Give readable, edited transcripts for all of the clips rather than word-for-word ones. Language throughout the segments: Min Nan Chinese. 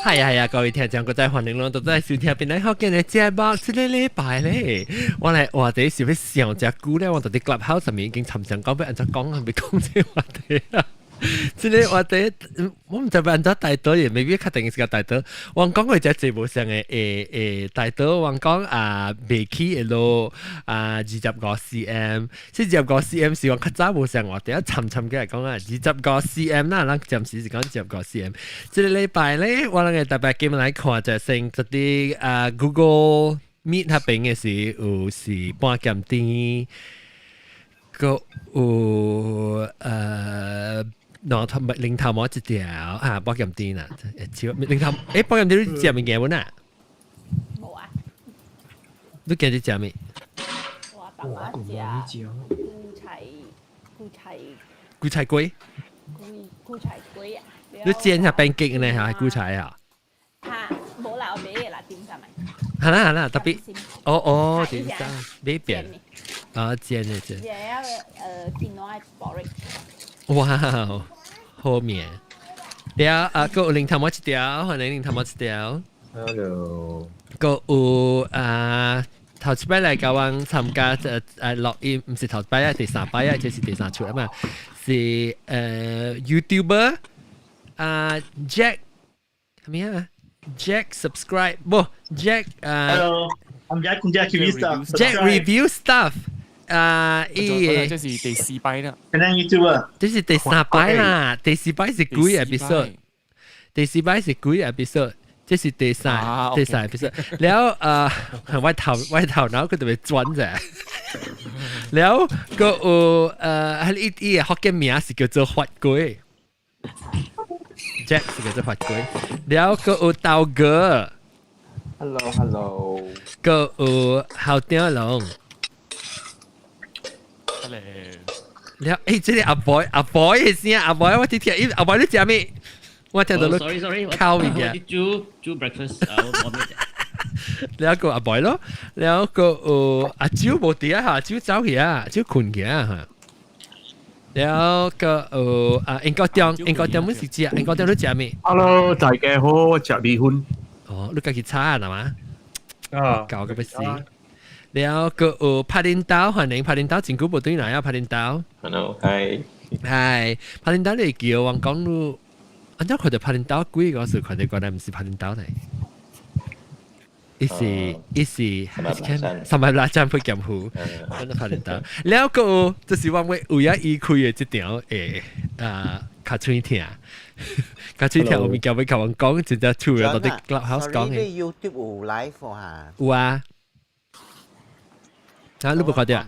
係啊係啊，各位聽眾，閣再歡迎攏都在收聽邊來福建的節目。這个禮拜咧，我來話題是欲想誠久咧，我佇 Clubhouse 上面已經參詳講欲按怎講，還欲講這個話題啊。這个話題，我毋知欲按怎帶倒，也未必確定是個帶倒。我講過隻節目上的帶倒，我講啊，袂起會落啊25 cm，這25 cm 是我較早無上話題，參參起來講啊，25 cm 啦，咱暫時是講二十五 cm。這个禮拜咧，我兩个特別今來看就先這啲啊 Google Meet 彼邊的是有是半鹹甜，閣有兩頭零頭毛一條啊，半鹹甜啦，超零頭半鹹甜你食物件無呐？無啊。你今日食咩？我爸媽食韭菜韭菜韭菜粿。韭菜粿啊！你煎下變極呢？係韭菜啊？哈，無啦，我買的啦，點心咪。係啦係啦，特別哦哦，點心買變啊煎的煎。也要quinoa porridge。哇，好面。了啊，閣有零頭毛一條，歡迎零頭毛一條。 Hello。閣有啊，頭一擺來共阮參加錄音，毋是頭一擺啊，第三擺啊，這是第三出啊嘛，是YouTuber 啊 Jack 啥物啊？Jack subscribe 無 Jack 啊。 Hello，I'm Jack from Jack Review Stuff。 Jack Review Stuff 啊，伊個這是第四擺啦。可能 YouTuber。這是第三擺啦，第四擺是幾 episode？第四擺是幾 episode？這是第三 episode。了我頭腦佢特別轉者。了閣有伊伊个福建名是叫做發粿。Jack 是叫做發粿。了閣有豆哥。 Hello，Hello。閣有校長龍。 Hello。了，這个阿 boy 阿 boy 的聲，阿 boy 我聽聽，伊阿 boy 你食咩？我聽到你 sorry sorry，烤物件。我煮煮 breakfast 啊，我冇食。了閣阿 boy 咯，了閣有阿蕉無佇啊，阿蕉走去啊，阿蕉睏去啊嚇。了閣有啊，英國中，英國中阮是食，英國中你食咩？Hello，大家好，我食米粉。哦，你家己炒啊，係嘛？啊，搞個欲死。了閣有拍電刀，歡迎拍電刀，真久無對來啊，拍電刀。 Hello，hi。係，拍電刀你會叫我講你，按怎看著拍電刀幾個時看著原來毋是拍電刀嚟。伊是伊是三百拉讚配劍湖，阮都拍電刀。了閣有，這是我為有影伊開的這條啊，較喙疼，較喙疼，有物件欲共阮講，真正趣的，佇 Clubhouse 講的。你 YouTube 有 live 哈？有啊。啊，你無看著啊？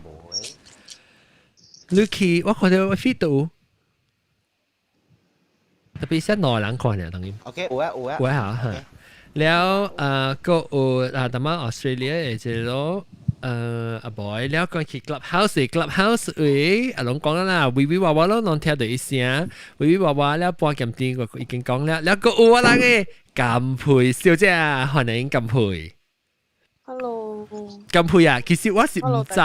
你去，我看著我 feed 有，特別是兩人看爾，當然。 OK，有啊有啊。有啊嚇。了閣有啊，淡仔 Australia 的這個阿 boy，了講去 Clubhouse，Clubhouse 位啊，攏講啦，威威娃娃攏攏聽著伊聲，威威娃娃了半鹹甜我已經講了，了閣有我人的甘佩小姐，歡迎甘佩。 Hello。甘佩啊，其實我是毋知，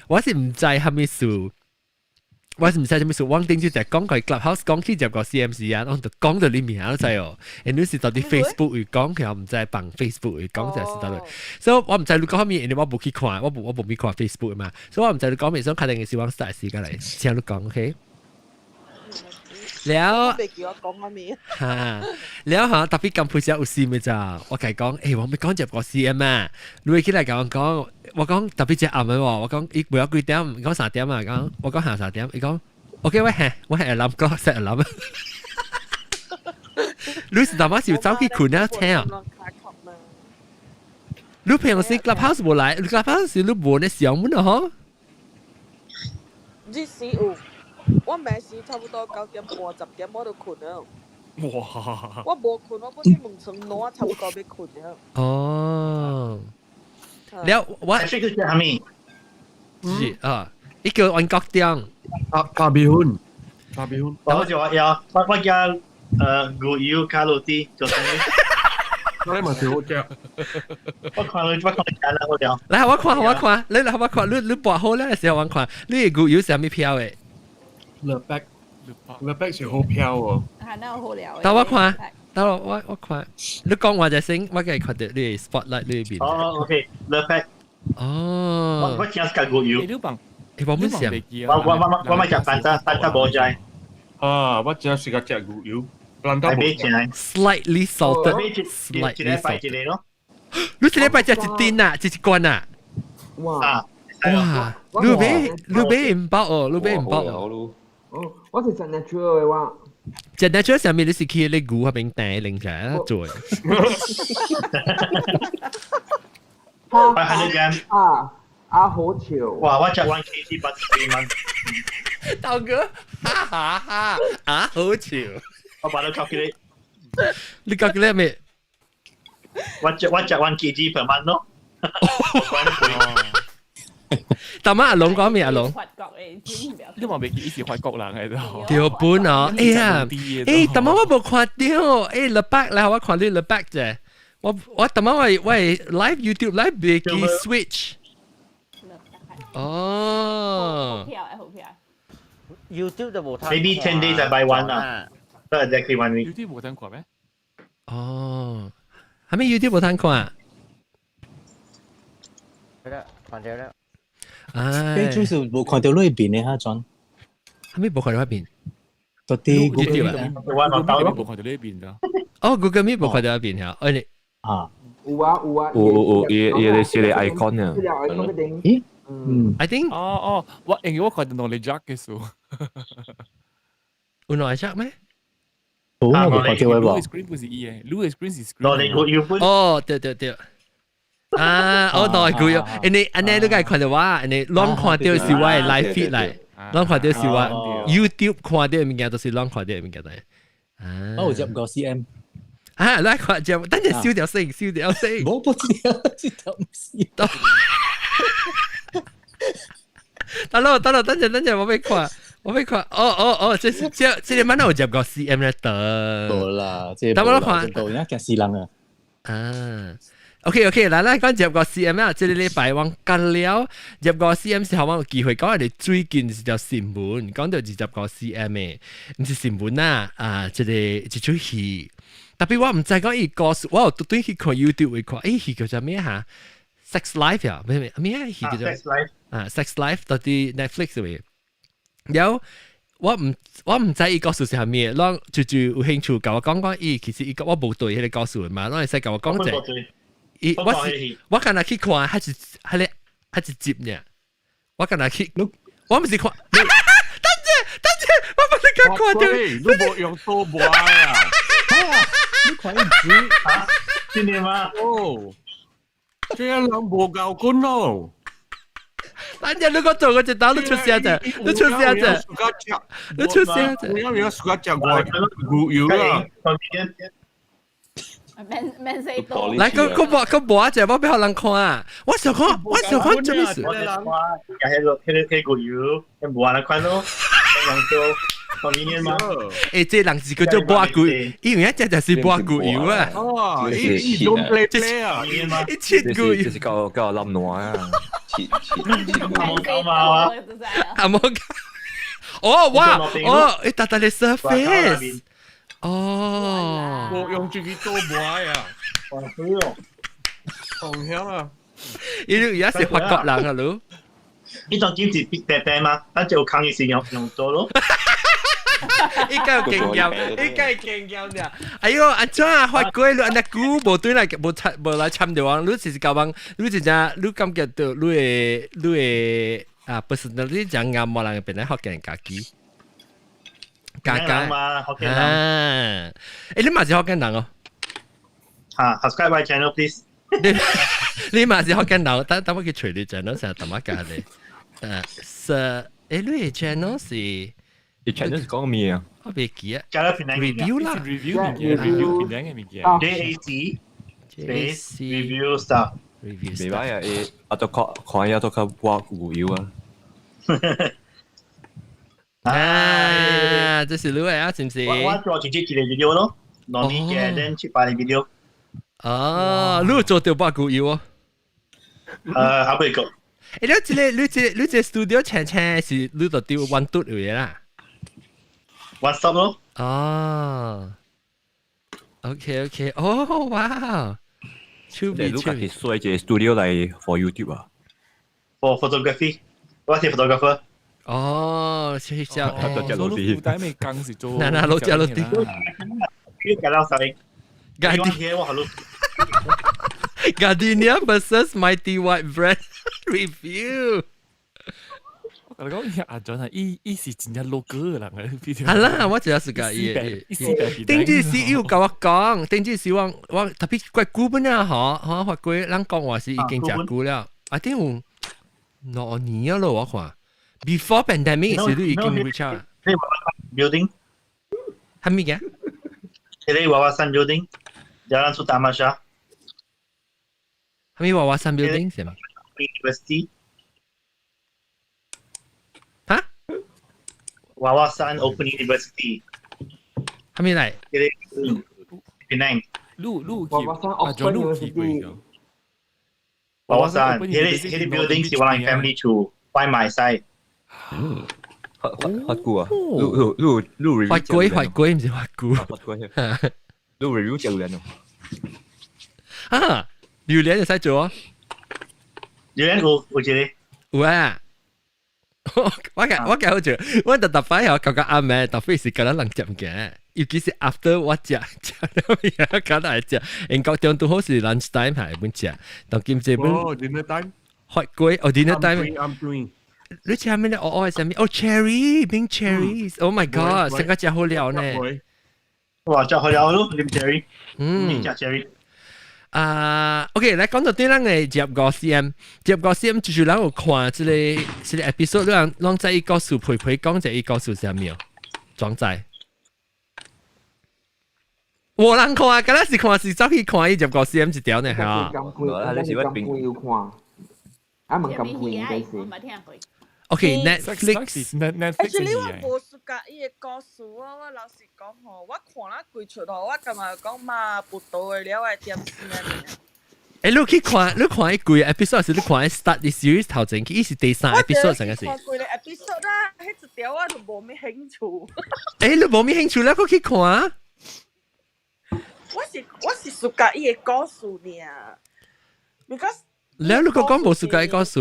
我是毋知蝦米事。我是毋知啥物事，我頂次就講佢 Clubhouse 講起這個 CMC 啊，我就講到你名都知哦。因你是佇 Facebook 會講，佢毋知放 Facebook 會講就是佗落。所以我毋知你講啥物，因為我無去看，我無去看 Facebook 嘛，所以我毋知你講咩，所以確定是我 start 時間來請你講，OK？了，未叫我講啥物。哈，了嚇，特別咁配合有事咪咋？我共伊講，我欲講這個 CM 啊，你會起來共我講，我講特別隻暗嘅喎，我講伊袂曉幾點，講3點啊，講我講下3點，伊講 OK，我係諗講 set 諗。你是淡仔是走去睏啊聽啊？你平時 Clubhouse 無來，Clubhouse 是你無咧上門啊？嗬？日時有。我每時差不多9點半10點我就睏了。哇！我無睏，我本身門床暖差不多欲睏了。哦，了我這個叫啥物？是啊，伊叫阮國中。咖咖米粉，咖米粉。我就話要我加牛油加滷啲做生意。我你嘛是好食。我看你食啦，我了。來，我看我看，你來我看，你撥好了的時候我看，你的牛油是啥物標的？ Lebac，Lebac 是好飄哦。係那好料。等我看，等我看，你講話就先，我嘅看到你 spotlight 裏邊。哦，OK，love 哦。我請食牛油。你幫？我唔想。我我食蛋撻，蛋撻無齋。啊，我只是個食牛油。係咩錢啊？Slightly salted。一禮拜一個咯。你一禮拜食一丁啊，一罐啊？哇！哇！你買唔飽哦，你買唔飽哦。哦，我是食 natural 的我。食 natural 上面你是去你牛嗰邊訂零食做。八百 gram 啊！啊好潮！哇！我食 1 kg 84蚊。大哥，哈哈哈！啊好潮！我把它 calculate。你 calculate 咩？我食 1 kg per month 咯。大媽阿龍講咩？阿龍？法國嘅先唔你話未記是法國人喺度。對本哦，哎呀，哎，大媽我冇看到，哎，禮拜來我看你禮拜啫，我大媽我 live YouTube live 未記 switch。哦。好票好票。 YouTube 就冇睇。 Maybe 10 days I buy one 啦。Not exactly one week。 YouTube 冇睇過咩？哦，係咪 YouTube 冇睇過啊？係啦，看到啦。唉，最少冇看到裏邊嘅哈，John。係咪冇看到嗰邊？嗰啲 YouTube 啊？我冇看到呢邊㗎。哦，Google Meet 冇看到嗰邊嚇，哎你啊，有啊有啊。有有有，伊伊個是個 icon 啊。咦？嗯，I think 哦哦，我因為我看到兩個 Jack 嘅數。有兩個 Jack 咩？冇我冇看到嘅 Louis Green 不是伊嘅，Louis Green 是 screen。兩個有本。哦，對對對。啊，我當係佢，因為按呢你該看到我，因為攏看到是我的 live feed 來，攏看到是我 YouTube 看到的物件都是攏看到的物件來。啊，我有接五 cm。啊，來看接，等陣燒掉聲，燒掉聲。冇，冇這條，這條唔是。等咯，等咯，等陣，等陣，我欲看，我欲看。哦哦哦，這是這這個蠻有接五 cm 咧得。無啦，這等我看。到而家驚死人啊！啊。OK OK，來來講入個 CM 啊，這個禮拜我幹了入個 CM 時候，我有機會講人哋最近是條新聞，講到25個 cm 的，毋是新聞啊，啊，這個一齣戲，特別我毋知講伊故事，我有特登去看 YouTube 會看，欸，戲叫做咩嚇？Sex Life 啊，咩咩咩啊？戲叫做 Sex Life 啊，Sex Life 到啲 Netflix 上面，有我毋知伊故事是啥物，攏就有興趣共我講講伊，其實伊我無對彼個故事嘛，攏會使共我講者。伊我是我敢若去看，還是還咧還是集呢？我敢若去，我毋是看。等陣等陣，我不是看看到。你無用多播啊？你看伊子啊？真的嗎？哦，這個人無夠棍咯。等陣你個做個一刀，你出聲者，你出聲者，你出聲者。我要暑假食我牛油啊！免免使多。來，閣閣播閣播一隻，我欲予人看啊！我想看，我想看做咩事？我看，彼個牛油，無人看咯，人做方便嗎？欸，這人是叫做抹牛，因為一隻就是抹牛油啊！哦，伊用 play play 啊，一切牛油，這是夠夠冧爛啊！切切阿毛狗嘛？阿毛狗，哦哇，哦，欸，達達的 surface。哦，我用這個做抹啊，哇，好哦，同鄉啊，伊而家是法國人啊，你？呢種兼是必掟掟嘛，咱就抗議是用用做咯。伊該有經驗，伊該有經驗倆。哎喲，按怎啊？法國你按那久無對來無參無來參著我，你是交往，你真正你感覺到你的啊，不是，你真啱無人變來福建家己。家家嘛，福建人。啊，欸，你嘛是福建人哦？啊，subscribe my channel please。你嘛是福建人，等等我去揣你 channel 成日淡仔教你。是，欸，你的 channel 是？你 channel 是講咩啊？我袂記啊。加了平南 review 啦，review 物件，review 平南嘅物件。 JAC space review stuff。 review 袂歹啊，伊啊都看看下都較抹牛油啊。啊，這是你的啊，是毋是？我做直接一個 video 咯，兩年嘅，then 七八個 video。啊，你有做到抹牛油哦？還未夠。欸，你這個你這個你這個 studio 青青是你就丟 one two 有嘅啦？WhatsApp 咯。哦。OK，哦哇，趣味。你家己做一個 studio 來 for YouTube 啊？ For photography，我是 photographer。哦，謝謝。哦，所以你帶咩工是做？嗱嗱，老只老啲。你介紹啥？ Gardenia versus Mighty White Bread review。我同你講，阿 John 係伊伊是真正老歌嘅人嚟。係啦，我真係是個伊。頂住時有甲我講，頂住時我我特別怪久本啊，嗬嗬，發過咱講話是已經誠久了，啊頂有2年啊咯，我看。Before pandemic 時都已經 reach out。 Building 係咩嘅？這個娃娃山 building，Jalan Sultan Ahmad Shah。係咪娃娃山 building 是嗎？University。嚇？娃娃山 Open University。係咪嚟？這個 Penang。路路娃娃山 Open University。娃娃山，這個 building 是我 family 厝，by my side。嗯，發發久啊？路路路 review 發鬼發鬼，唔是發久。發鬼。路 review 食榴蓮哦。啊，榴蓮會使做啊？榴蓮有有一個。有啊。我嘅我嘅好似，我特特擺又感覺暗暝，特別是覺得人食物件，尤其是 after 我食食了嘢，覺得會食。因高中拄好是 lunch time 係本食，當今這本。哦，dinner time。發鬼哦，dinner time。 I'm doing。你食咩咧？哦哦，係啥物？哦，cherry，冰 cherries。Oh my god，成個食好料呢。哇，食好料咯，啉 cherry。嗯。食 cherry。啊，OK，來講到對咱嘅25 cm，25 cm 就是咱有看這個這個 episode，你人攏知伊故事陪陪講者伊故事啥物哦？裝載。無人看，敢若是看是走去看伊25 cm 一條呢，嚇。啊，你是乜邊有看？啊，問咁貴應該是。我冇聽過。 OK，Netflix。 Netflix。 Actually，我無 suka 伊的故事哦，我老實講吼，我看了規出吼，我感覺講嘛不到的了的點先啊。誒，你去看，你看伊幾個 episode 是你看 start the series 頭前，伊是第三 episode 上個是。我看幾個 episode 啦，彼一條我就無咩興趣。誒，你無咩興趣，你閣去看？我是 suka 伊的故事爾，because 你如果講無 suka 伊故事？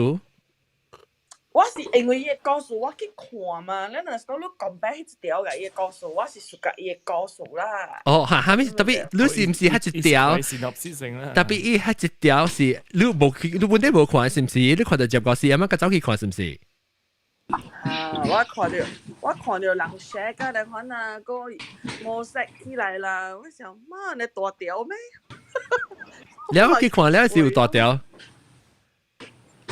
我是因為伊的故事我去看嘛，你若是講你 compare 彼一條共伊的故事，我是 suka 伊的故事啦。哦，哈，哈咪特別，你是毋是彼一條？特別伊彼一條是你無去，你本底無看是毋是？你看到25 cm，佮走去看是毋是？啊！我看著人 share 甲來看啊，個模式起來啦，我想媽你大條咩？了去看了是有大條。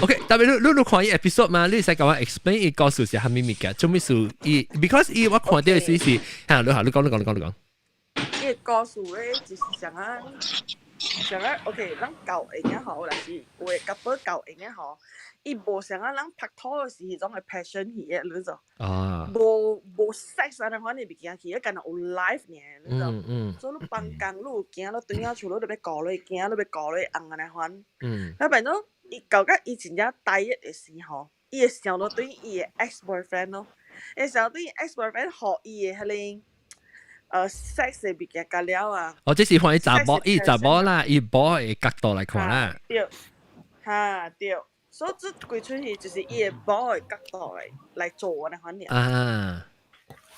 OK，特別你你你看伊 episode 嘛？你會使共我 explain 伊故事是蝦米物件？做咩事？伊 because 伊我看到的是是，嚇你嚇你講你講你講你講。伊個故事咧就是像啊，像啊，OK，咱舊型的吼，若是有的 couple 舊型的吼，伊無像啊，咱拍拖的時彼種的 passion 去的，你知？啊。無無 sex 啊，款的物件去，敢若有 life 爾，你知？嗯嗯。所以你放工，你有驚，你轉仔厝，你著欲顧落去，驚你欲顧落去翁按呢款。嗯。啊，變做伊到甲伊真正大一的時候，伊會想到對伊的 ex boyfriend 咯，會想對伊 ex boyfriend 予伊的彼個sex 的物件甲了啊。哦，這是看伊查某，伊查某啦，伊某的角度來看啦。對，哈對，所以這規齣戲就是伊的某的角度來做按呢款爾。啊。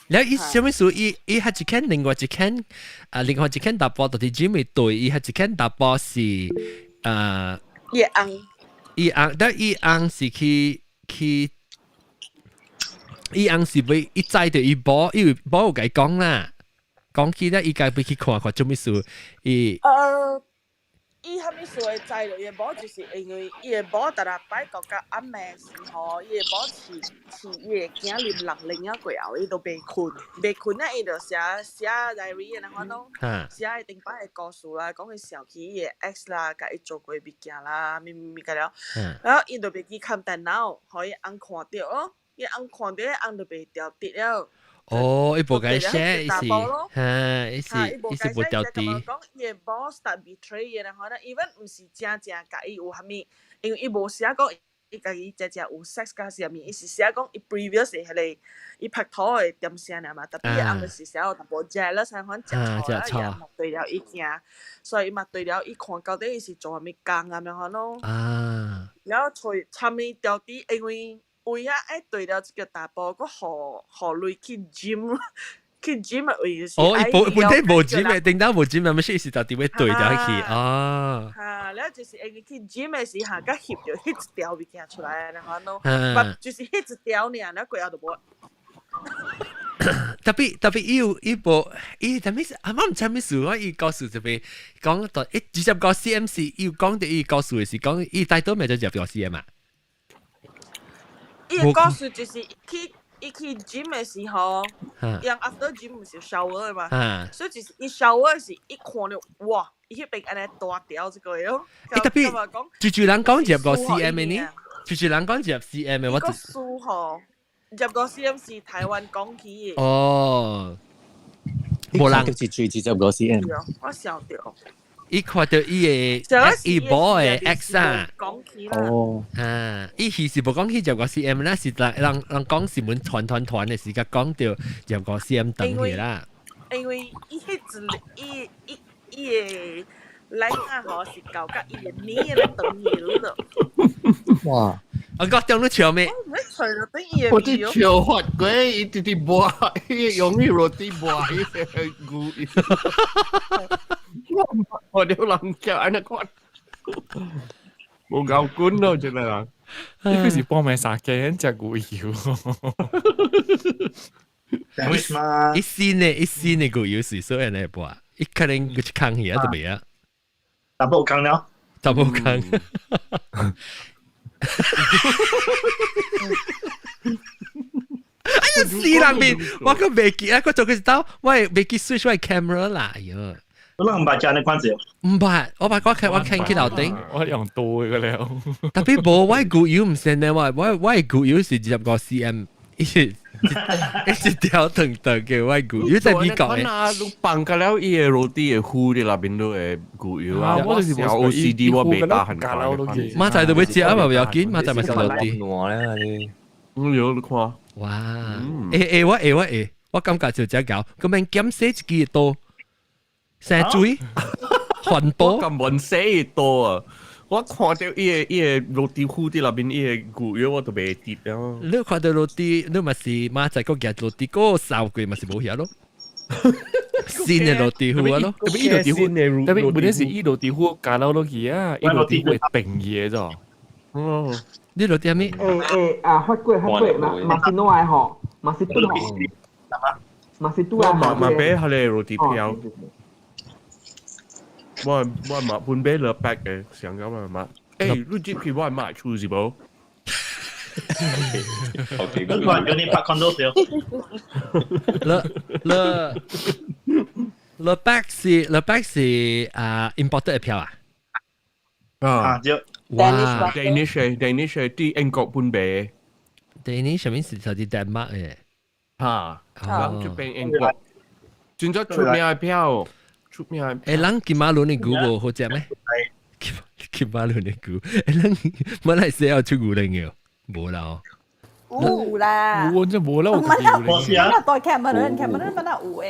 了伊啥物事？伊伊彼一間另外一間啊，另外一間查埔就是 Jimmy 對，伊彼一間查埔是啊。伊的翁。伊翁，但伊翁是去去，伊翁是欲伊知著伊某，因為某有共伊講啦，講起咧，伊家欲去看看做物事，伊。伊啥物事會知著伊的某，就是因為伊的某逐逐擺覺甲暗暝時吼，伊的某飼飼伊的囝啉六零仔過後，伊都袂睏，袂睏啊！伊就寫寫 diary 按呢款咯，寫伊頂擺的故事啦，講伊想起伊的 ex 啦，共伊做過物件啦，物物物個了，然後伊就袂記崁電腦，予伊翁看著咯，伊翁看著，翁就袂調直了。哦，伊無共伊寫，伊是，哈，伊是伊是無調直。講伊的某 start betray 伊，然後咧，even 毋是真正共伊有啥物，因為伊無寫講伊家己只只有 sex 甲啥物，伊是寫講伊 previous 是彼個伊拍拖的點聲爾嘛，特別翁就是寫有淡薄 jealous 款食錯啦，伊也嘛對了伊驚，所以伊嘛對了伊看到底伊是做啥物工咁樣款咯。然後揣參伊調底，因為為遐愛對了這個查埔，閣予予鐳去 gym，去 gym 的位就是哦，伊愛無本身無錢了的，頂當無錢，咪是是就佇咧對掉去啊。哈，了就是因為去 gym 的時候，佮翕著彼一條物件出來，然後喏，就是彼一條爾，了過後就無。特別特別伊有伊無伊啥物事，啊我毋知啥物事，我伊告訴這邊講到伊直接講 CMC，伊有講到伊告訴的是講伊帶倒咪就入個 CM 啊。伊的故事就是伊去 gym 的時候，伊 after gym 毋是 shower 的嘛，所以就是伊 shower 時，伊看著哇，伊彼邊按呢大條這個樣。欸特別住住人講入個 CM 的呢？住住人講入 CM 的，我個書吼，入個 CM 是台灣講起的。哦，無人就是最直接個 CM。我想著。伊看著伊的伊某的 ex 啊，哦，啊，伊其實無講去入個 CM 啦，是人人人講是阮團團團的時間講著入個 CM 轉去啦。因為伊彼一伊伊伊的來啊吼是搞甲伊的耳咧轉去了。哇！我講中你笑咩？我啲笑發鬼，伊直直抹，伊用伊落地抹伊個牛。我哋人叫按呢看，無夠滾咯，這個人。呢個是幫命殺嘅，食牛油。一新的，一新的牛油是所以呢播，伊可能佢去扛起啊，就未啊。淡薄扛了，淡薄扛。哎呀死人面，我個袂記啊！我做佢一刀，我袂記 switch 我 camera 啦，哎喲。我攏毋捌食按呢款子。毋捌，我捌我看我看去樓頂，我用刀嘅了。特別無我牛油毋是呢，我牛油是25 cm，一條長長嘅我牛油在美國嘅。啊，你放個了伊個落地的糊佇內面都會牛油啊。我就是 O C D 我袂打很快。馬仔都欲食啊嘛，不要緊，馬仔嘛是落地。爛咧，你有你看。哇！會會我會我會，我感覺就這搞，咁樣減洗一支刀，生水，環保。我咁問洗刀啊！我看著伊個落地糊佇內面伊個牛油我都袂得了。你看著落地，你嘛是馬仔閣夾落地，閣掃過嘛是無遐咯。新的落地糊啊咯，特別伊落地糊，特別問題是伊落地糊加落落去啊，伊落地糊會變嘢咗。嗯，你落啲咩？欸欸啊！發過發過，嘛嘛是攞來吼，嘛是拄吼，嘛是拄啊！嘛嘛買彼个落地票。我我嘛本買了八個，想講嘛嘛。欸，你入去我買厝是無？你看有你拍 condo 少。了了了 back 是了 back 是啊 imported 的票啊？啊，對。哇！Danish Danish 佇英國本賣。 Danish 啥物是就是丹麥的？哈，人這邊英國，真正出名的票，出名的。欸，人金馬倫的牛無好食咩？金馬倫的牛，欸，人馬來西亞出牛奶的，無啦哦。有啦。有真無啦，我我是啊。對，Cameron，Cameron 本來有的。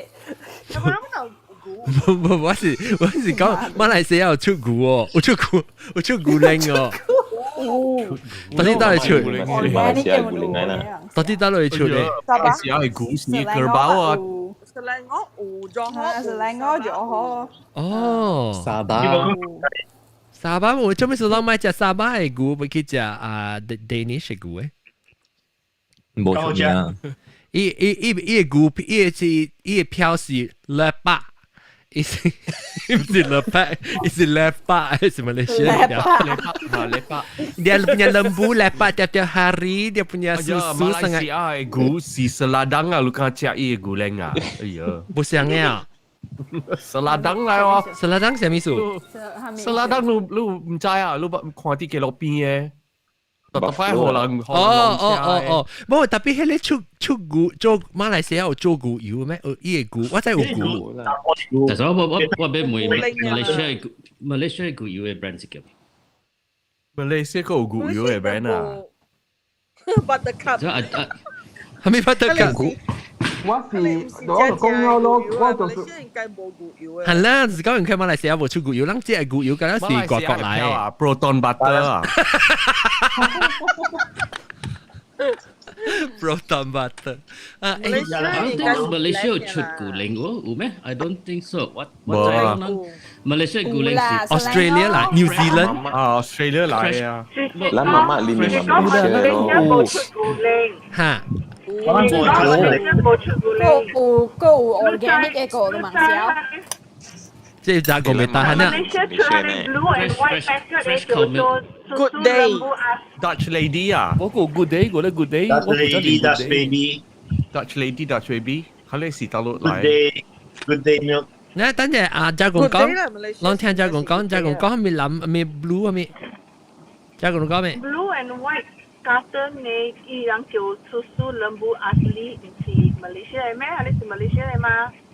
Cameron 本來有。無無，我是講馬來西亞有出牛哦，有出牛，有出牛奶哦。到底佗裡出？馬來西亞牛奶啦。到底佗裡出咧？馬來西亞的牛是荷包啊。是來我有咗好，是來我咗好。哦，沙巴。沙巴，我做咩事攏買食沙巴的牛，欲去食啊 Danish 的牛誒？無出名啊！伊伊伊伊个牛，伊個是伊个票是 lepak。伊是毋是 lepak，伊是 lepak，是 Malaysia lepak lepak. Dia punya lembu lepak tiap-tiap hari, dia punya susu sangat. 馬來西亞的牛是 seladang 啊，你敢食伊的牛奶啊？哎呀，不像啊。 seladang 來哦，seladang 啥物事？seladang 你你毋知啊？你捌看佇街路邊的？特特擺予人哦哦哦哦，無特別彼个出出牛做馬來西亞有做牛油咩？有伊个牛，我知有牛。但是我我我欲問馬來西亞馬來西亞牛油的 brand 是叫咩？馬來西亞個有牛油的 brand 啊？ Buttercup。所以啊啊，係咪 Buttercup？我是我就講了咯，我就是應該無牛油的。係啦，就是講佢馬來西亞無出牛油，咱這個牛油敢若是外國來的。啊，Proton Butter 啊。 Proton Butter 啊， I don't think Malaysia 有出牛奶喎，有咩？I don't think so。我我知講 Malaysia 牛奶是 Australia 來，New Zealand 啊，Australia 來啊。咱媽媽裡面嘛馬來西亞咯。嚇。有閣有 organic 的個都嘛是。這咋個未打啊？Good day。 Dutch lady 啊，我個 good day，我咧 good day， Dutch lady, Dutch baby。 Dutch lady, Dutch baby，佢哋是大陸 Good 來。 day, good day milk。你等陣阿家公講，攏聽家公講，家公講係咪藍，係咪 blue 係咪？家公講咩？Blue and white carton 呢，伊人叫 susu lembu asli，毋是 Malaysia 的咩？還是 Malaysia 的嗎？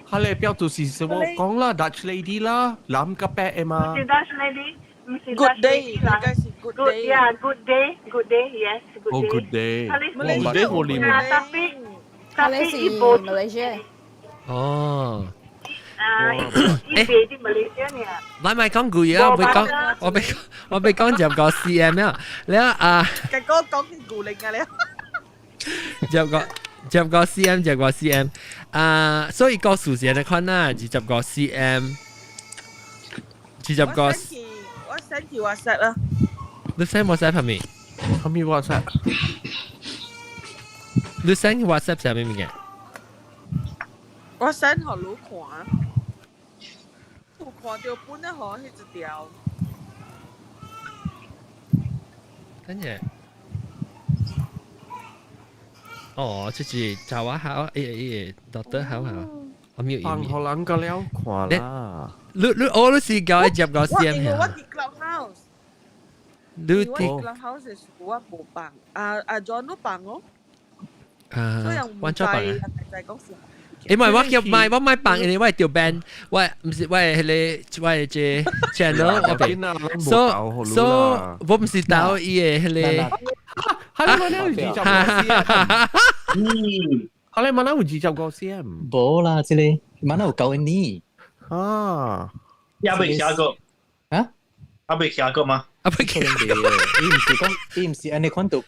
佢哋標注是什麼講啦？Dutch lady 啦，藍個白的嘛。毋是 Dutch lady，毋是 Good Dutch day， lady 啦。應該是 good Good day。 yeah, good day, good day, yes, good 哦 day。，good day。 Good day 我念啊，tapi 佢 tapi 是伊無 Malaysia。哦。啊，伊賣佇 Malaysia 呢。來咪講句嘢，我俾講，我俾我俾講入個 CM 啊，你啊，哥哥講起牛奶啊你。入個 CM 入個 CM 啊，所以個數字你看啦，25 cm，25個。我 send 去 WhatsApp 啦。你 send WhatsApp 係咪？係咪 WhatsApp？你 send WhatsApp 係咩物件？我 send 予你看。有看到本咧，嗬，彼一條。等陣。哦，這是查我好，欸，doctor 好好，我沒有放予人個了看啦。你我你是教入個 CM 我因為我佇 Clubhouse。你我佇 Clubhouse 的時我無放，啊啊 John 都放哦。啊，我做放啊。就講是。因為我叫買我買放，因為我係條 band，我毋是我係彼個我係這 channel 我邊，so so 我毋是導伊的彼個。係你問有25個 cm？係你問有25個 cm？無啦，這個問有9年。啊，也未聽過。啊？啊未聽過嗎？啊未聽過。伊毋是講，伊毋是按呢款度，毋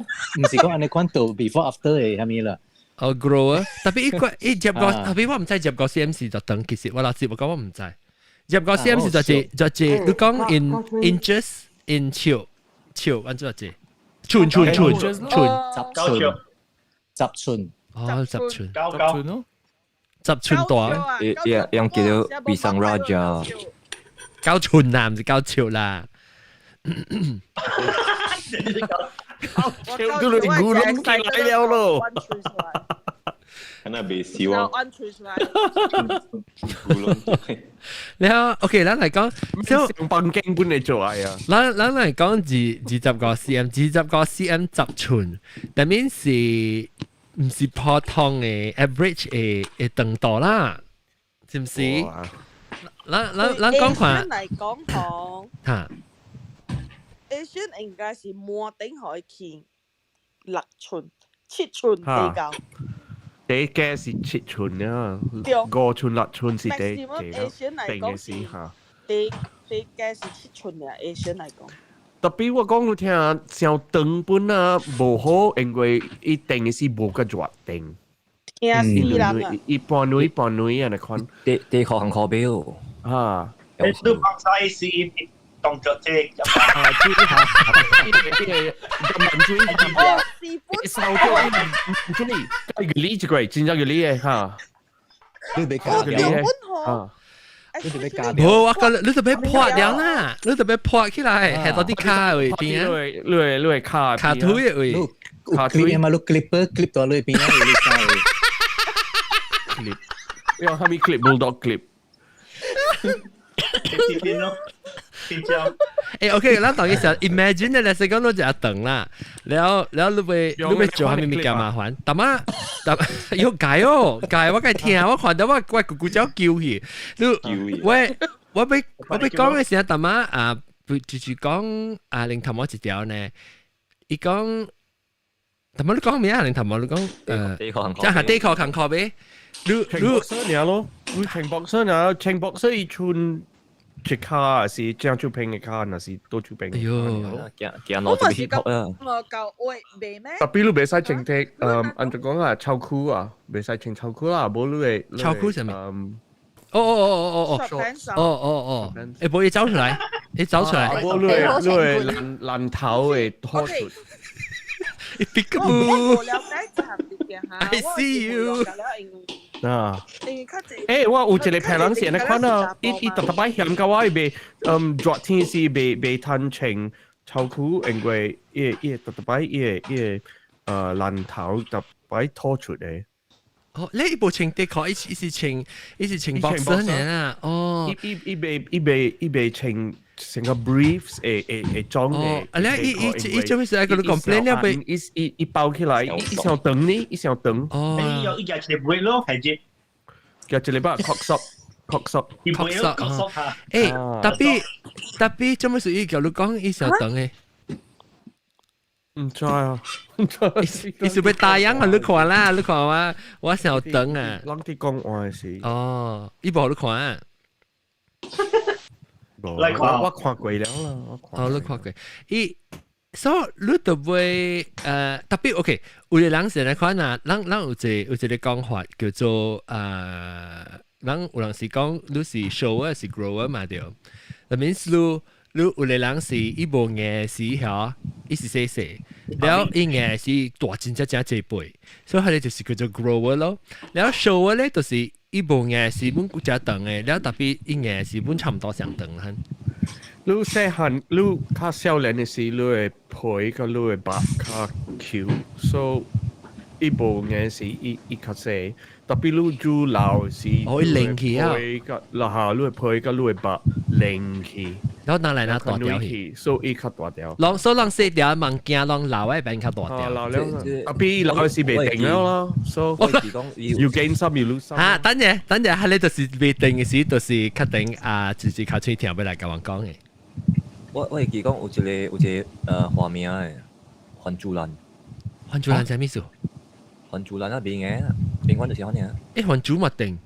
是講按呢款度 before after 的啥物啦。哦，grow 啊！特別伊個伊入個，特別我毋知入個 cm 是就等，其實我老實我講我毋知。入個 cm 是就是你講 in inches in 尺尺，按怎字？寸寸寸寸十寸，十寸。哦，10寸。九十寸咯，10寸大。用叫做比上 Raja。9寸啊，毋是9尺啦。九都你古龍起來了咯。敢若袂死我。然後 OK，咱來講，上房間本來做愛啊。咱來講25個 cm，25個 cm 10寸，但面是毋是普通的 average 的長度啦，是毋是？咱講看。來講吼。嚇。 Asian 應該是滿頂可以去6寸、7寸比較。第加是7寸啊，5寸6寸是第幾咯？定嘅是嚇。第加是7寸啊，Asian 來講。特別我講你聽，傷長本啊，無好，因為伊定嘅是無個熱定。聽死人啊！一半女半女啊，你看。第學行課表。啊。你都幫晒是動作這個。啊，注意下，呢個咁難注意。手腳唔注意，個呢一個真正個呢個嚇。你別加掉。嚇。你特別加掉。無，我覺得你特別破掉啦，你特別破起來，係到啲卡位邊啊。你卡卡腿的位。卡腿嘛，你 clipper clip 到你邊啊，你卡位。 clip，用蝦米 clip bulldog clip。邊咯，邊招。欸，OK，咱當時時 imagine 咧，是講你一長啦，然後你欲做蝦米物件麻煩，但仔但要改哦，改我該聽，我看到我姑姑叫叫去，你我欲講的時陣，但仔啊，就是講啊，零頭毛一條呢，伊講，頭毛你講咩啊？零頭毛你講底褲即係底褲近褲咩？你穿 boxer 爾咯，你穿 boxer 爾，穿 boxer 伊穿一跤是正手平的跤，若是倒手平。哎喲，行行路就 hip hop 啊！我夠喂袂咩？ Tapi 你袂使穿啲，按怎講啊，秋褲啊，袂使穿秋褲啦，無你會。秋褲係咩？哦哦哦哦哦哦哦哦，誒，無伊走出來，伊走出來，無你會你會爛爛頭會脫出。 Peekaboo。我了解差別嘅嚇。 I see you。啊！欸，我有一個朋友是按呢款啊，伊伊逐逐擺嫌到我伊袂，熱天時袂袂通穿秋褲，因為伊伊逐逐擺伊個伊個爛頭逐擺拖出來。哦，你無穿底褲，伊伊是穿伊是穿 boxer 呢啊？哦，伊伊伊袂伊袂伊袂穿成個 briefs 會會會裝的。啊，你伊伊伊做咩事？佢 complain 了被伊伊伊包起來，伊伊上長呢，伊上長。哦。伊有伊夾一個背咯，係只。夾一個把 cock sock，cock sock。 cock sock 嚇。欸，tapi tapi 做咩事？伊叫你講伊上長的。毋知啊，毋知。伊是欲答應啊？你看啦，你看我我上長啊。人佇講話是。哦，伊無予你看啊。我我看過了啦。哦，你看過。伊，所以你就會特別 OK，有個人是按呢款啊，咱咱有一個有一個講法叫做咱有人是講你是 shower 是 grower 嘛對。That means 你你有個人是伊無硬時吼，伊是細細，了伊硬時大真正正濟倍，所以彼個就是叫做 grower 咯。了 shower 咧就是伊無硬時本較長的，了 tapi 伊硬時本差毋多相長哈。你細漢，你較少年的時，你的皮佮你的肉較 Q，所以伊無硬時，伊伊較細。Tapi 你愈老時，哦，伊連起啊，皮佮啦嚇，你的皮佮你的肉連起，然後拿來拿大條去，所以伊較大條。攏所以人細條物件，攏老的變較大條。老了，tapi 老的時袂定了咯，所以 you gain some, you lose some。啊，等陣等陣，彼個就是袂定的時，就是確定啊，就是較喙聽欲來共阮講的。我我會記講有一個有一個花名的番珠蘭。番珠蘭啥物意思？番珠蘭啊，袂嘅，永遠就是按呢。欸，番珠嘛定。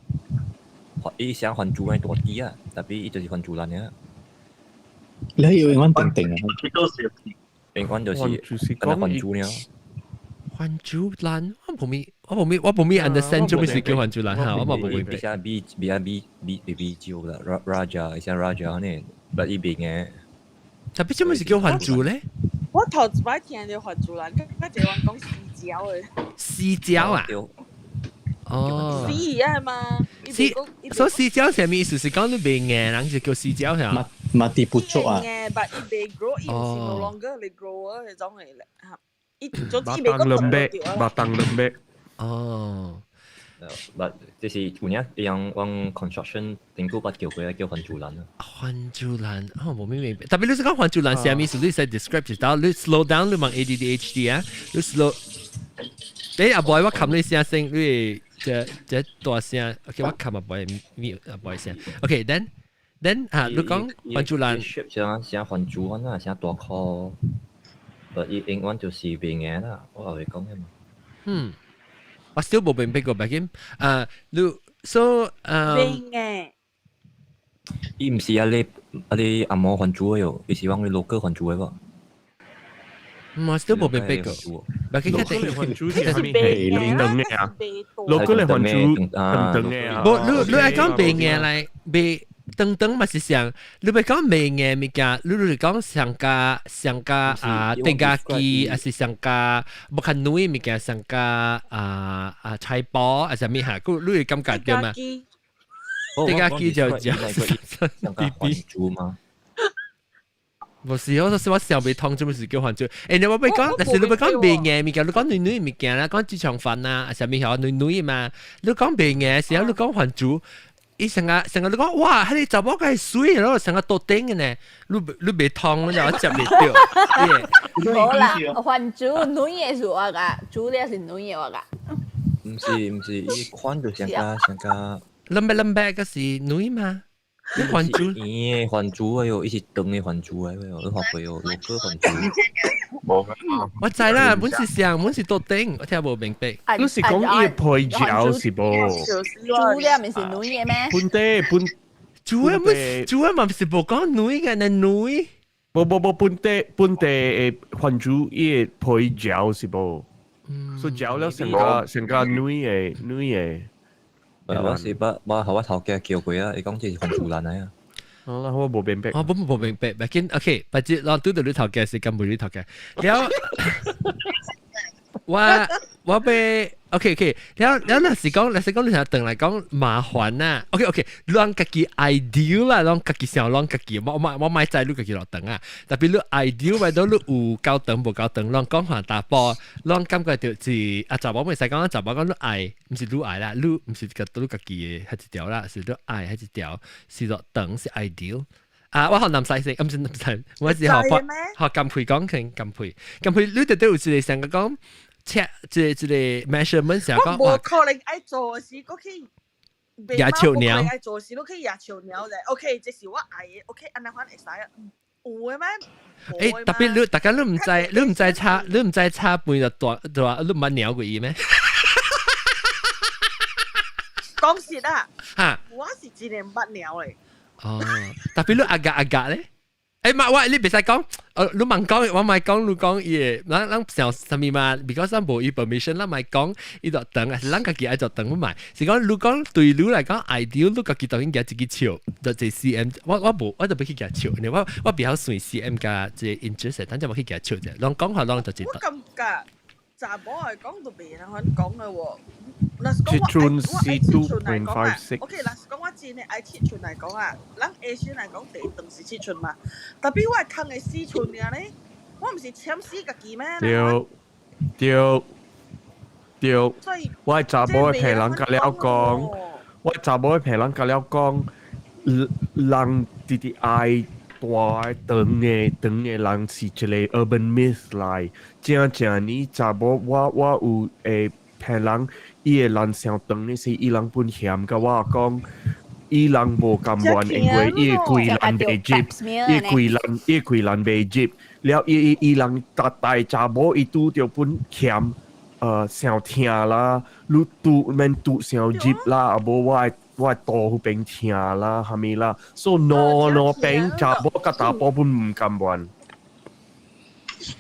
伊寫番珠的大字啊，tapi 伊就是番珠蘭的。你係要永遠定定啊？永遠就是敢若番珠爾。番珠蘭，我無咪，我無咪，我無咪 understand 做咩事叫番珠蘭嚇，我嘛無明白。伊寫 B B B B B 招啦，Raja，伊寫 Raja 按呢，但伊袂嘅。 Tapi 做咩事叫番珠咧？我頭一擺聽著番珠蘭，佮一個人講死蕉的。死蕉啊？哦。死啊嘛！死，所以死蕉啥物意思？是講你袂硬，人就叫死蕉係嘛？ Mati pucuk 啊！硬，但伊袂 grow，伊毋是 no longer 嚟 grow 啊，彼種的咧嚇。伊總之伊肉當兩百，肉當兩百。哦。 But 這是有影伊人往 construction 頂久捌叫過叫番珠蘭啊。番珠蘭，哦，無明白。Tapi 你是講番珠蘭啥物意思？你使 describe 一下，你 slow down，你問 ADHD 啊，你 slow。誒，阿boy，我冚你聲聲，你這這大聲，OK，我冚阿 boy 咪阿 boy 聲。OK，then then 啊，你講番珠蘭。 shape 像像番珠啊，像大顆，但伊永遠就是袂硬啦，我也會講的嘛。嗯。我 still 無明白過，畢竟啊，你 so 袂硬。伊毋是啊，你啊你紅毛番珠的喲，伊是往你 local 番珠的無？我 still 無明白過。畢竟 local 的番珠是啥物？係長的啊，local 的番珠長長的啊。無，你你愛講袂硬來，袂長長嘛是像，你欲講袂硬物件，你你講上加上加啊，定加機，還是上加無較軟物件，上加啊啊菜脯，還是啥物哈？你會感覺對嗎？定加機就就上加番珠嗎？無是，我說我想袂通，做咩事叫番珠？欸，你我欲講，但是你欲講袂硬物件，你講軟軟物件啦，講豬腸飯啊，還是啥物曉軟軟嘛？你講袂硬時候，你講番珠。伊成個成個你講哇，彼個查某較媠咯，成個桌頂的呢，你你袂通，你就接袂著。無啦，番珠軟的是我噶，煮了是軟的我噶。毋是毋是，伊款就上加上加。兩百兩百個是軟嘛？你番薯圓的番薯哎喲，伊是長的番薯哎喲，你看過哦，老哥番薯。無。我知啦，本是上，本是桌頂，我聽無明白。你是講伊配椒是無？煮了毋是女的咩？本地本煮的本煮的嘛是無講女嘅，那女。無無無，本地本地的番薯伊會配椒是無？所以椒了成個成個女的女的。我是捌我予我頭家叫過啊，伊講這是番薯蘭來啊。好啦，我無明白。我本無明白，別緊，OK，別只我拄著你頭家是甘袂你頭家。了，我我欲 OK OK，了了，若是講，若是講你成轉來講麻煩啊。OK OK，攏家己 ideal 啦，攏家己想，攏家己，我我我莫知你家己落長啊。特別你 ideal 為到你有夠長無夠長，攏講話查埔，攏感覺就是啊，查某袂使講，查某講你愛，毋是你愛啦，你毋是個你家己的彼一條啦，是你愛彼一條，是落長是 ideal。啊，我學南西先，毋是南西，我是學學金培講傾金培，金培你特底有一個成個講。尺這這個 measurement 成講，我無可能愛做時，閣去舉手鳥，愛做時，閣去舉手鳥咧。OK，這是我愛的。OK，按呢款會使啊？有的咩？欸，特別你大家你毋知，你毋知差，你毋知差半就大，對吧？你毋捌鳥過伊咩？講實啊，嚇，我是真的毋捌鳥的。哦，特別你阿格阿格咧？欸，嘛，我你袂使講，你問講，我莫講，你講伊個，咱咱想啥物嘛？because 咱無伊 permission，咱莫講，伊就長，還是咱家己愛做長，我莫。是講你講對你來講 ideal，你家己當然舉一支尺，就這 cm，我我無，我就欲去舉尺，因為我我比較算 cm 佮這 inches，等陣我去舉尺者，攏講法攏就知道。我感覺查某來講就袂通講的喎。若是講我愛我愛尺寸來講啊，OK，若是講我真的愛尺寸來講啊，咱 Asian 來講第一長是尺寸嘛，特別我的空的4寸爾咧，我毋是簽死家己咩？對對對，我查某的別人佮了講，我查某的別人佮了講，人直直愛大長的長的人是一個 urban myth 來，正正呢查某我我有會別人。伊的人傷長的時，伊人本嫌共我講，伊人無甘願，因為伊的規人袂入，伊規人伊規人袂入，了伊伊伊人逐大查某伊拄著本嫌，傷疼啦，你拄免拄傷入啦，啊無我的我的肚彼邊疼啦，啥物啦，所以兩兩邊查某佮查埔本毋甘願。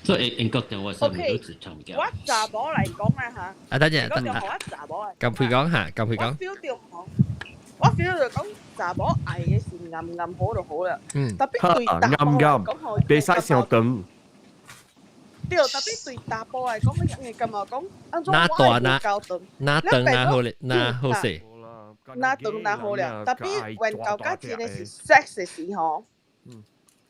所以英國電話上面都是長嘅。我查某來講啊嚇。啊，等陣，等陣。我查某來。咁佢講嚇，咁佢講。我 feel 到，我 feel 到講查某愛的是暗暗好就好啦。嗯。特別對查埔來講，袂使傷長。對，特別對查埔來講，你會感覺講，按怎哪大哪哪長哪好咧，哪好勢。哪長哪好了，特別緣到甲真的是 sex 的時候。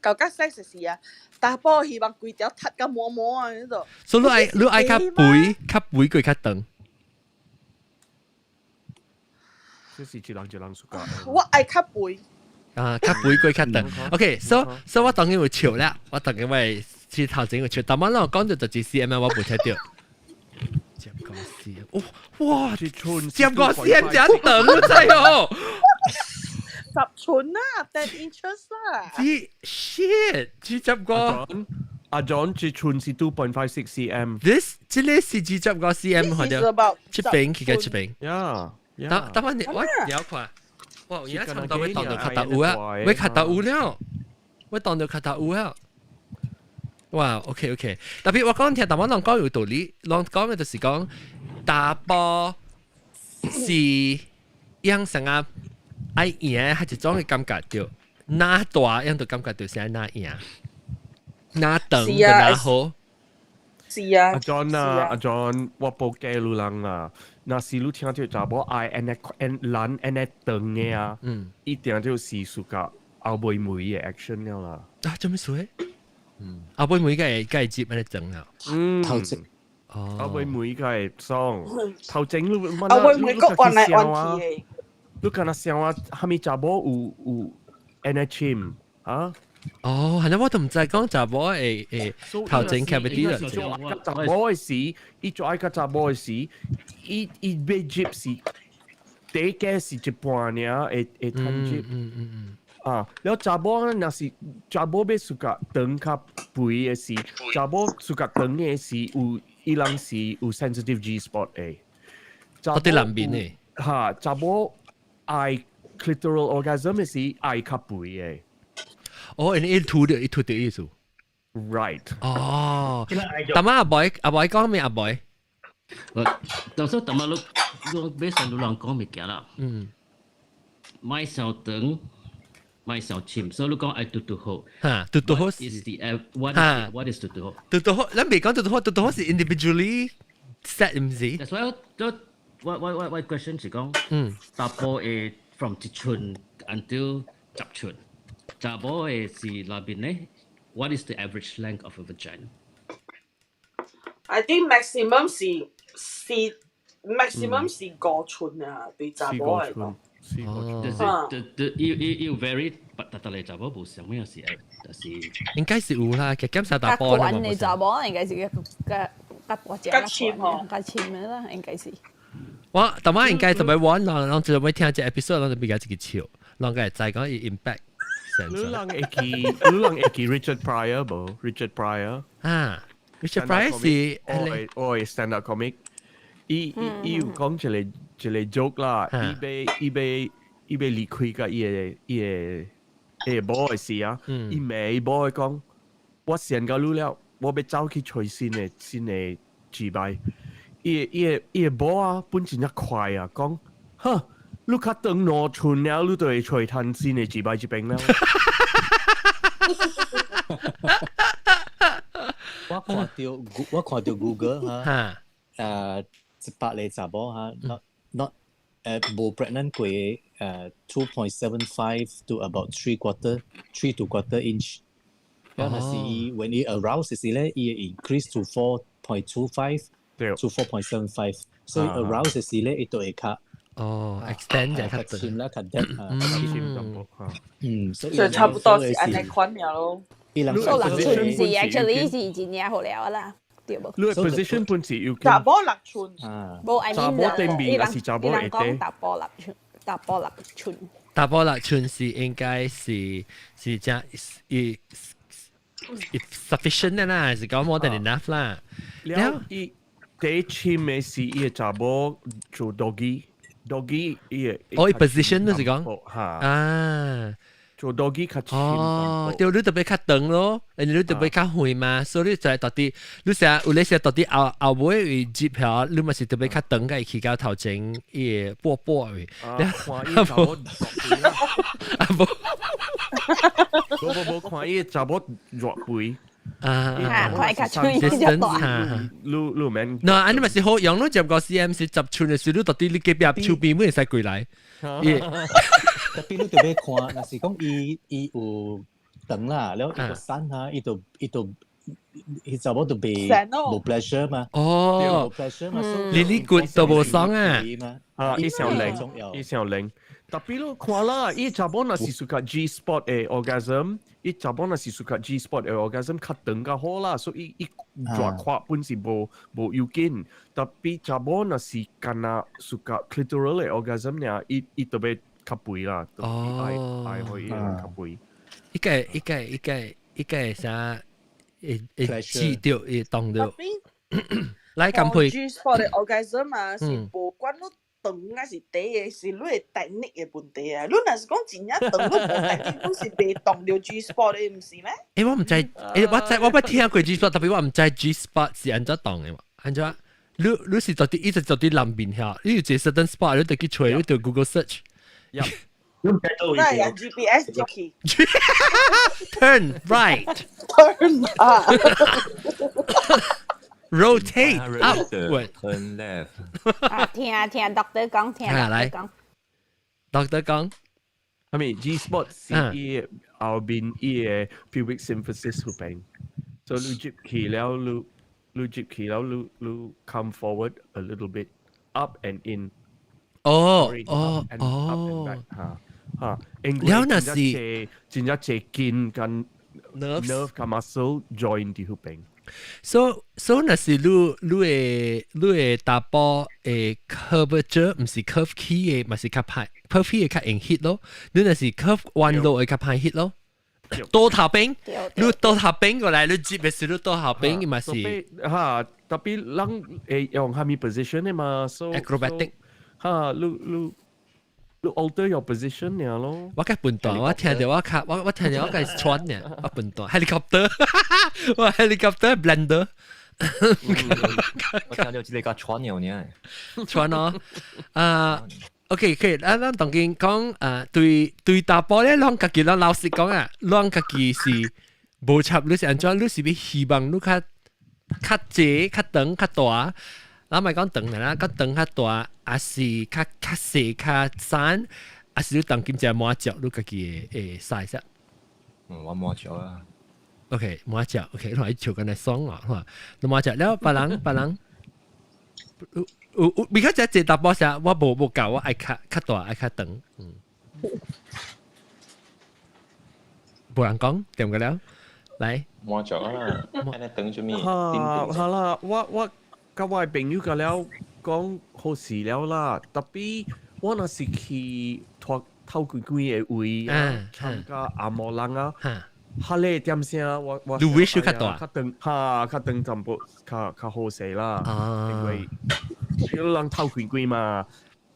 到甲 sex 時啊，查埔希望規條踢甲滿滿啊，你知。所以你愛你愛較肥，較肥過較長。這是一人一人 suka。我愛較肥。啊，較肥過較長。OK，so so 我當然會笑啦，我當然會去頭前會笑，但係我講到就是 cm，我無聽著。接個 cm，哇，接個 cm 真長，我知哦。 10寸啊，10 inches 啊。這 shit，這接個阿 John 這寸是 2.56 cm。 This 這個是二十個 cm 或者七邊佢嘅七邊。 Yeah。等等我我了看，哇！而家差唔多會當到卡達有啊，會卡達有了，會當到卡達有啊。哇，OK OK，特別我講聽，但我人講有道理，人講嘅就是講查埔是養成啊愛贏，係一種嘅感覺著，哪大樣就感覺就是愛哪贏，哪長就哪好。是啊。阿 John 啊，阿 John，我報假你人啊，若是你聽著查某愛按呢按人按呢長的啊，一定就是屬個後尾梅的 action 了啦。啊，做咩事？後尾梅該該接按呢長啊。頭前。哦。後尾梅該爽，頭前你後尾梅閣彎來彎去的。你敢若想啊，蝦米查某有有按呢深啊？哦，係啦，我都毋知講查某會會頭前 cavity 啦。查某的時，伊做愛較查某的時，伊伊欲入是第一個是一半爾，會會趁入。嗯嗯嗯。啊，了查某若是查某欲 suka 長較肥的時，查某 suka 長的時有伊人是有 sensitive G spot 的。我佇南邊的。哈，查某愛 clitoral orgasm 的時愛較肥的。哦，因伊吐著伊吐著意思。 Right。哦，大媽阿boy 阿 boy 講咩阿 boy？我到時候大媽你你 base on 你人講物件啦。莫傷長，莫傷深，所以你講愛拄拄好。哈，拄拄好 is the what is 拄拄好？拄拄好，咱未講拄拄好，拄拄好是 individually set 毋是？ That's why 我 question 是講，查埔會 from 1寸 until 10寸，查某的是內邊咧？What is the average length of a vagina？ I think maximum 是是 maximum 是5寸啊，對查某來講。就是對對，要要要 vary，特特嚟查某無上咩是，但是應該是有啦，其實檢查大波較懸的查某應該是較較較大隻，較深吼，較深的啦，應該是。我大媽應該就欲玩，人人就欲聽這 episode，人就比較一個笑，人個會知講伊 impact。你人會記，你人會記 Richard Pryor 無？Richard Pryor 啊，Richard Pryor 是哦哦 stand up comic。伊伊伊有講一個一個 joke 啦，伊欲伊欲伊欲離開佮伊的伊的伊的某的時啊，伊罵伊某講，我善到你了，我欲走去揣新的新的姊妹。伊的伊的伊的某啊，本真正快啊，講，呵，你較長2寸了，你就會揣趁新的姊妹這邊了。我看著 Google 哈，100個查某哈，not not 無 pregnant 過2.75 to about three quarter three to quarter inch。然後是伊 when 伊 arouse 時咧，伊會 increase to 4.25 to 4.75，所以 arouse 時咧，伊就會較哦，extend 就較深啦，較 depth 啊，深淡薄嚇。嗯，所以所以差不多是按呢款爾咯。伊人所以6寸是 actually 是真正好了啦，對無？你 position 本是要查某6寸，無 I mean 查某頂面還是查某下底？查某六寸，查某六寸。查某六寸是應該是是正伊 sufficient 的啦，是講 more than enough 啦。了伊第深的是伊的查某做 doggy。doggy 伊的哦，伊 position 就是講嚇啊，做 doggy 較深。哦，對，你特別較長咯，你特別較遠嘛，所以你就係到底，你成日有咧時到底後後尾會接票，你嘛是特別較長個去到頭前伊個波波位。啊，看伊查某啊無，無無無看伊查某熱肥。啊，看較長較大。你你免。嗱，按呢嘛是好用，你10個 cm 是10寸的時，你到底你隔壁手邊會使過來。特別你特別看，若是講伊伊有長啦，了伊個瘦哈，伊就伊就伊查某就袂無 pleasure 嘛。哦，無 pleasure 嘛，連你骨都無爽啊！啊，伊上靈，伊上靈。特別你看啦，伊查某若是 suka G spot 的 orgasm，伊查某若是 suka G spot 的 orgasm 較長較好啦，所以伊熱闊本是無無要緊。特別查某若是干焦 suka clitoral 的 orgasm 爾，伊伊特別較肥啦，哦，愛愛予伊較肥。一個一個一個一個啥？會會記著會當著。來乾杯。 G spot 的 orgasm 啊，是無管你長還是短的，是你的 technique 的問題啊！你若是講真正長，你無 technique，你是袂動著 G spot 的，毋是咩？欸，我毋知，欸，我知，我捌聽過 G spot，特別我毋知 G spot 是按怎動的嘛？按怎？你你是到底一直到底南邊遐？你有一個 certain spot，你就去揣，你就 Google search。你毋知佗位？那用 GPS 入去。 Turn right. Turn 啊。 Rotate upward. Turn left. 啊，聽聽 doctor 講，聽 doctor 講。 Doctor 講， I mean G spot 是伊後邊伊的 pubic symphysis 嗰邊，所以你接起了，你你接起了，你你 come forward a little bit up and in。哦哦哦，嚇嚇，了若是真正濟筋跟 nerve nerve 跟 muscle join 佇彼邊。 So so 若是你你的你的查埔的 curvature 毋是 curve 起的，嘛是較歹， perfect 會較用 hit 咯，你若是 curve 彎路會較歹 hit 咯。倒頭邊，你倒頭邊過來，你接嘅時你倒頭邊，嘛是。哈，特別人會用蝦米 position 的嘛，so acrobatic。哈，你 alter your position 爾咯。我較笨蛋，我聽到我較我我聽到我較喘呢，我笨蛋，helicopter，我 helicopter blender。我聽到這個較喘了呢。喘哦，啊。OK，可以，咱咱當今講啊，對對查埔咧，攏家己攏老實講啊，攏家己是無插，你是按怎？你是欲希望你較較濟、較長、較大？咱莫講長啦，較長較大，還是較較細、較瘦，還是你當今只滿足你家己的 size？嗯，我滿足啊。 OK，滿足，OK，你來笑緊來爽啊，你滿足了，別人別人。有有，比較這查埔啥，我無無夠，我愛較較大，愛較長，嗯。無人講，點個了？來。滿足啊！按呢長做咩？哈，好啦，我我佮我朋友個了講好事了啦，特別我若是去拖頭幾幾個位啊，參加阿摩人啊。哈咧點聲我我你 wish 較大，較長哈較長淡薄較較好勢啦，因為有人頭幾幾嘛，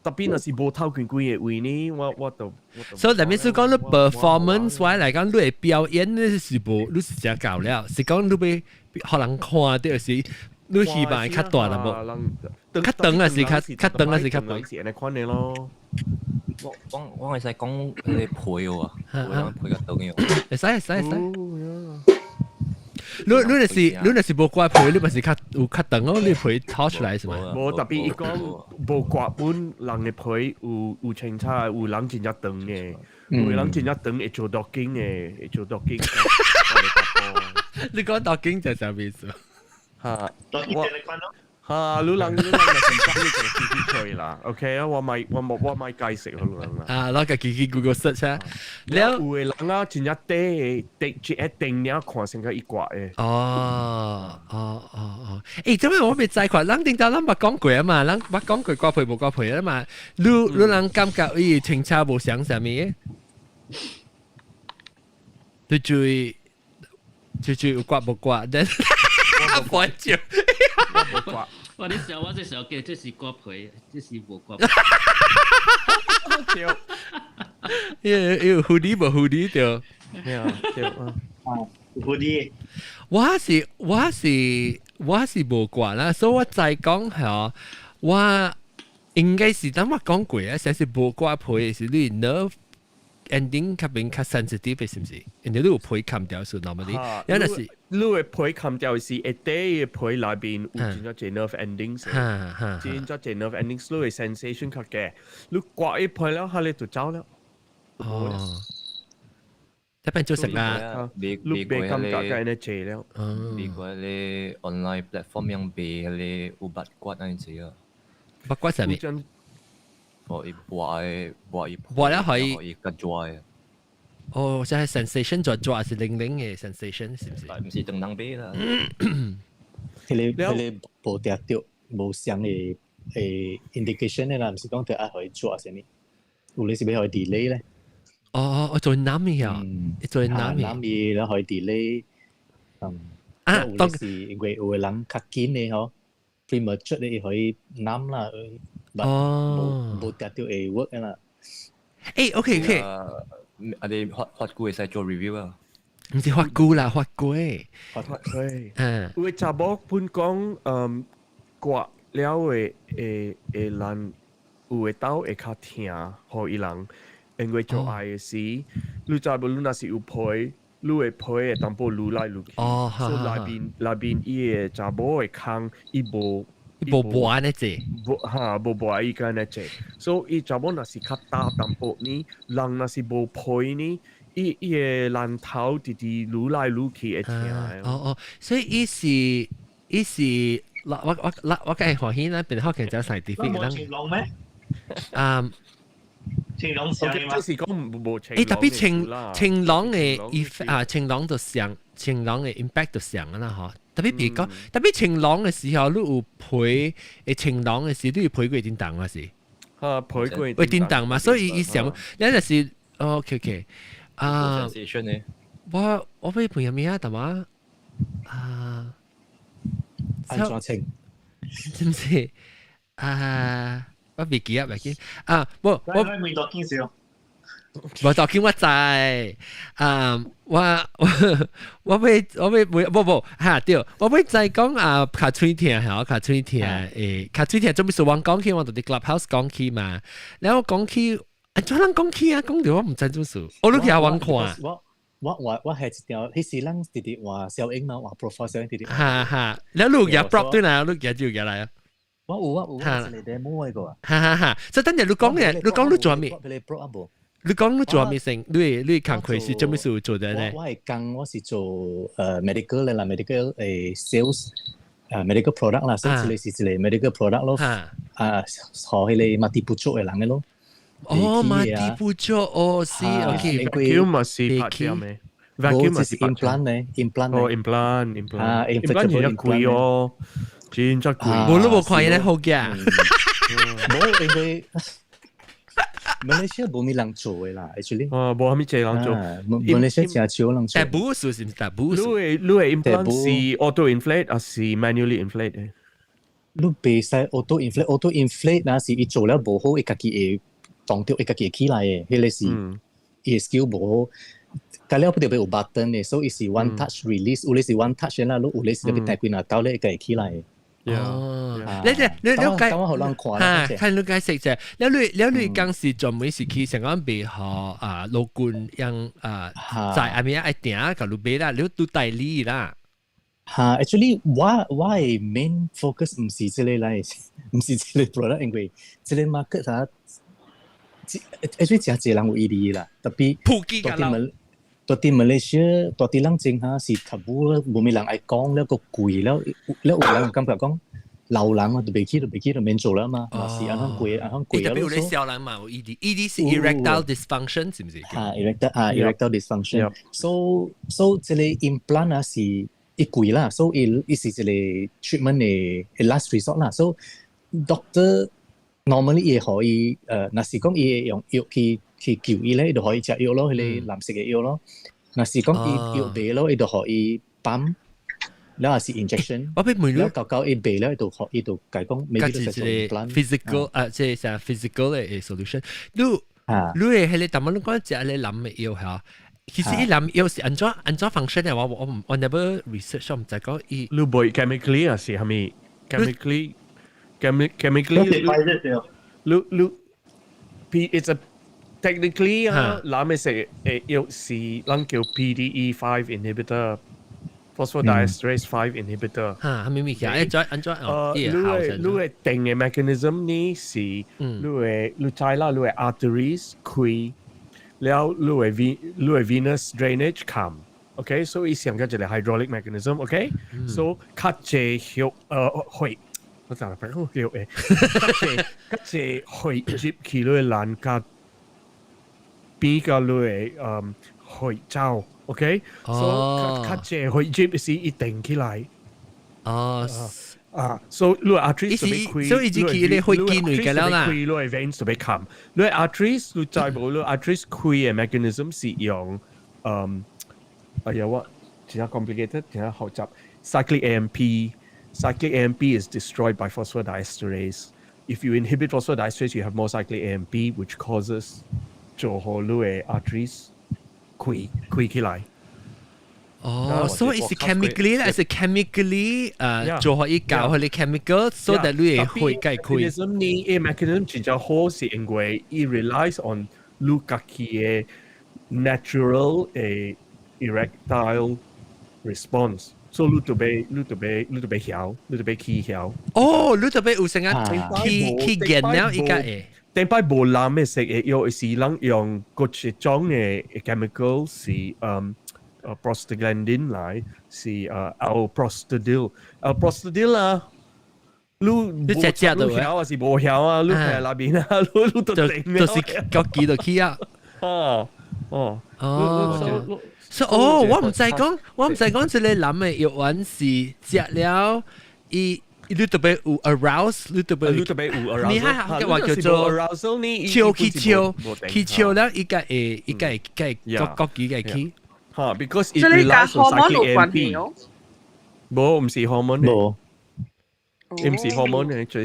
特別若是無頭幾幾的位呢，我我就所以，特別是講你 performance wise 來講，你的表演你是無，你是真夠了，是講你欲予人看到是，你希望較大啦無？較長還是較較長還是較短？是按呢款的咯。我我我會使講彼個皮喎，皮較長嘅。會使會使會使。你你若是你若是無割皮，你嘛是較有較長哦，你皮掏出來是嘛？無特別伊講無割本人的皮有有清楚，有人真正長的，有人真正長會做 docking 的，會做 docking。你講 docking 就啥意思？哈，我哈，你人你人若是講你就自己吹啦，OK 啊，我咪我冇我咪解釋好人啦。啊，攞個自己 Google search 啊。了有的人啊，真正短的，短一定爾看成個一掛的。哦哦哦哦，欸，這邊我未知看，咱頂頭咱捌講過啊嘛，咱捌講過割皮無割皮啊嘛。你你人感覺伊清楚無像啥物的？你注意，注注有割無割？等我笑，我無割。我你笑，我這小記，這是割皮，這是無割皮。對，因為蝴蝶無蝴蝶對。對啊，對啊。蝴蝶。我是我是我是無割啦，所以我再講嚇，我應該是當我講過啊，先是無割皮是你 nerve ending 較變較 sensitive 是毋是？因為你有皮冚掉是 normally，有陣是你的皮冚掉是一塊的皮內邊有真正濟 nerve endings，真正濟 nerve endings，你的 sensation 較低，你割一皮了，下你就走了。哦，這邊做食啦，你袂感覺該呢濟了。美國咧 online platform 樣賣彼個有拔骨按呢濟啊。拔骨啥物？哦，伊拔的拔伊拔了可以伊較抓的。哦，即係 sensation 抓抓是零零的 sensation 是毋是？毋是當人買啦。彼個彼個無定著，無相的誒 indication 的啦，毋是講著愛予伊抓啥物，有咧是欲予伊 delay 咧。哦哦，我做男嘅啊，做男嘅。男嘅然後予 delay，嗯。啊，當是因為有的人較緊的吼，premature 的伊予伊 numb 啦。哦，無定著會 work 啦。欸，OK OK。啊，你發發久會使做 review 啊？毋是發久啦，發過。發過。嗯。有的查某本講，嗯，割了的會會人有的兜會較疼，予伊人，因為做愛的時，你知無？你若是有皮，你的皮會淡薄擼來擼去，哦，所以內邊內邊伊的查某的空，伊無。無無按呢濟，無哈無無伊個按呢濟，所以伊查某若是較大淡薄呢，人若是無皮呢，伊伊的蘭頭直直擼來擼去會疼。哦哦，所以伊是伊是，我我我我梗係歡喜咱變學見只 scientific 人。情郎咩？啊，情郎上嘛？就是講無情。欸，特別情情郎的 effect 啊，情郎就上，情郎的 impact 就上啦嗬。特別別講，特別情郎的時候，你有皮，欸情郎的時，你有皮過叮當啊是？嚇，陪過會叮當嘛，所以伊想，你就是 OK OK 啊，我我欲問啥物啊，淡仔啊，安怎稱？知唔知啊？我袂記啊，袂記啊，無我我問多件事。無當見我知，啊，我我我欲我欲無無哈對，我欲再講啊，尻喙疼嚇，尻喙疼誒，尻喙疼做咩事？我講起我就佇 Clubhouse 講起嘛，然後講起，按怎人講起啊？講著我毋知做事，我你去遐揾看。我我我我係一條，彼時咱直直換小英嘛，換 profile 小英直直。哈哈，你錄嘢 prop 對啦，錄嘢就入來啊。我有我有，我一個 demo 個啊。哈哈哈，所以等陣你講嘅，你講你做咩？你講你做咩先？你你工課是做咩事做的咧？我係講我是做medical 啦，medical sales medical product 啦，所以這個是一個 medical product 咯。啊，予彼個馬蹄不足的人的咯。哦，馬蹄不足哦，是 OK。 Vacuum 嘛是拍掉咩？Vacuum 是 implant 呢？implant 哦，implant，implant 啊，implant 真貴哦，真正貴。無你無看伊咧好嘅。無，因為馬來西亞無咩人做的啦，actually。哦，無啥物濟人做。馬來西亞誠少人做。但補數是毋是？但補數。你的 implant 是 auto inflate 還是 manually inflate 的？你袂使 auto inflate，auto inflate 若是伊做了無好，伊家己會當著，伊家己會起來的，彼個是伊的 skill 無好。佮了不著欲有 button 的，所以伊是 one touch release，有的是 one touch 啦，你有的是欲彈幾若刀咧，伊家會起來的。哦，你你你了解？嚇，看你解釋者，你你你你講是專門是去香港賣予啊老君用啊，在下面愛訂共你買啦，你都代理啦。嚇，actually 我我的 main focus 毋是這個來，毋是這個 product，因為這個 market 啊，actually 誠濟人有伊哩啦，tapi 普及㗎啦。蹛佇馬來西亞，蹛佇咱前哈是 taboo，無咩人愛講了，閣貴了，了有人感覺講老人啊，就袂去，就袂去，就免做啦嘛，嘛是按怎貴，按怎貴啊。特別有咧少人嘛有 ED，ED 是 erectile dysfunction 是毋是？啊，erectile 啊，erectile dysfunction。So so 這個 implant 啊是伊貴啦，所以伊是一個 treatment 的 last resort 啦。So doctor normally 伊會予伊若是講伊會用藥去去救伊咧，伊就予伊食藥咯，彼個藍色的藥咯。若是講伊藥袂咯，伊就予伊泵，了也是 injection。我欲問你，了到到伊袂了，伊就予伊就共講，maybe 就是 physical 啊，即係 physical 的 solution。你你的彼個淡薄你講食彼個藍的藥嚇，其實伊藍藥是按怎按怎 function 的？我我我 never research，我毋知講伊。你袂 chemically 還是啥物？chemically chemically 你你 P it's a technically 啊，藍的色的藥是咱叫 PDE5 inhibitor。phosphodiesterase 5 inhibitor。嚇，啥物物件？按怎按怎？你的你的定的 mechanism 呢是，你的你知啦，你的 arteries 開，了你的 v 你的 venous drainage 冚。OK，所以上個一個 hydraulic mechanism。OK，so 較濟血血，我就嚟講血誒，較濟較濟血入去你的欄甲比較你的血走。OK，所以較濟血入是一定起來。哦，啊，所以你 arteries 就欲開，所以就去你血筋嚟㗎啦。開你 veins 就欲冚。你 arteries 你知無？你 arteries 開的 mechanism 是用，哎呀我真正 complicated，真正複雜。Cyclic AMP，cyclic AMP is destroyed by phosphodiesterase. If you inhibit phosphodiesterase, you have more cyclic AMP, which causes 做予你的 arteries 開開起來。哦，所以是 chemically 咧，是 chemically 做予伊搞彼個 chemical，so that 你會血解開。 mechanism 呢？伊 mechanism 真正好是因為伊 relies on 你家己的 natural 的 erectile response。所以你就欲你就欲你就欲曉，你就欲起曉。哦，你就欲有成啊起起見了伊個會。頂擺無藍的色的藥是人用閣一種的 chemical 是prostaglandin 來是alprostadil，alprostadil 啊，你你食食到你曉還是無曉啊？你喺那邊啊？你你都就就是個記就起啊。哦哦哦，所以哦，我毋知講，我毋知講這個藍的藥丸是食了，伊你你特別有 arouse，你特別你特別有 arousal。你係話叫做 arousal 呢？笑起笑，起笑了，伊個會伊個會個個個幾個起。嚇，because it relies on cyclic AMP。無，毋是 hormone。無。毋是 hormone 嘅，這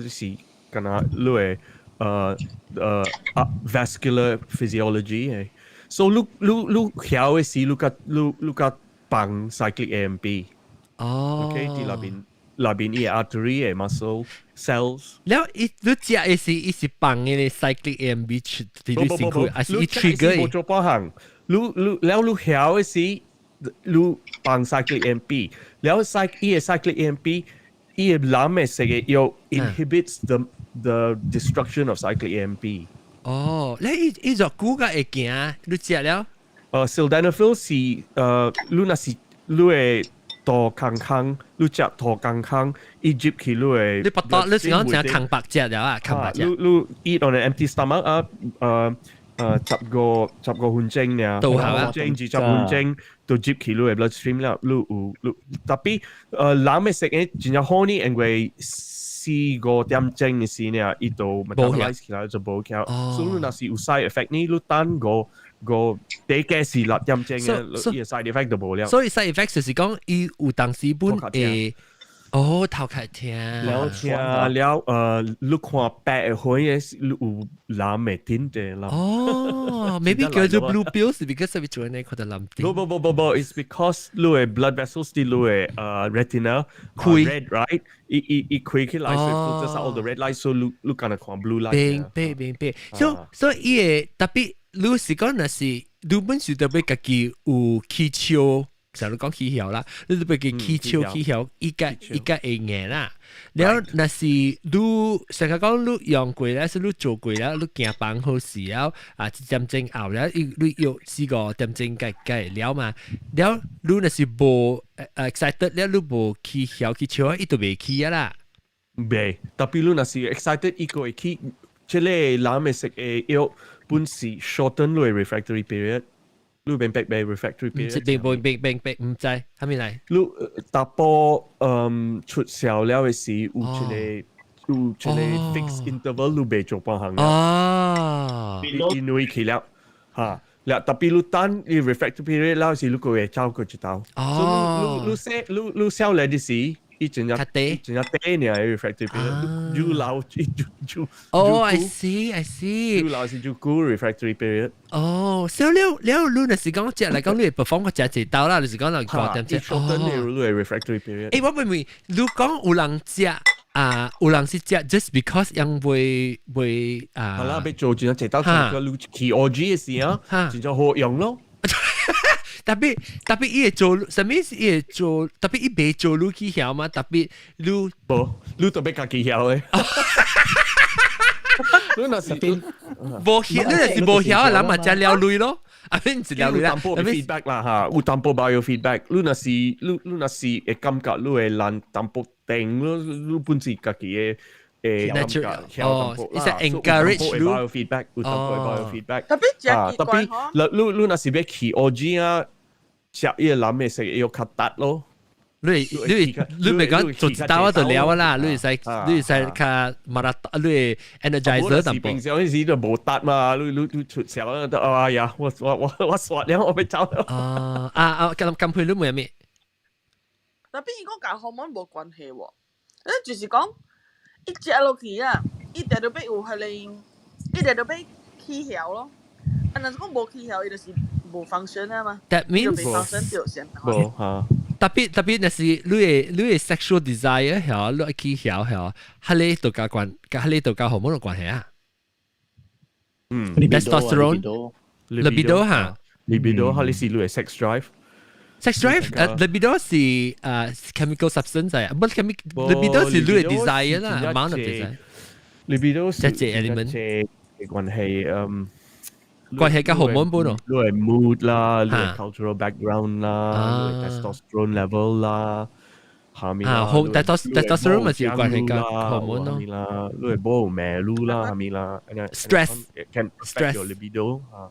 是敢若你的vascular physiology 嘅。So 你曉的時，你較放 cyclic AMP。哦。 OK，佇內邊伊 artery 的 muscle cells。了伊你食的是伊是放的 cyclic AMP 出佇你身軀，還是伊 trigger？無做半項。你了你曉的時，你放 cyclic AMP，了 cyc 伊的 cyclic AMP，伊的藍的色的藥 inhibits the destruction of cyclic AMP。哦，你伊伊就久個會行，你食了？sildenafil 是你若是你會肚空空，你食肚空空，伊入去你會。你不多，你是講食空腹食了啊？空腹食。你 eat on an empty stomach 啊？15分鐘爾，都好啊，鐘20分鐘就入去你的 bloodstream 了，你有你 tapi 人的食的真正好呢，因為4、5點鐘的時呢，伊就 metabolize 起來就無起。所以你若是有 side effect 呢，你等五第加是6點鐘嘅，伊的 side effect 就無了。所以 side effect 就是講，伊有當時本會。哦，頭殼疼。了聽了，你看白的花的，你有藍的點的啦。哦，maybe 叫做 blue pills because 係做呢個的藍點。不不不不不，it's because 你的 blood vessels 佇你的retina 開 red right，伊開起來，所以 filters out all the red light，所以你敢若看 blue light。明白明白。所以伊個 tapi 你是講若是你本是特別家己有起笑。成日講起曉啦，你都別叫起笑起曉，伊個會硬啦。了若是你成日講你用過咧，是你做過了，你行房好時了啊，1點鐘後了，伊你約4、5點鐘該該了嘛。了你若是無 excited 了，你無起曉起笑，伊就袂起啊啦。袂，tapi 你若是 excited，伊個會起，這個藍的色的藥本是 shorten 你 refractory period。你明白未 refractory period？明明明白，毋知，啥物來？你查埔出痟了的時，有一個 fixed interval，你袂做半項。哦，因為去了，嚇，了 tapi 你等你 refractory period 了時，你個會走過一道。哦，你你你少年的時，伊真正真正短爾 refractory period，愈老愈愈哦，I see，I see，愈老是愈久 refractory period。哦，所以了了，你若是講食來講，你會 perform 個食一道啦，就是講人5點鐘。哦，你 refractory period。欸，我問問，你講有人食啊，有人是食 just because 因為會啊。係啦，欲做真正一道，你去 orgy 的時啊，真正好用咯。 Tapi 伊會做，啥物是伊會做？Tapi 伊袂做你起曉嘛？Tapi 你無，你特別家己曉的。你若是無曉，你若是無曉啊，人嘛食了鐳咯。啊，免是了鐳啦。有淡薄 feedback 啦嚇，有淡薄 bio feedback。你若是會感覺你會爛淡薄定，你本是家己的會感覺哦，伊是 encourage 你 bio feedback，有淡薄 bio feedback。 Tapi 啊，tapi 你若是欲去 orgy 啊，食伊個男的食會較達咯。你你你咪講做一道就了啦，你會使較馬拉你會 energizer 淡薄。平常時就無達嘛，你出痟了，哎呀，我煞了，我欲走了。啊啊啊！咁咁配你問咩？ Tapi 伊講佮荷爾蒙無關係喎，就是講伊食落去啊，伊定著欲有彼個，伊定著欲起曉咯。啊，若是講無起曉，伊就是無 function 啊嘛。 That means 無 function 就先。無嚇。 Tapi 若是你的 sexual desire 嚇，你起曉嚇，彼個就佮關，佮彼個就佮荷爾蒙有關係啊。嗯，testosterone，libido 嚇，libido 彼是你的 sex drive。 Sex drive，libido 是chemical substance 嚟，不 chemical libido 是你的 desire 啦，amount of desire。 libido 是一個 element。關係關係佮荷爾蒙本咯，你的 mood 啦，你的 cultural background 啦，你的 testosterone level 啦，下面啊，好 testosterone 咪是有關係佮荷爾蒙咯，啦，你的無罵你啦，下面啦，stress can affect your libido 啊。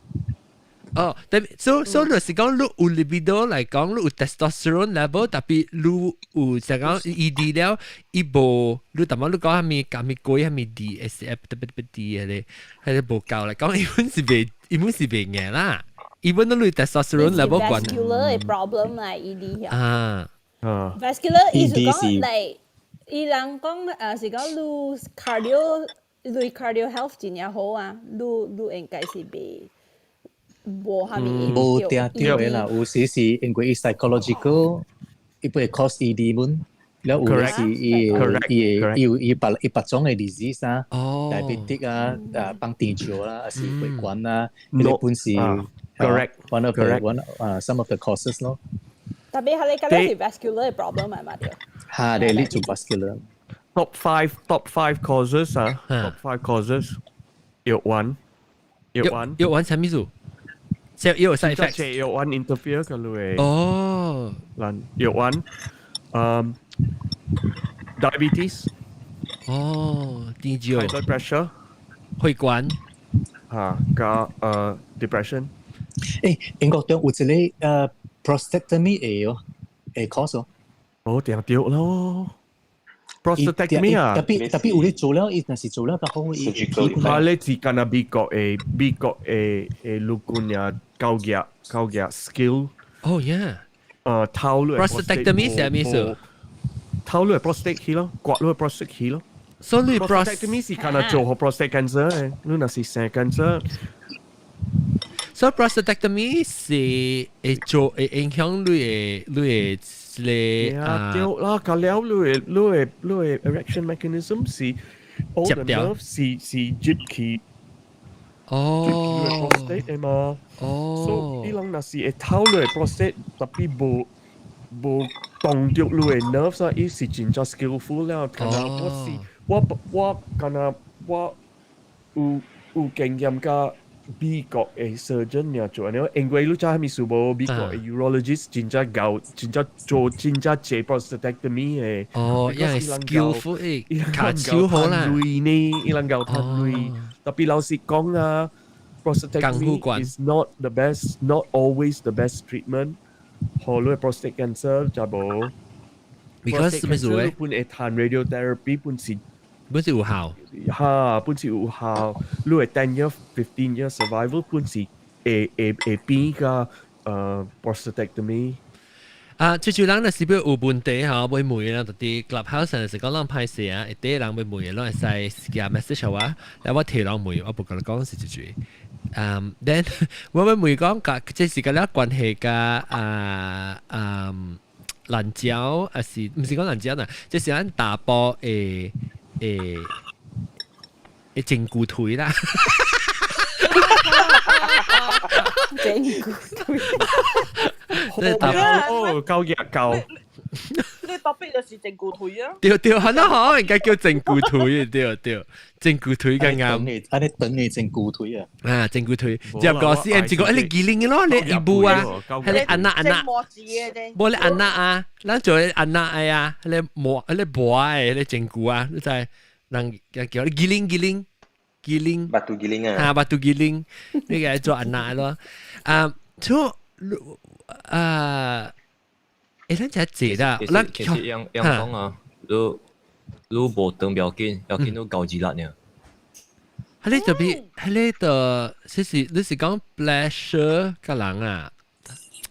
哦，但所以就是講你有 libido 嚟講，你有 testosterone level，特別你有就講 ED 了，伊無你淡薄你講啥物啥物鬼啥物 D S F 特別特別 D 嘅咧，係無夠嚟講，伊本是袂伊本是袂硬啦，伊本都你 testosterone level 懸。 vascular 嘅 problem 嚟 ED 啊啊，vascular 意思講嚟，伊人講是講你 cardio 你 cardio health 真正好啊，你應該是袂。無蝦米無定對的啦，有時是因為伊 psychological，伊會 cause ED 本，了有的是伊伊伊有伊別伊別種的 disease 啊，diabetic 啊，啊放甜尿啦，還是血管啊，彼個本是 correct one of the one 啊 some of the causes 咯。特別係你講是 vascular problem 係嘛對？嚇，你 lead to vascular。 Top five causes 啊，top five causes 藥丸，藥丸，藥丸啥物事？即係有 side effect。藥丸 interfere 個類。哦，嗱，藥丸，diabetes。哦，甜尿。 high blood pressure。血管。嚇，加depression。誒，英國中有一個prostatectomy 會哦，會 cause 哦。哦，定對咯。prostatectomy 啊，特別特別有咧做了，伊若是做了較好，伊啊，你是敢若美國的陸軍啊，教業教業 skill。哦，yeah。頭你 prostatectomy 是咩意思？頭你 prostate 去咯，割你 prostate 去咯。所以 prostatectomy 是敢若做予 prostate cancer 的，你若是生 cancer。所以 prostatectomy 是會做會影響你的這個啊，對啦，甲了你的 erection mechanism 是 all the nerve 是入去。哦，prostate 的嘛。哦。所以伊人若是會偷你的 prostate，特別無無動著你的 nerves 啊，伊是真正 skillful 了。敢若我是我我敢若我有有經驗甲美國的 surgeon 爾做，因為你知啥物事無？美國的 urologist 真正𠢕，真正做真正濟 prostatectomy 的。哦，因為 skillful 誒，跤手好啦。賺呢，伊人𠢕趁鐳。特別老實講啊，prostatectomy is not the best, not always the best treatment。予你 prostate cancer 就無。 Because 咩事咧？本會談 radiotherapy 本是。本是有效。哈，本是有效。你會 10 year、 15 year survival 本是會會會變個prostatectomy。啊，最主人若是欲有問題吼，欲問啦，就佇 Clubhouse 上是講人歹勢啊，一啲人欲問，攏會使寄 message 我，然後我替人問，我無共你講是一句。嗯，then 我欲問講，佮這是佮了關係佮啊嗯濫交，還是毋是講濫交啦？這是咱查埔的的的整骨腿啦。整骨腿。這查哦，夠熱夠。你特別就是整骨腿啊！對對，很好，應該叫整骨腿，對對，整骨腿更啱。啊，你等你整骨腿啊！啊，整骨腿，入個 C M 這個，你機靈的咯，你一步啊，係你按那按那，無你按那啊，咱做按那的啊，你磨，你磨的，你整骨啊，你知人叫你機靈機靈機靈。 Batu giling 啊！啊，batu giling，你個做按那咯，啊，就啊。誒，咱只濟啦，咱其實樣樣講啊，你你無長不要緊，要緊你夠熱力呢。係你特別，係你的，這是你是講 pleasure 個人啊，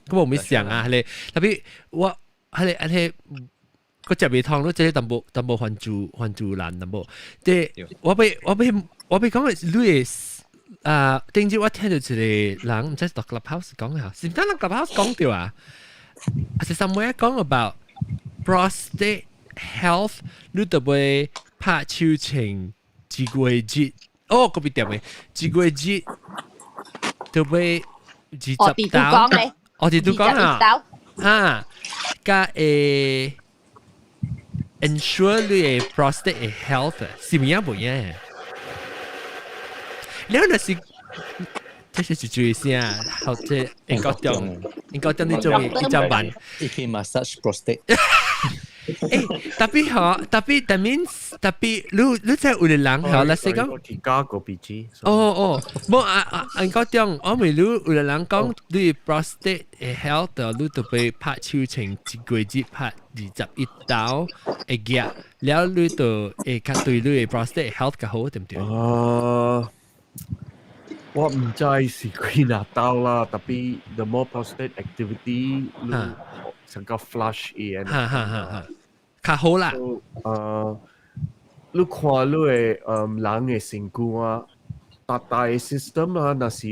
咁我沒想啊，係你特別我係你係你個食袂通，你這個淡薄淡薄番薯番薯難淡薄，即我欲講的你的啊，頂日我聽到一個人，毋知是佇 Clubhouse 講啊，是毋知人 Clubhouse 講著啊？還是 somewhere 講 about prostate health，你著愛拍手槍一月一，哦，個別點的，一月一著愛20刀，哦，佇拄講啊，哈，佮會 ensure 你的 prostate 的 health 是毋影無影？你若是這是注意聲，好，這英國中，英國中你做一隻慢，伊去 massage prostate。欸，特別好，特別 that means 特別你真有個人係啦，是講加個 BG。哦哦，無啊啊，按講中，我咪你有個人講你 prostate health，你特別拍手槍一個月拍21刀會夾，了你就會較對你的 prostate health 較好，對毋對？啊，我毋知是幾若刀啦，特別 the more prostate activity，你成個 flush 伊。哈哈哈哈，較好啦。你看你的人的身軀啊，大大的 system 啊，若是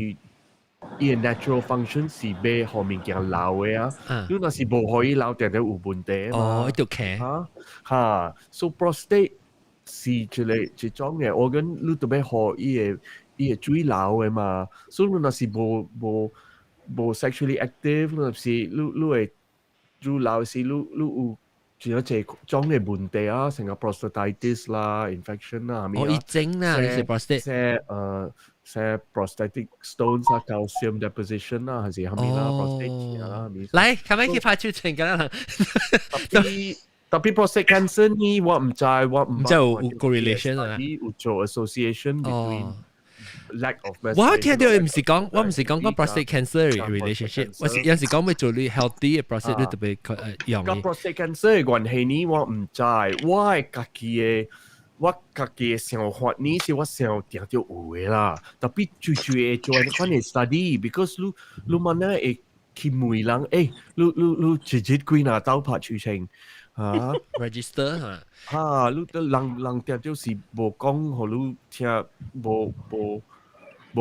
伊的 natural function 是欲予物件流的啊，你若是無予伊流，定定有問題嘛。哦，就騎。哈，哈，so prostate 是一個一種的 organ，你著欲予伊的水流的嘛。所以你若是無 sexually active，你若是你會你流時你有仲有這種的問題啊，成個 prostatitis 啦、infection 啦，係咪哦，伊整啦，你是 prostate。些 prostatic stones 啊、calcium deposition 啦，還是係咪啦？prostate 啦，係咪？來，係咪去拍手槍㗎啦？特別 prostate cancer 呢，我毋知，我毋毋知有 correlation 啊？有做 association between lack of 我聽到毋是講，我毋是講講 prostate cancer relationship，我是有時講欲做你 healthy 嘅 prostate 你特別用。佮 prostate cancer 嘅關係呢，我毋知，我家己的想法呢，是我想定著有的啦。特別最最會做呢款的 study，because 你問咧會去問人，你一日幾若刀拍手槍？嚇，register 嚇，嚇，你人定著是無講，予你聽，無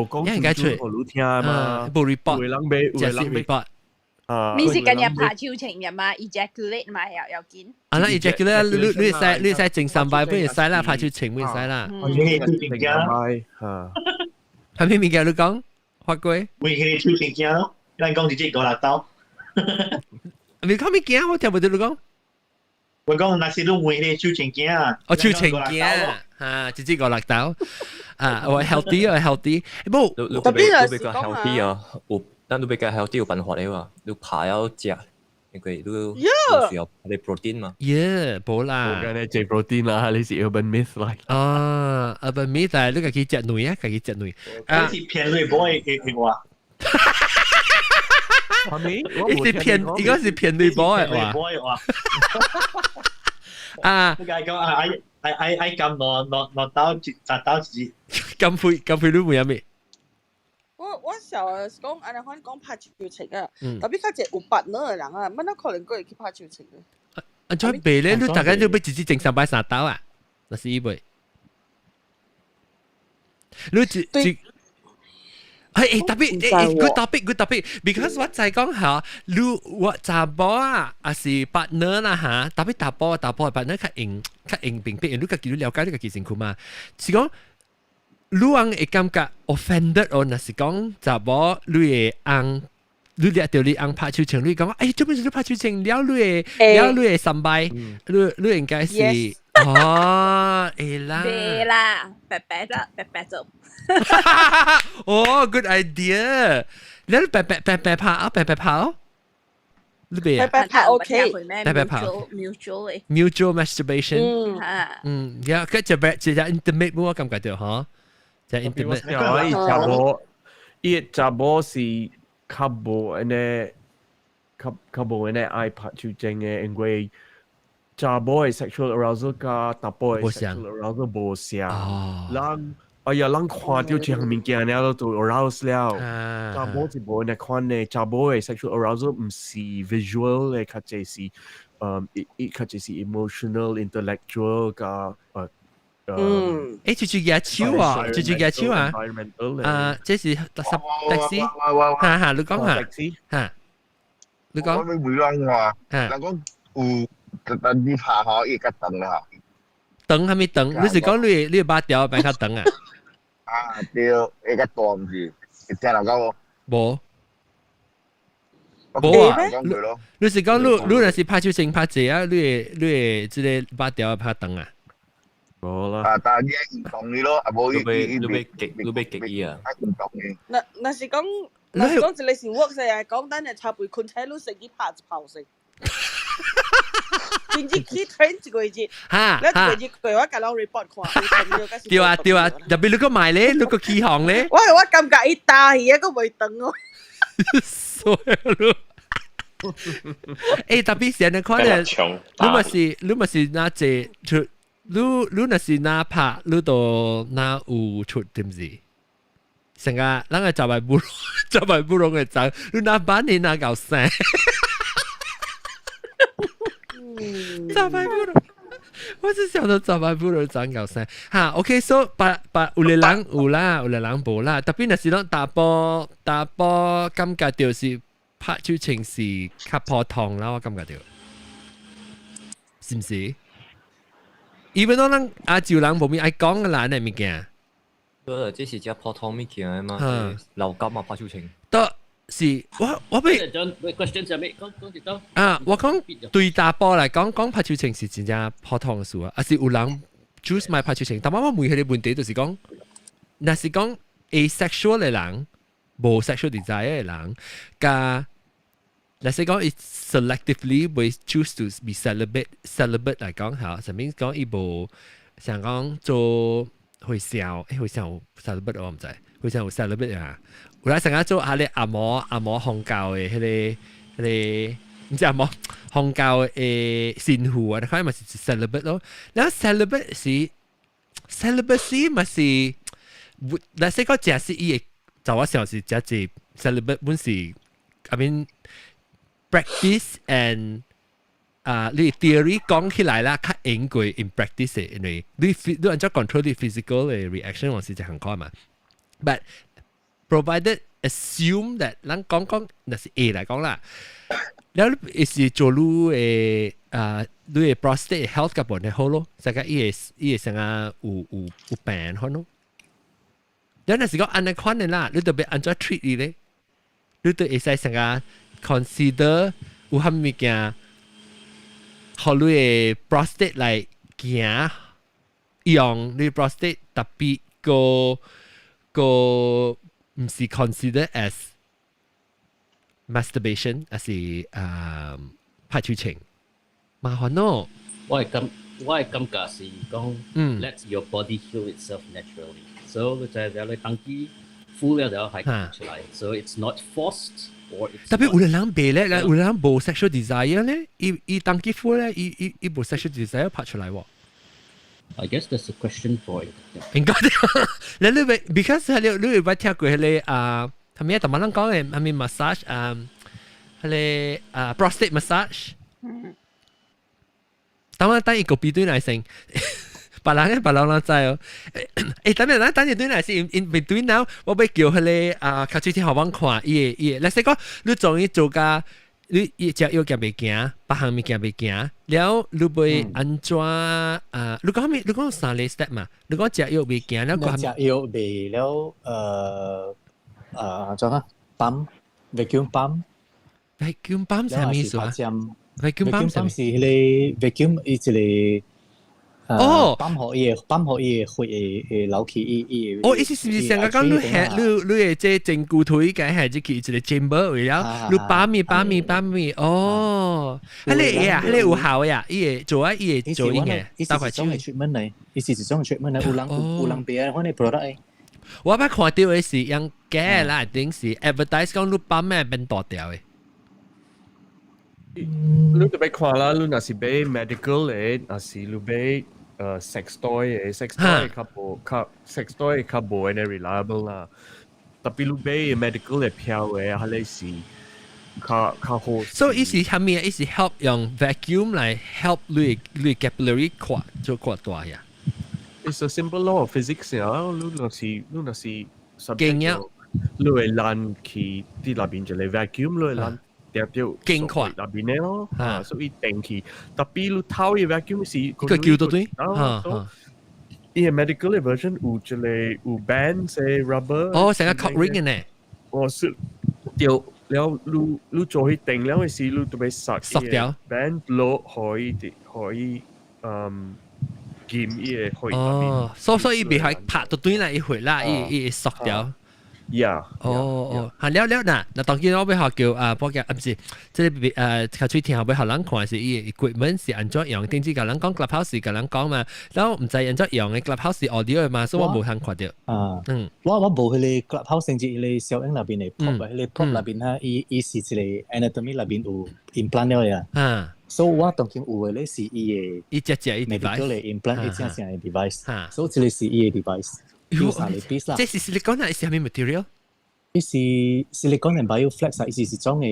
講清楚，予你聽嘛，無 report，有人欲，有人欲 report。啊，你是今日拍手槍嘅嘛？ejaculate 嘛又又見。啊，那 ejaculate 你會使整三擺，不會使啦，拍手槍會使啦。你手槍嚇，係咩物件你講？發過？會去手槍咯，咱講一隻五六刀。你講咩件？我聽無到你講。我講若是你換彼個手槍鏡啊，哦，手槍鏡嚇，一支五六刀啊，我 healthy 我 healthy，無，特別你比較 healthy 啊，有，但你比較 healthy 有辦法的喎，你拍了食，因為你需要你 protein 嘛。 Yeah，無啦。我講你食 protein 啦，你是 urban myth 來。啊，urban myth 但係你家己食卵啊，家己食卵。啊，你是騙你某的的話。係咪？伊是騙，應該是騙你某的話。啊！你講啊，愛愛愛愛撳兩兩刀一，三刀一支。減肥減肥你問啥物？我小的是講，按呢款講拍手槍啊，特別較濟有 partner 的人啊，乜可能閣會去拍手槍嘅。啊，怎袂咧？你大概你欲一支整三擺三刀啊？那是伊袂。你一一。特別good topic，good topic，because 我在講嚇，你我查某啊，還是 partner 啦嚇，特別查某 partner 較硬並並，你家己了解你家己身軀嘛，是講你翁會感覺 offended 哦，若是講查某你的翁，你掠著你翁拍手槍，你講哎，做咩事你拍手槍了你的了你的三擺，你應該是哦，會啦，袂啦，白白啦，白白做。哦，good idea！你白白白白拍啊，白白拍哦，你別白白拍 OK，白白拍 mutual mutual masturbation，嗯，呀，佢就白就 intimate 我感覺到嗬，就 intimate。伊查某，伊查某是較無按呢，較無按呢愛拍手槍的，因為查某的 sexual arousal 佮查埔的 sexual arousal 無相，人。哎呀，人看著這項物件了就 arouse 了。查某就無按呢款的，查某的 sexual arousal 毋是 visual 的，較濟是，伊較濟是 emotional、intellectual 佮欸，就舉手啊，就舉手啊，啊，這是十 taxi，哈哈，你講下，哈，你講。我欲問人話，人講有特登啲拍嗬，伊較長啦。長啥物長？你是講你的肉條變較長啊？啊對，會較大毋是？會聽人講無？無。無啊！你是講你若是拍手槍拍濟啊？你會這個肉條較長啊？無啦。啊，但係你愛運動的咯，啊無伊伊你欲激你欲激伊啊？愛運動的。若是講一個是 work 勢來講，等下差不困醒，你先去拍一炮先。甚至去 train 一個月，你一個月過我共人 report 看。對啊對啊，特別你個買咧，你個起行咧。我感覺伊打去，閣袂長哦。衰咯。欸，特別是你看咧，你嘛是若這出，你若是若拍，你都若有出點子？成個咱個就係不就係不攏會走，你若班你若夠生。就係不攏，我只想到就係不攏長夠生。哈，OK，so 把把有個人有啦，有個人無啦。特別若是講查埔查埔，感覺就是拍手槍是較普通啦，我感覺到，是毋是？even though 咱亞洲人無咪愛講嘅啦，呢物件。對，這是只普通物件嘛，流感嘛，拍手槍。都是我欲 question 啥物？講講一道。啊，我講對查埔來講，講拍手槍是真正普通的事啊，還是有人 choose 莫拍手槍？但我問彼個問題就是講，若是講 asexual 的人，無 sexual desire 的人，佮若是講伊 selectively 會 choose to be celibate 來講嚇，啥物講伊無想講做和尚，欸和尚有 celibate 我毋知，和尚有 celibate 啊。有來成日做下咧阿摩阿摩宗教的彼個，毋知阿摩宗教的神父啊，你看嘛是 celibate 咯。然後 celibate 是 celibacy 嘛是，若是講正是伊會，就我想是真濟 celibate 本是，I mean practice and 啊，你 theory 講起來啦，較應過 in practice 因為你按怎 control 你 physical 的 reaction 還是一項看嘛。But provided assume that 咱講講，若是 A 來講啦，了你是做你的啊，你的 prostate health 較無呢好咯，成個伊會成個有病款咯。了若是講按呢款的啦，你著欲按怎 treat 伊咧？你著會使成個 consider 有啥物件，予你的 prostate 來行，用你 prostate 特別個個毋是 consider as masturbation，還是啊拍手槍，麻煩咯。我的感覺是講，let your body heal itself naturally。So 你就你當機敷了就係出來，so it's not forced or it's 特別有人袂咧，有人無 sexual desire 咧，伊當機敷咧，伊無 sexual desire 拍出來喎。 I guess that's a question for it. 應該你會 because 你會捌聽過彼個啊，係咪同埋人講嘅係咪 massage 啊？彼個啊 prostate massage。等我等伊個比對來先，別人別人人知哦。欸，等陣咱等陣對來是 in between now，我欲叫彼個啊，較水天予阮看，伊個伊個，例如講你終於做甲你伊食藥行袂行，別項物件袂行，了你欲按怎啊？你講啥物？你講三個 step 嘛？你講食藥袂行，了食藥袂了，怎啊？泵 vacuum pump。 vacuum pump 啥物意思啊？vacuum pump 是彼個 vacuum 伊一個。哦，泵予伊個泵予伊個血會流去伊伊。哦，意思是毋是上個講你係你你的這前骨腿嘅係這去一個 chamber 位了，你泵咪泵咪泵咪，哦，彼個會啊，彼個有效呀，伊會做啊，伊會做應嘅，伊是一種的 treatment 嚟，伊是一種 treatment 嚟，有人別款的 product 嘅。我捌看到的是用假啦，定是 advertise 講你泵咩變大條的。你特別看啦，你若是買 medical 的，若是你買sex toy 的，sex toy 較無較 sex toy 較無按呢 reliable 啦。特別你買 medical 的票的，彼個是較較好。所以伊是啥物啊？伊是 help 用 vacuum 來 help 你 capillary 擴做擴大呀。 It's a simple law of physics 啊！你若是經驗，你會爛去佇內邊一個 vacuum，你會爛。定掉經快內邊的咯，啊，所以定去。特別你透伊 vacuum 是個叫到對，伊個 medical version 有一個有 band 是 rubber。哦，成個 cock ring 的呢。哦，是，對，了你做彼定了的時，你就欲索索掉 band 落可以可以撳伊個血。哦，所以袂係拍到對啦，伊血啦，伊會索掉。Yeah。哦哦，係了了嗱，嗱當然我欲學叫啊，波嘅啊，毋是，這個較喙聽後欲予人看是伊 equipment 是按怎用，頂次共人講 Clubhouse 共人講嘛，然後毋知按怎用的 Clubhouse 是 audio 的嘛，所以我無通看著。啊，我無彼个 Clubhouse 甚至彼个小影內邊的 prop，彼个 prop 內邊哈，伊伊是一个 anatomy 內邊有 implant 了呀。所以我當今有的咧是伊的，伊隻隻伊 medical 的 implant，伊正正的 device。所以這个是伊的 device。有三个 piece 啦。這是 silicone 還是啥物 material？伊是 silicone and bioflex 啊，伊是一種的，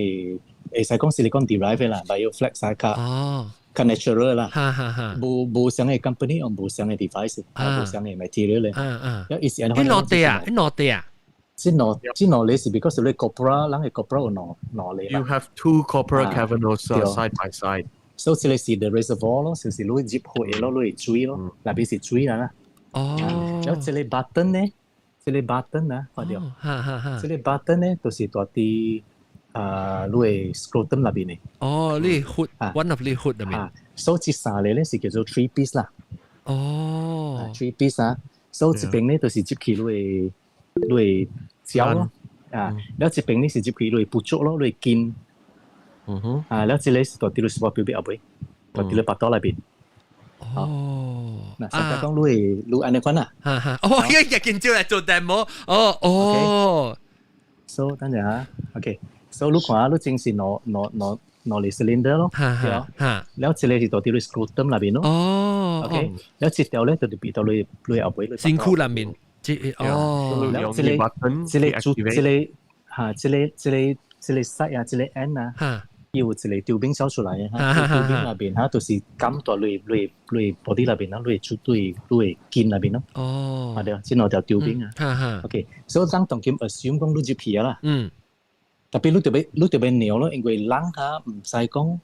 會使講 silicone derived 的啦，bioflex 啊，較較 natural 啦。無無相的 company 用無相的 device，無相的 material 咧。伊是按彼兩塊啊，彼兩塊啊。這兩這兩個是 because 你 corpora，人的 corpora 有兩兩個。 You have two corpora cavernosa side by side。所以這個是 the reservoir 咯，就是你入血咯，你會水咯，內邊是水啦。然後這個 button 呢，這個 button 啊，看著。這個 button 呢，就是蹛佇啊，你的 scrotum 內邊的。哦，你血，one of 你血內面。所以這三個咧是叫做 three piece 啦。three piece 啊，所以這邊呢就是接去你的你的腳咯，啊，然後這邊呢是接去你的腹足咯，你的筋。啊，然後這個是蹛佇你 suprapubic 後尾，蹛佇你腹肚內邊。嗱，實在講你會你按呢款啊？哈哈，哦，一日見招來做 demo，哦哦。 So 等陣嚇，OK。So 你看啊，你前是兩兩兩兩個 cylinder 咯，對啊，然後一個是蹛佇你 scrotum 內邊咯。OK，然後這條咧就是變到你你後尾。身軀內面，這哦。然後這個這個主這個嚇，這個這個這個 side 啊，這個 end 啊。伊有一個吊餅走出來的，哈，吊餅內邊哈，就是感蹛你你你 body 內邊啦，你出對你筋內邊咯。啊對，這兩條吊餅啊。OK，所以咱當今 assume 講你入去啊啦。特別你特別你特別尿咯，因為人哈毋使講，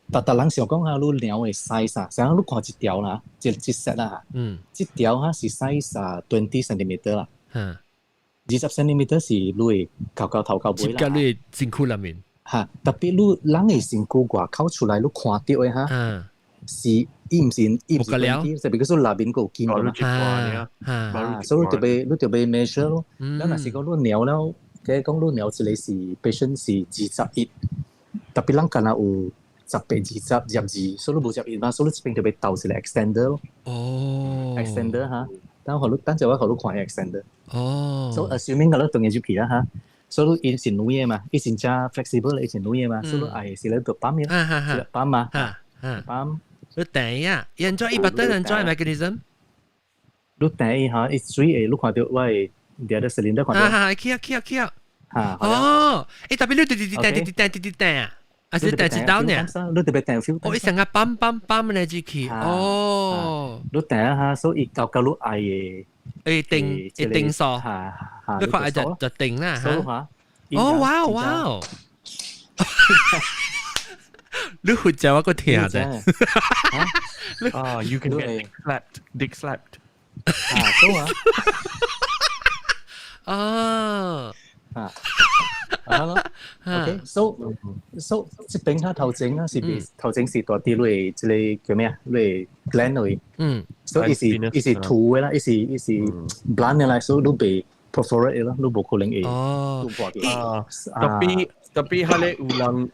逐逐人想講哈，你尿的 size 啊，像你看一條啦，一一 set 啦，這條哈是 size 啊 20 centimeter 啦。20 centimeter 是你的頭到頭到尾啦。接你身軀內面。嚇，特別你人的身軀外口出來，你看著的哈，是伊毋是伊毋是 20，是 because 內面閣有筋嘛。所以你特別你特別 measure 咯。咱若是講你尿了，假講你尿一個是 patient 是21，特別咱敢若有18、20、22，所以你無十一嘛，所以你這邊特別鬥一個 extender 咯。extender 哈，等予你等陣我予你看 extender。所以 assuming 個你當然入去啦哈。所以伊是軟的嘛，伊是真 flexible，伊是軟的嘛，所以愛是咧就泵嘅，泵嘛，泵。你掟啊，按怎伊 button 按怎 mechanism？你掟伊哈，伊水會你看著我的 the other cylinder 看著。啊，去啊去啊去啊！嚇。哦，欸特別你滴滴滴掟滴滴掟滴滴掟啊，還是掟一刀呢？你特別掟 feel。哦，伊成個泵泵泵嚟入去，哦。你掟下，所以伊到到你愛的。會定會定數，你看就就定啦嚇。哦哇哇！你負責我個聽啫。啊，you can get dick slapped, dick slapped。啊，so 啊。啊。啊。啊咯，OK，so so 這邊較頭前啊是比頭前是蹛佇你這個叫咩啊？你 gland 位，所以伊是伊是凸的啦，伊是伊是 blunt 的啦，所以你袂 perforate 咯，你無可能會哦，特別特別係咧有人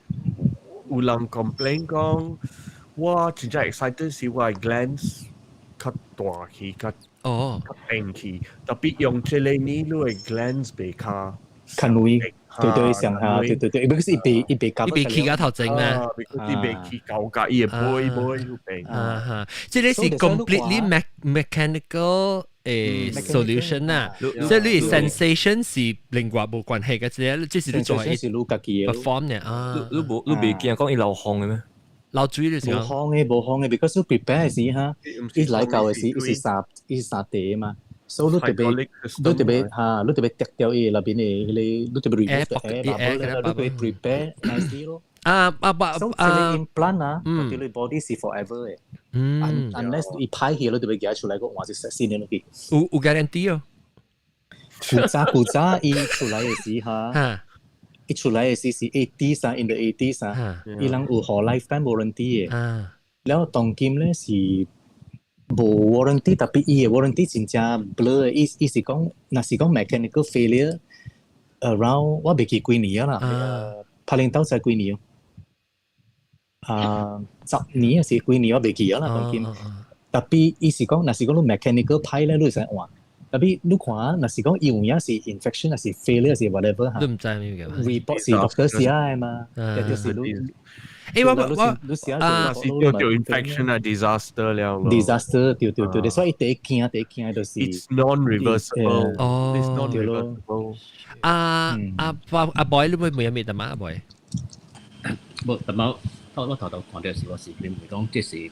有人 complain 講，我真正 excited 是我 glands 較大去，較較硬去，特別用這個呢，你的 glands 袂較較軟。對對，上下對對對，because 伊袂伊袂伊袂起個頭前嘛，伊袂起高架，伊會背背有病。啊哈，這個是 completely mechanical 誒 solution 啦，所以你 sensation 是另外無關係嘅，這這是你做是你家己 perform 呢啊。你無你袂驚講伊流汗嘅咩？流水就是無汗嘅，無汗嘅，because 你 prepare 時哈，伊來到嘅時，伊是三伊是三地嘛。所以你特別，你特別嚇，你特別摘掉伊內邊的彼個，你特別 remove the air bubble，你特別 prepare nicely 咯。啊啊啊所以這個 implant 啊，對你 body 是 forever 的。unless 伊歹去，你特別寄出來個換一新的落去。有有 guarantee 哦。古早古早伊出來的時哈，伊出來的時是 eighties 啊，in the eighties 啊，伊人有予 lifetime warranty 的。了當今咧是無 warranty，特別伊的 warranty 真正 blur 的，伊伊是講，若是講 mechanical failure， around 我袂記幾年啦，拍領鬥才幾年，啊10年還是幾年我袂記啦，當今。Tapi 伊是講，若是講你 mechanical 歹咧，你會使換。Tapi 你看，若是講伊有影是 infection，還是 failure，還是 whatever 嚇。你毋知咩嘅？report 是 doctor 寫的嘛？就是你。欸，我啊，是叫做 infection 啊，disaster 了。 disaster 對對對，所以第一驚第一驚就是。 It's non-reversible。哦。 It's non-reversible。啊啊阿阿 boy，你會唔會有咩特嘛？阿 boy？無，特冇，我頭頭看到是我是你唔講這是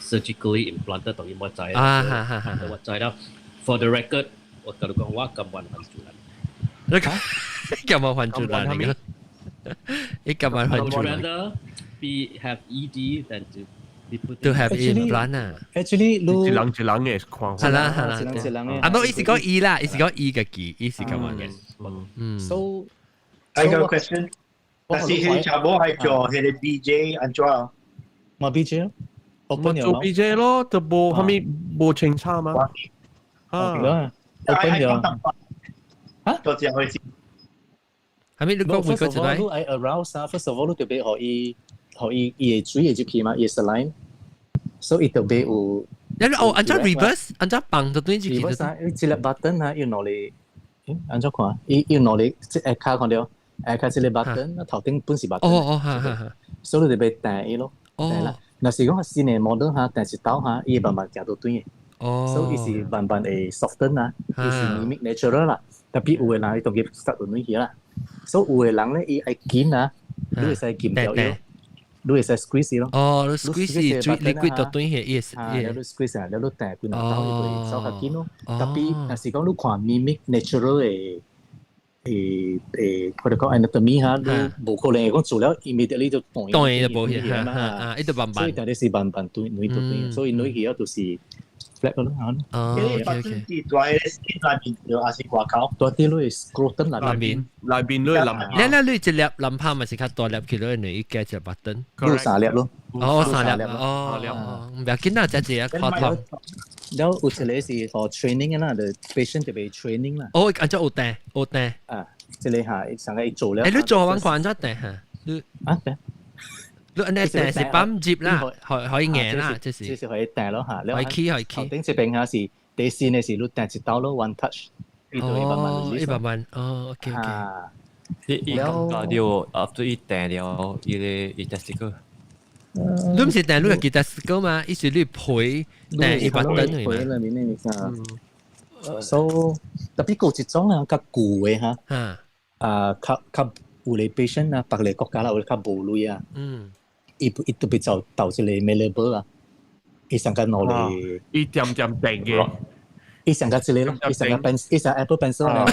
surgically implanted 當然我知啊，哈哈哈，我知啦。For the record，我同你講，我甘願還主人。你甘願還主人嚟嘅？你甘願還主人？Rather be have ED than to be put to have implant 啊。 Actually，你一人一人嘅看法。係啦係啦，一人一人嘅。啊，冇意思講伊啦，意思講伊家己，意思咁樣嘅。嗯。So I got a question。但是彼查某係做彼個 BJ 按怎？嘛 BJ 咯。我做 BJ 咯，都無蝦米無清楚嘛。啊，open 咗。嚇？多謝開始。係咪你講每個禮拜？你愛 arouse 啊，first of all 你特別予伊，予伊伊的水會入去嘛，伊 saline，所以伊特別有。你哦，按怎 reverse，按怎放就對入去。 reverse 啊，伊一粒 button 啊，要攞嚟，按怎看？伊要攞嚟，即下跤看著，下跤這個 button，頭頂本是 button。哦哦，哈哈哈。所以你特別彈伊咯。哦。若是講新的 model 哈，彈一刀哈，伊會慢慢行到對嘅。哦。所以伊是慢慢會 soften 啊，伊是 mimic natural 啦。Tapi 有的人伊當佢 start 到軟去啦。所以有的人咧，伊愛緊啊，你會使緊掉伊，你會使 squeeze 咯。哦，你 squeeze 水 liquid 到對去，伊會。啊，你 squeeze 啊，你彈幾兩刀，伊就會走較緊咯。Tapi 若是講你看 mimic natural 的佢哋講 anatomy 嚇，你無可能會講做了 immediately 就斷。斷就無去嘛，啊，伊就慢慢。所以定是慢慢斷，軟到斷，所以軟去了就是 flat 咯嚇。哦，OK OK。是蹛佇 skin 內面著，還是外口？蹛佇你 scrotum 內面，內面你淋。你你你一粒淋泡咪是較大粒起來，你加一粒 button。你三粒咯。哦，三粒，哦，唔要緊啦，只只誇張。了有一個是 for training 啦，就 patient 就被 training 啦。哦，按怎學訂學訂。啊，這個嚇，上個伊做了。欸，你做完看按怎訂嚇？你啊訂？你按呢訂是綁接啦，可可以硬啦，這是。這是可以訂咯嚇。可以起可以起。頭頂這邊嚇是第四呢是你訂一刀咯，one touch。哦，100萬，哦，OK OK。伊伊感覺到 after 伊訂了，伊個伊 testicle。你毋是訂你個 testicle 嘛？伊是你皮訂一百燈嚟嘛？裏面那個。So 特別有一種啊，較舊的哈，啊，較較有個 patient 啊，別個國家啦，有較無鐳啊，伊伊特別就投一個 malleable 啊，伊上個攞嚟，伊點點定嘅，伊上個這個咯，伊上個 pen，伊上 Apple Pencil 啊，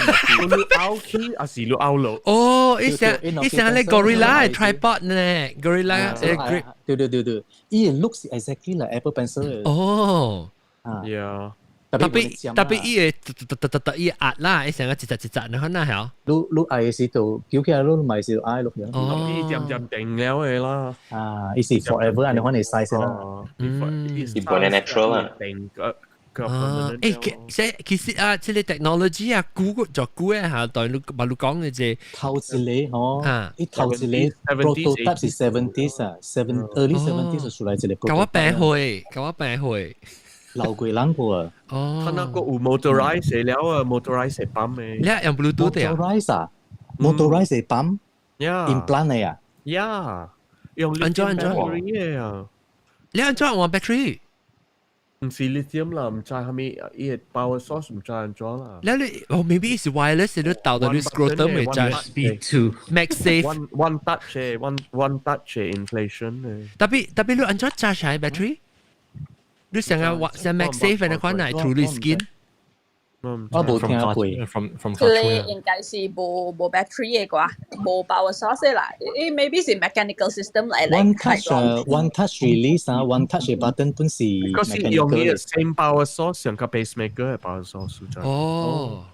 你拗起還是你拗落？哦，伊上伊上咧 gorilla tripod 呢，gorilla 誒，對對對對，伊 looks exactly like Apple Pencil。哦，啊，yeah。 Tapi tapi 伊會突突突突突伊壓啦，伊成個一隻一隻，你看那係？你你愛的時就叫起來，你買時就愛落去。哦，伊漸漸定了的啦。啊，伊是 forever 按呢款的 size 啦。嗯，伊本來 natural 啦。定個個。啊，欸，其其實啊，這個 technology 啊，古就古的嚇，但你嘛你講的這頭一個吼，伊頭一個 prototype 是 seventies 啊，seven early seventies 出來一個 prototype。共我病歲，共我病歲。老過人過啊！哦，他那個有 motorized 了啊，motorized 泵的。你用 Bluetooth 的啊？motorized 啊？motorized 泵？Yeah。 implant 的啊？Yeah。用按怎按怎啊？你按怎換 battery？毋是 lithium 啦，毋知蝦米，伊個 power source 毋知按怎啦。你你哦，maybe 是 wireless，你導到你 scrotum 會 charge。 B2 MagSafe。 One one touch 的，one one touch 的 inflation 的。 Tapi tapi 你按怎 charge 係 battery？你成日話成 MagSafe 那款係 through 你 skin？我無聽過。 From 佢哋應該是無無 battery 的啩，無 power source 啦。伊 maybe 是 mechanical system 嚟嚟。 One touch one touch release 啊，one touch 的 button 本是嗰是用呢個 same power source 上個 pacemaker 嘅 power source 就。哦。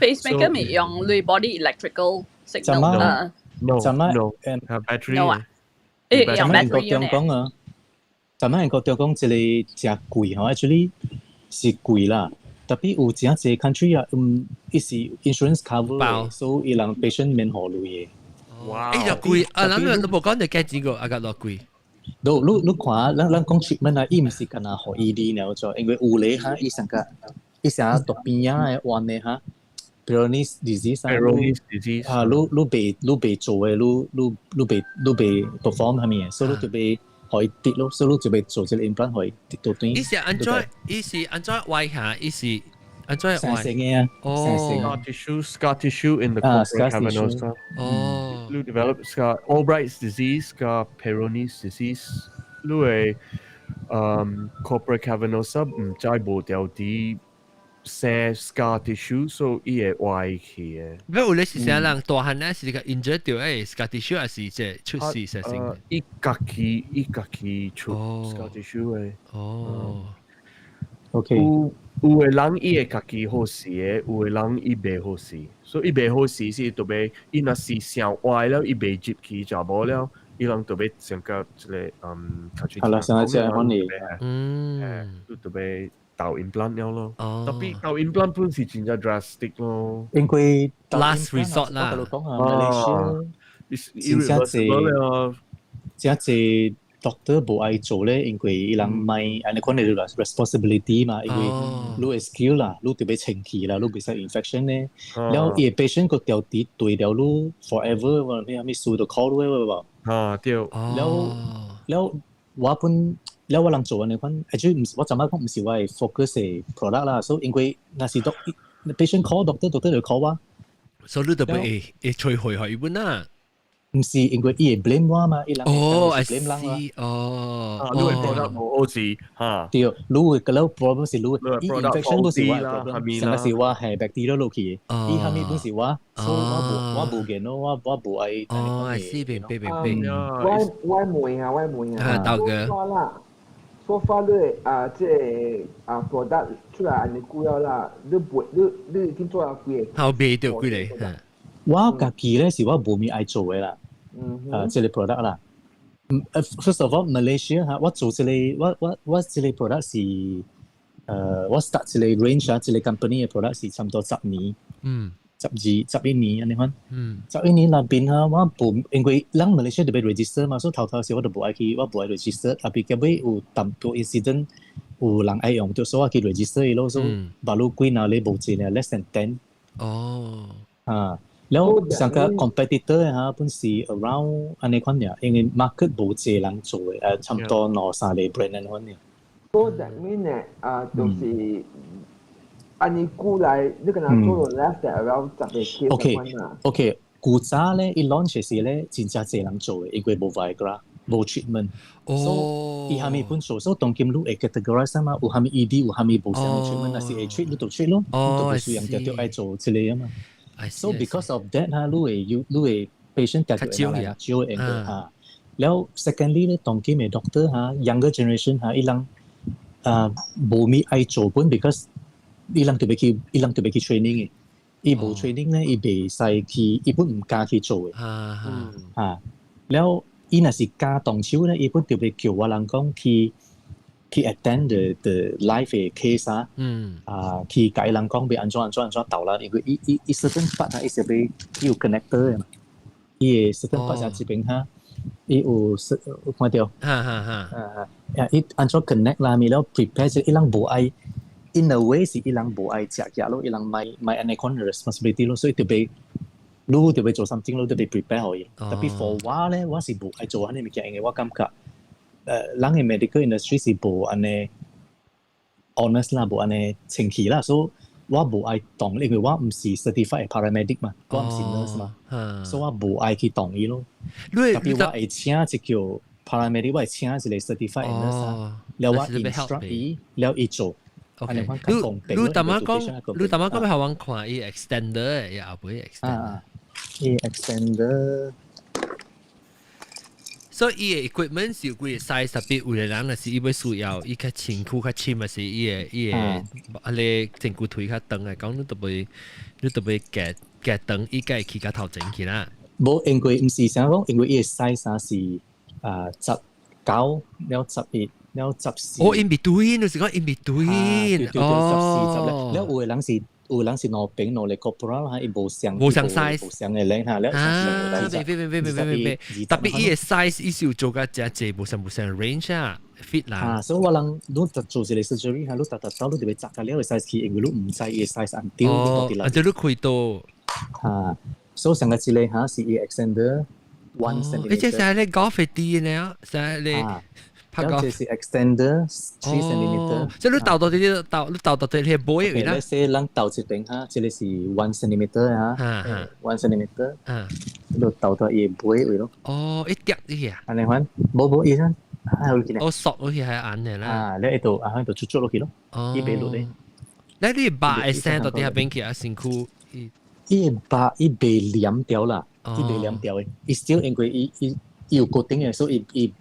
pacemaker 咪用你 body electrical signal 啊。 No 怎麼 no battery。 No 啊。誒用 battery 中講啊。咱們國中講這個誠貴吼，actually 是貴啦。特別有真濟 country 啊，伊是 insurance cover，所以伊人 patient 免付錢嘅。哇！欸，就貴啊！咱你無講就幾錢個，啊個偌貴？你你看，咱講 treatment 啊，伊毋是干焦予 ED 爾做，因為有咧哈，伊上個伊成日讀邊仔的彎的哈，Peyronie's disease 啊，Peyronie's disease 啊，你袂做的，你袂 perform 啥物的，所以你就欲予伊跌咯，所以你就欲做這個 implant 予伊跌到斷。伊是按怎？伊是按怎歪下？伊是按怎歪？成嘅啊， Scar tissue, scar tissue in the corpora cavernosa. 你 develop scar, Albright's disease, 佮 Peyronie's disease. 你會 corpora cavernosa 毋知無掉啲生 scar tissue，所以伊會歪去的。欲有咧是啥人大漢咧是個 injured 著誒 scar tissue 還是這出事實性？伊家己出 scar tissue 的。有有的人伊會家己好勢的，有的人伊袂好勢，所以伊袂好勢是特別，伊若是傷歪了，伊袂入去就無了，伊人特別上個這個較好啦，上一次可能都特別投 implant 了咯。特別投 implant 本是真正 drastic 咯。因為 last resort 啦。我講啊，馬來西亞真正濟，真濟 doctor 無愛做咧，因為伊人莫按呢款的 responsibility 嘛，因為你的 skill 啦，你特別清氣啦，你袂使 infection 咧，了伊的 patient 個掉佇對了你 forever，我咩咩事都 call 你無？啊對。了了我本了我人做按呢款，actually 毋是我怎麼講毋是我的 focus 的 product 啦，所以因為若是 doc patient call doctor，doctor 就 call 我。所以你就會會吹回去本啦。毋是因為伊會 blame 我嘛，伊人哦 blame 人嘛。哦，你的 product 無好勢哈。對，你會個 problem 是你，伊 infection 不是我 problem，上個是我係 bacteria 落去，伊蝦米本是我，所以我無見咯，我無愛。哦，I see，明白明白。我問啊，我問啊。大哥。啦，so far 你啊，這個啊 product 出來按呢久了啦，你賣你已經做了幾個？好賣著幾個？我家己咧是我無物愛做的啦。啊，這個 product 啦。First of all, Malaysia 哈，我做這個，我這個 product 是，我 start 這個 range 啊，這個 company 的 product 是差不多10年，12、11年按呢款。11年內邊哈，我無因為咱 Malaysia 特別 register 嘛，所以頭頭時我就無愛去，我無愛 register，特別結尾有淡薄 incident 有人愛用，就所以我去 register 伊咯，所以 baru 幾若咧無濟呢，less than 10。啊。了上個 competitor 哈，本是 around 按呢款爾，因為 market 無濟人做的，差不多兩三個 brand 按呢款爾。 So that mean 呢，啊，就是按呢久來，你敢若做了 less than around 10個 case。 OK，古早咧，伊 launch 時咧，真正濟人做的，因為無 Viagra，無 treatment。所以伊蝦米本做，所以當今你會 categorize 嘛，有蝦米 ED，有蝦米無啥物 treatment，若是會 treat 你就 treat 咯，你就無需要著愛做這個啊嘛。So because of that 哈，你會要你會 patient 家己會來少會哈。了 secondly 咧，當今的 doctor 哈，younger generation 哈，伊人啊無物愛做本，because 伊人特別去，伊人特別去 training 的。伊無 training 咧，伊袂使去，伊本毋敢去做的。啊，了伊若是敢動手咧，伊本特別叫我人講去 attend the live 的 case 啊，啊，去共伊人講欲按怎按怎按怎鬥啦，因為伊 certain part 啊，伊是欲有 connector 的嘛，伊的 certain part 啊這邊哈，伊有有看著，哈哈哈，啊啊，伊按怎 connect 啦，咪了 prepare 伊人無愛，in a way 是伊人無愛食藥咯，伊人莫莫按呢款 responsibility 咯，所以特別你特別做 something 咯，特別 prepare 予伊。特別 for 我咧，我是無愛做按呢物件，因為我感覺，人的 medical industry 是無按呢 honest 啦，無按呢清氣啦，所以我無愛動，因為我毋是 certified paramedic 嘛，我毋是 nurse 嘛，所以我無愛去動伊咯。特別我會請一叫 paramedic，我會請一個 certified nurse 啊，了我 instruct 伊，了伊做。 OK，你你淡仔講，你淡仔講欲予我看伊 extender 也後尾 extender。伊 extender。所以伊的 equipment 是有幾個 size，特別有個人若是伊欲需要，伊較身軀較深，還是伊的啊咧前骨腿較長來講，你都欲夾夾長，伊才會去較頭前去啦。無，因為毋是啥講，因為伊的 size 啊是啊19了11。了14。哦，in between 就是講 in between。對對對，14十咧。了有的人是兩邊兩個 corporal 哈，伊無相無相 size 無相的 length 哈，了啊，別別別別別別，特別伊个 size 伊是有做甲誠濟無相無相 range 啊，fit 啦。啊，所以我人你就做一個 surgery 哈，你逐逐走你就欲紮甲了个 size 去，因為你毋知伊个 size until 哦，你啊，就你開刀。哈，所以上個一個哈是伊 extender 1 centimeter。你這是咧 golf 啲呢？是咧拍 golf。這是 extender 3 centimeter。即係你鬥到啲鬥，你鬥到啲係背位啦。你說咱鬥一邊哈，這個是 1 centimeter 哈，1 centimeter，你鬥到伊背位咯。哦，一疊啲啊。按呢款，無無伊陣，啊，有我索好似係按嘅啦。啊，你喺度啊，喺度出出落去咯。哦。伊袂落咧。你你肉會生到底下邊去啊？身軀。伊肉伊袂黏掉啦，伊袂黏掉的，伊 still 因為伊伊伊有固定的，所以伊伊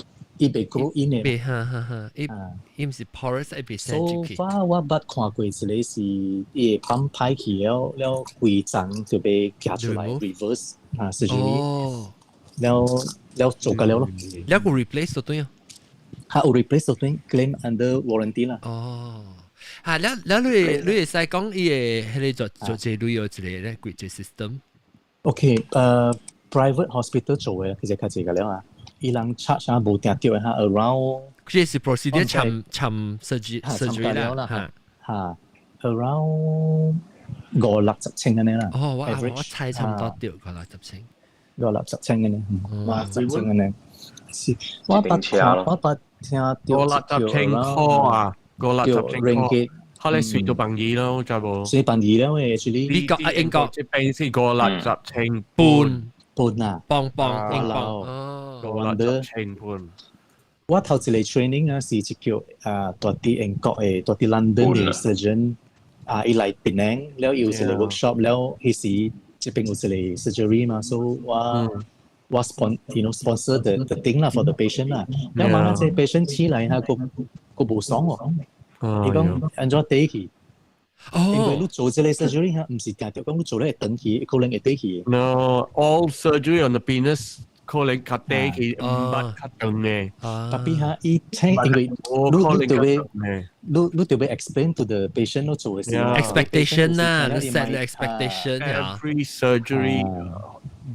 伊袂 grow in 的。袂哈哈哈，伊伊毋是 porous，伊袂生入去。 So far 我捌看過一個是伊會放歹去了了規層就欲寄出來 reverse 啊 surgery，了了做甲了咯。了個 replace 就對啊。哈有 replace 就對，claim under warranty 啦。哦。嚇！了了，你你會使講伊個彼個做做這旅遊一個咧幾個 system？ OK，private hospital 做嘅其實較濟個了啊，伊人 charge 啊無定著的哈，around 這是 procedure 參參 surgery surgery 啦，嚇嚇，around 五六十千按呢啦。哦，我我猜差唔多著五六十千。五六十千按呢，五六十千按呢。是，我捌聽我捌聽著五六十千箍啊！五六十千箍，可能算到便宜咯，就無。算便宜啦，喂，actually。美國啊，英國這邊是五六十千半半啊，磅磅英鎊。哦，五六十千半。我頭一個 training 啊，是一叫啊，蹛佇英國的，蹛佇 London 的 surgeon 啊，伊來檳城，了有一個 workshop，了彼時這邊有一個 surgery 嘛，所以我我 spon sponsor the thing 啦，for the patient 啦。了嘛，這 patient 起來哈，閣閣無爽喎。伊講按怎短去？哦，因為你做這個 surgery 哈，毋是定著講你做咧會長去，可能會短去。 No, all surgery on the penis 可能較短去，毋捌較長的。 Tapi 哈，伊請因為你你就欲你你就欲 explain to the patient 你做的是 expectation 啦，你 set the expectation。 Every surgery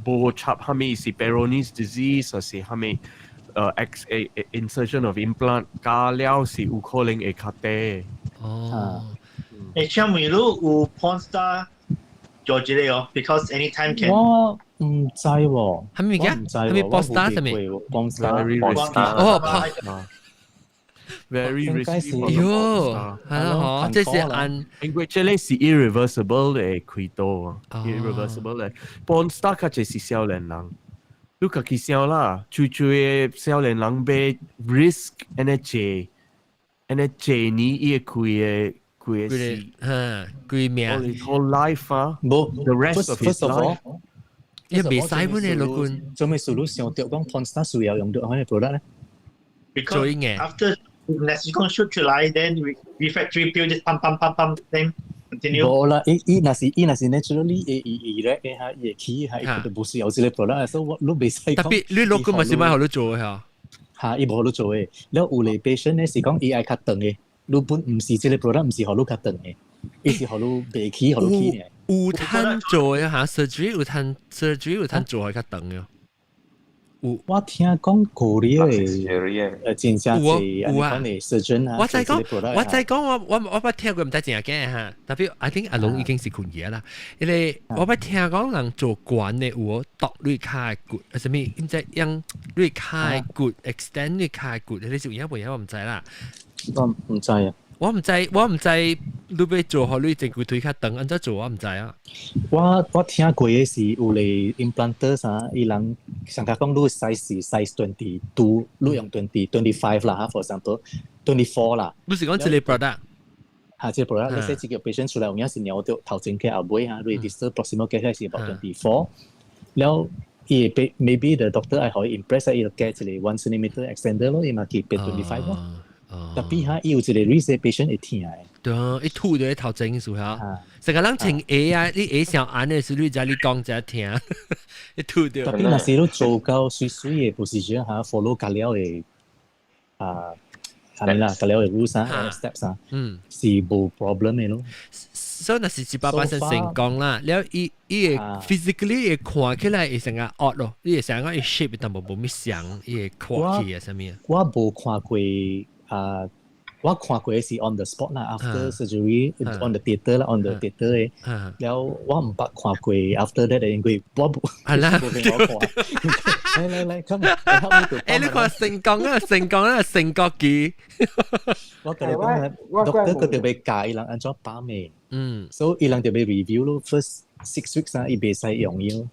無插啥物是 Peyronie's disease，還是啥物X A insertion of implant 加了是有可能會較短。哦。誒，請問你有 porn star 做這個哦？Because anytime can。我毋知喎。係咪嘅？唔知係咪 porn star 係咪？porn star。哦，very risky。喲，係咯，這是按。因為這個是 irreversible 的開刀，irreversible 的。porn star 較濟是少年人。你家己想啦，最最的少年人欲 risk 按呢濟，按呢濟年伊會規个規个死，嗯，規命。 Whole life 啊，無，the rest of his life。伊袂使本的老君。做咩事你想著講 porn star 需要用著彼個 product 咧？Because after 若是講 shoot 出來，then refractory pill just pump pump pump pump then continue。無啦，伊伊若是伊若是 naturally 會伊伊咧，哈，伊會起哈，伊就無需要這個 product，所以我你袂使講。特別你老君嘛是莫予你做的嚇。嚇，伊無予你做的，了有個 patient 咧是講伊愛較長的，你本毋是這個 product 毋是予你較長的，伊是予你袂起，予你起爾。有通做的嚇，surgery 有通 surgery 有通做較長的。有我聽講舊年的，真正濟按呢款的 surgeon 啊，我再講，我再講，我我我捌聽過，毋知真假哈。特別 I think 阿龍已經是困去啦。因為我捌聽講人做懸的有剁你跤的骨，啊啥物？毋知用你跤的骨 extend 你跤的骨，你是有影無影？我毋知啦。我毋知啊。我毋知，我毋知你欲做予你前規腿較長，按怎做我毋知啊。我我聽過的是有個 implanter 啥，伊人上較講你 size 是 size 22，你用 20 25 啦哈，for example 24 啦。你是講這個 product？哈，這個 product，你說這個 patient 出來有影是尿著頭前加後尾哈，你 distal proximal 加起來是 about 24，了伊會 maybe the doctor 愛予伊 impress 伊就加一個 1 centimeter extender 咯，伊嘛去變 25 咯。Tapi 哈，伊有一個 risk patient 會疼的。對啊，一吐就喺頭前時候，成個人穿鞋啊，你鞋上按的時，你知你講才疼，一吐掉。 Tapi 若是你做到媠媠的 position 哈，follow 較了的啊，係咪啦？隔離有 rules 啊，steps 啊，是無 problem 嘅咯。所以若是100%成功啦，了伊伊會 physically 會看起來會成個惡咯，伊會成個伊 shape 淡薄無咩像，伊會看起啊啥物啊？我無看過啊，我看過是 on the spot 啦，after surgery on the theatre 啦，on the theatre 嘅。了我毋捌看過 after that 因為我無係啦，無俾我看。來來來，come help me to。誒，你看成功啊，成功啊，成國機。我共你講啊，doctor 佢就欲教伊人按怎綁嘅。所以伊人就欲 review 咯，first 6 weeks 啊，伊袂使用藥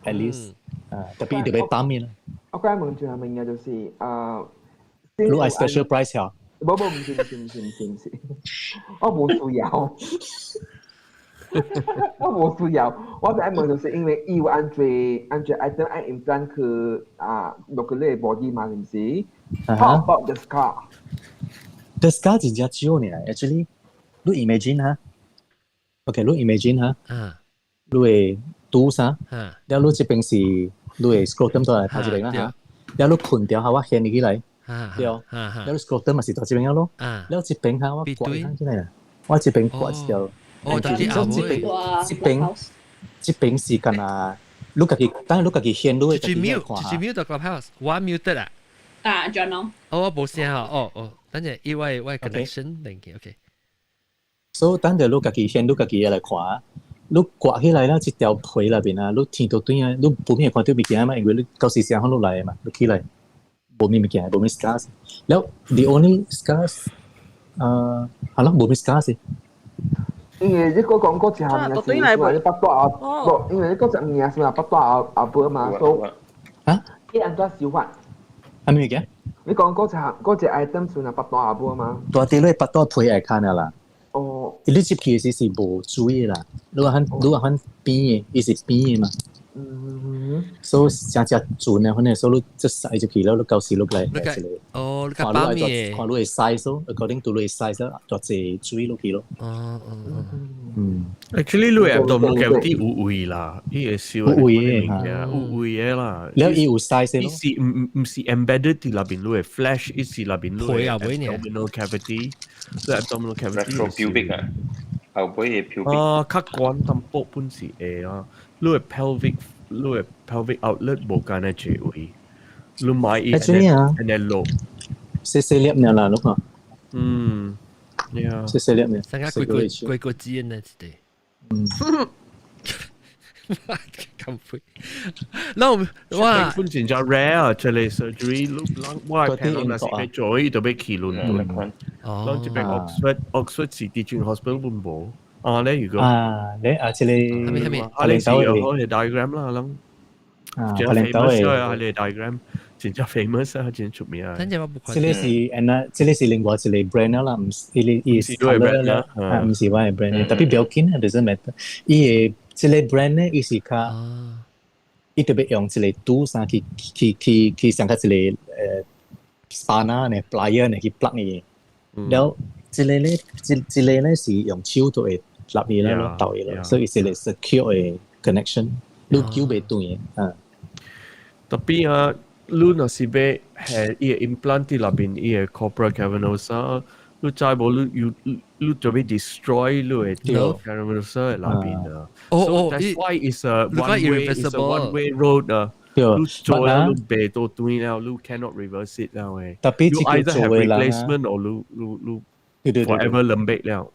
，at least 啊，tapi 伊就欲綁嘅啦。我剛問住係物嘢就是啊，你愛 special price 嚇？無無，毋是毋是毋是毋是毋是，我無需要，我無需要，我就愛問就是因為伊有按怎按怎 item 愛 implant 去啊落去你 body 嘛，是毋是？How about the scar？ The scar 真正少呢，actually，你 imagine 哈，OK，你 imagine 哈，你會肚啥？了你這邊是你的 scrotum 都係頭一邊啦嚇，了你困掉下我掀起來，對，了你 scrotum 嘛是到這邊咯，了這邊哈我刮起來啦，我這邊刮一條，哦，特別這邊這邊這邊是干那，你家己，等你家己掀你會自己 mute，自己 mute 到 clubhouse，我 mute 啦。啊，John 咯。哦，我無聲哦，哦，等陣，因為我 connection 連去，OK。所以等陣你家己掀，你家己來看。你刮起來啦，這條皮內邊啊，你天到對啊，你無咩看到物件嘛，因為你舊時時候落來嘛，你起來無咩物件，無咩 scars。了，the only scars，啊，係咯，無咩 scars。因為你講嗰一項物件是話你腹大後，無，因為你嗰隻物件是話腹大後後背嘛，所以啊，你按怎修法？係咩物件？你講嗰隻嗰隻 item 算係腹大後背嘛？大啲你腹大皮會看啦。哦，你接起時是無水的啦，你話很你話很扁的，伊是扁的嘛。所以誠正準的，反正所以你這塞入去了，你到時落來一個。哦，你看你愛看你的 size 咯，according to 你的 size 大濟水落去咯。哦哦。 Actually，你 abdominal cavity 有位啦，伊會燒有位的有位的啦。了伊有 size 咯。伊是毋毋是 embedded 佇內邊，你的 flesh 伊是內邊你的 abdominal cavity，你 abdominal cavity。 Retropubic 啊，後尾嘅 pubic。啊，較懸淡薄本是會啊，你的 pelvic 你的 pelvic outlet 無間的這位，你買伊 Actually 啊，按呢落。細細粒爾啦，你看。嗯，yeah。細細粒爾。成個幾個幾個字呢？這啲。嗯。咁肥。那哇，本真正 rare 啊！這個 surgery，你人我的朋友若是欲做，伊就欲去倫敦。哦。咱這邊 Oxford 是 teaching hospital 本無。啊，咧如果啊，你啊，這個啊，你是有好嘅 diagram 啦，人。啊，真 famous 啊，你 diagram 真正 famous 啊，真出名啊。這個是 and 啊，這個是另外一個 brand 啦，毋是伊個伊是 colour 啦，啊，毋是我的 brand，tapi 不要緊啊，doesn't matter。伊個這個 brand 咧，伊是較，伊特別用一個拄啥去去去去上較一個spanner 呢，plier 呢去 plug 伊。了，這個咧，這這個咧是用手就會立伊啦，鬥伊啦，所以是一個 secure 的 connection，你救袂斷的啊。 Tapi 啊，你若是欲係伊個 implant 佇內邊，伊個 corpora cavernosa，你知無？你要你就欲 destroy 你的 cavernosa 內邊啊。哦哦，that's why it's a one way road 啊。對，你做了你袂到斷了，你 cannot reverse it 了誒。 Tapi 你 either have replacement or 你你你 forever 兩百了。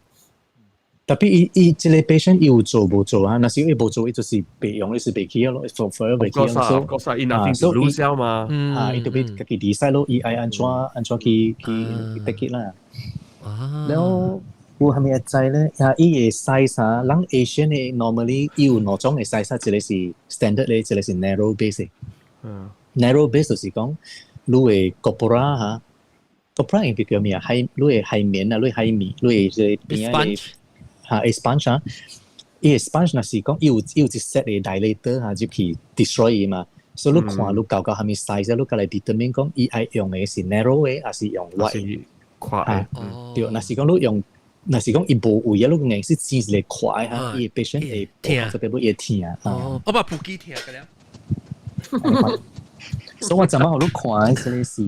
Tapi 伊伊這個 patient 伊有做無做啊？若是伊無做，伊就是白用，伊是白去咯，for forever 白去咯。所以，所以伊 nothing to lose 了嘛。啊，伊就欲家己 decide 咯，伊愛按怎按怎去去去 take it 啦。了有啥物會知咧？啊，伊個 size 啊，人 Asian 的 normally 伊有兩種的 size，一個是 standard 咧，一個是 narrow base。narrow base 就是講你的 corpora 哈，corpora 應該叫咩啊？海，你的海綿啊，你的海綿，你的這個邊仔的。嚇，sponge 啊，伊個 sponge 若是講伊有伊有一 set 的 dilator 哈，入去 destroy 伊嘛，所以你看你搞到啥物 size，你較來 determine 講伊愛用的是 narrow 的，還是用 wide？寬的。對，若是講你用，若是講伊無位啊，你硬是擠一個寬的哈，伊個 patient 會疼，特別會疼。哦，我把普吉疼個了。所以我昨晚予你看的，這個是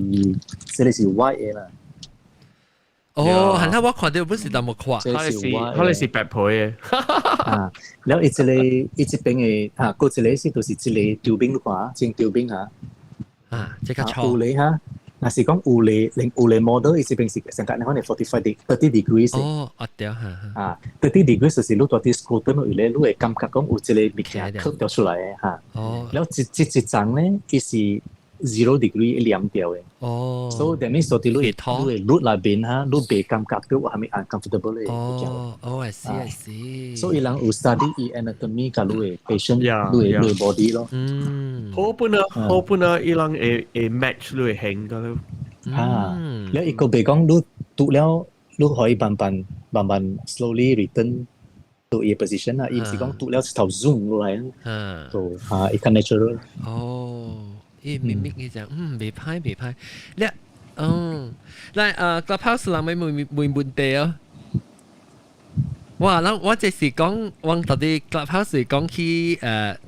這個是 wide 的啦。哦，係啦，我看到本是淡薄看，可能是白皮嘅。啊，然後伊這個伊這邊嘅嚇，過一個是就是這個吊冰你看，真吊冰嚇。啊，這個錯。有咧嚇，若是講有咧，連有咧 model 伊這邊是上個你可能 45 degree 30 degrees。哦，啊對嚇。啊，30 degrees 就是你蹛佇 scrotum 位咧，你會感覺講有這個物件磕掉出來嘅嚇。哦。然後這一層咧，伊是 0 degree 黏掉嘅。哦。 So that means 說佇你你的乳內邊哈，你袂感覺到有啥物 uncomfortable 嘅。哦，哦，I see, I see。所以人有 study 伊 anatomy 佮你的 patient，你的 body 咯。好本啊，好本啊，伊人會會 match 你的型個咯。啊，了伊個袂講你拄了，你可以慢慢慢慢 slowly return to 伊 position 啦。伊毋是講拄了一頭 zoom 落來，就啊，伊較 natural。哦，伊明明伊講，袂歹袂歹。你，來Clubhouse 人咪問問問題哦。哇！咱我這是講，我到底 Clubhouse 是講起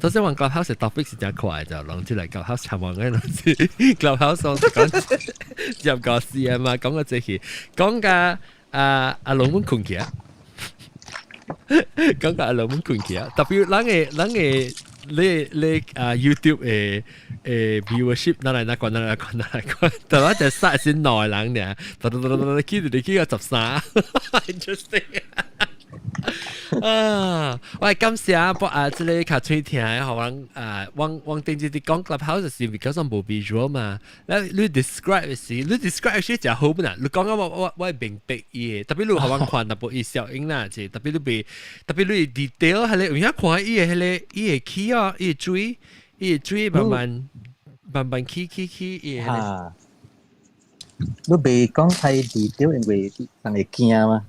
首先我 Clubhouse topic 是真快就，人出來 Clubhouse 尋問嘅人是 Clubhouse 講入個事啊嘛，講個這是講個啊阿龍門困起啊，講個阿龍門困起啊，特別咱嘅咱嘅你你啊 YouTube 嘅誒 viewership 哪來哪關哪來關哪來關，但我就殺先內人爾，突突突突去就去個13，interesting。啊！喂，感謝不啊，這個較喙聽的，予阮啊，我我頂一直講 Clubhouse 是 because 我無 visual 嘛。你你 describe 是，你 describe 是誠好本啊。你講啊，我我我會明白伊的，特別你予阮看淡薄伊小影啦，是特別你袂，特別你 detail 彼個有影看伊的彼個伊會起哦，伊的水，伊的水慢慢慢慢起起起，伊的彼個。你袂講太 detail，因為人會驚嘛。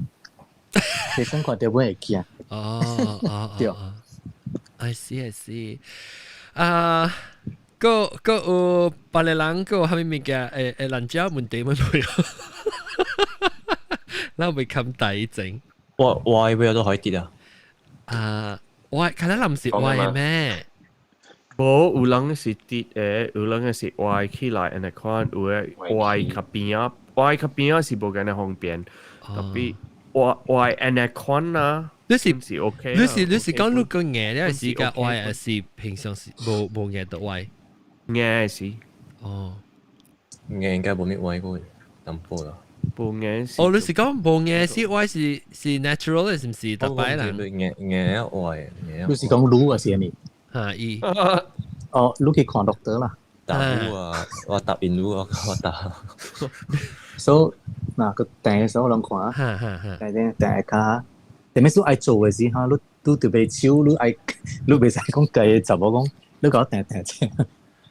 其實看到會驚。哦哦。對。 I see, I see。啊，閣閣有別个人閣有啥物物件會會難教問題問沒有？咱袂冚大整。我我尾都可以跌啊！啊，我看咱毋是歪的咩？無，有人是跌的，有人是歪起來，按呢款有的歪較邊仔，歪較邊仔是無咁樣方便，特別歪歪按呢款啊。你是是 OK，你是你是講你個硬咧，是個歪，還是平常時無無硬的歪？硬是。哦，硬應該無咩歪過，淡薄啦。無硬哦，你是講無硬是歪是是 natural 的，是毋是？特擺人硬硬歪。你是講滷還是啥物？嚇伊。哦，你去看 doctor 啦。打滷啊，我答應滷啊，我打。所以嗱個訂嘅時候我攏看，訂訂訂卡。特別是愛做嘅時候，你你特別手，你愛你袂使講計就無講，你共我訂訂者，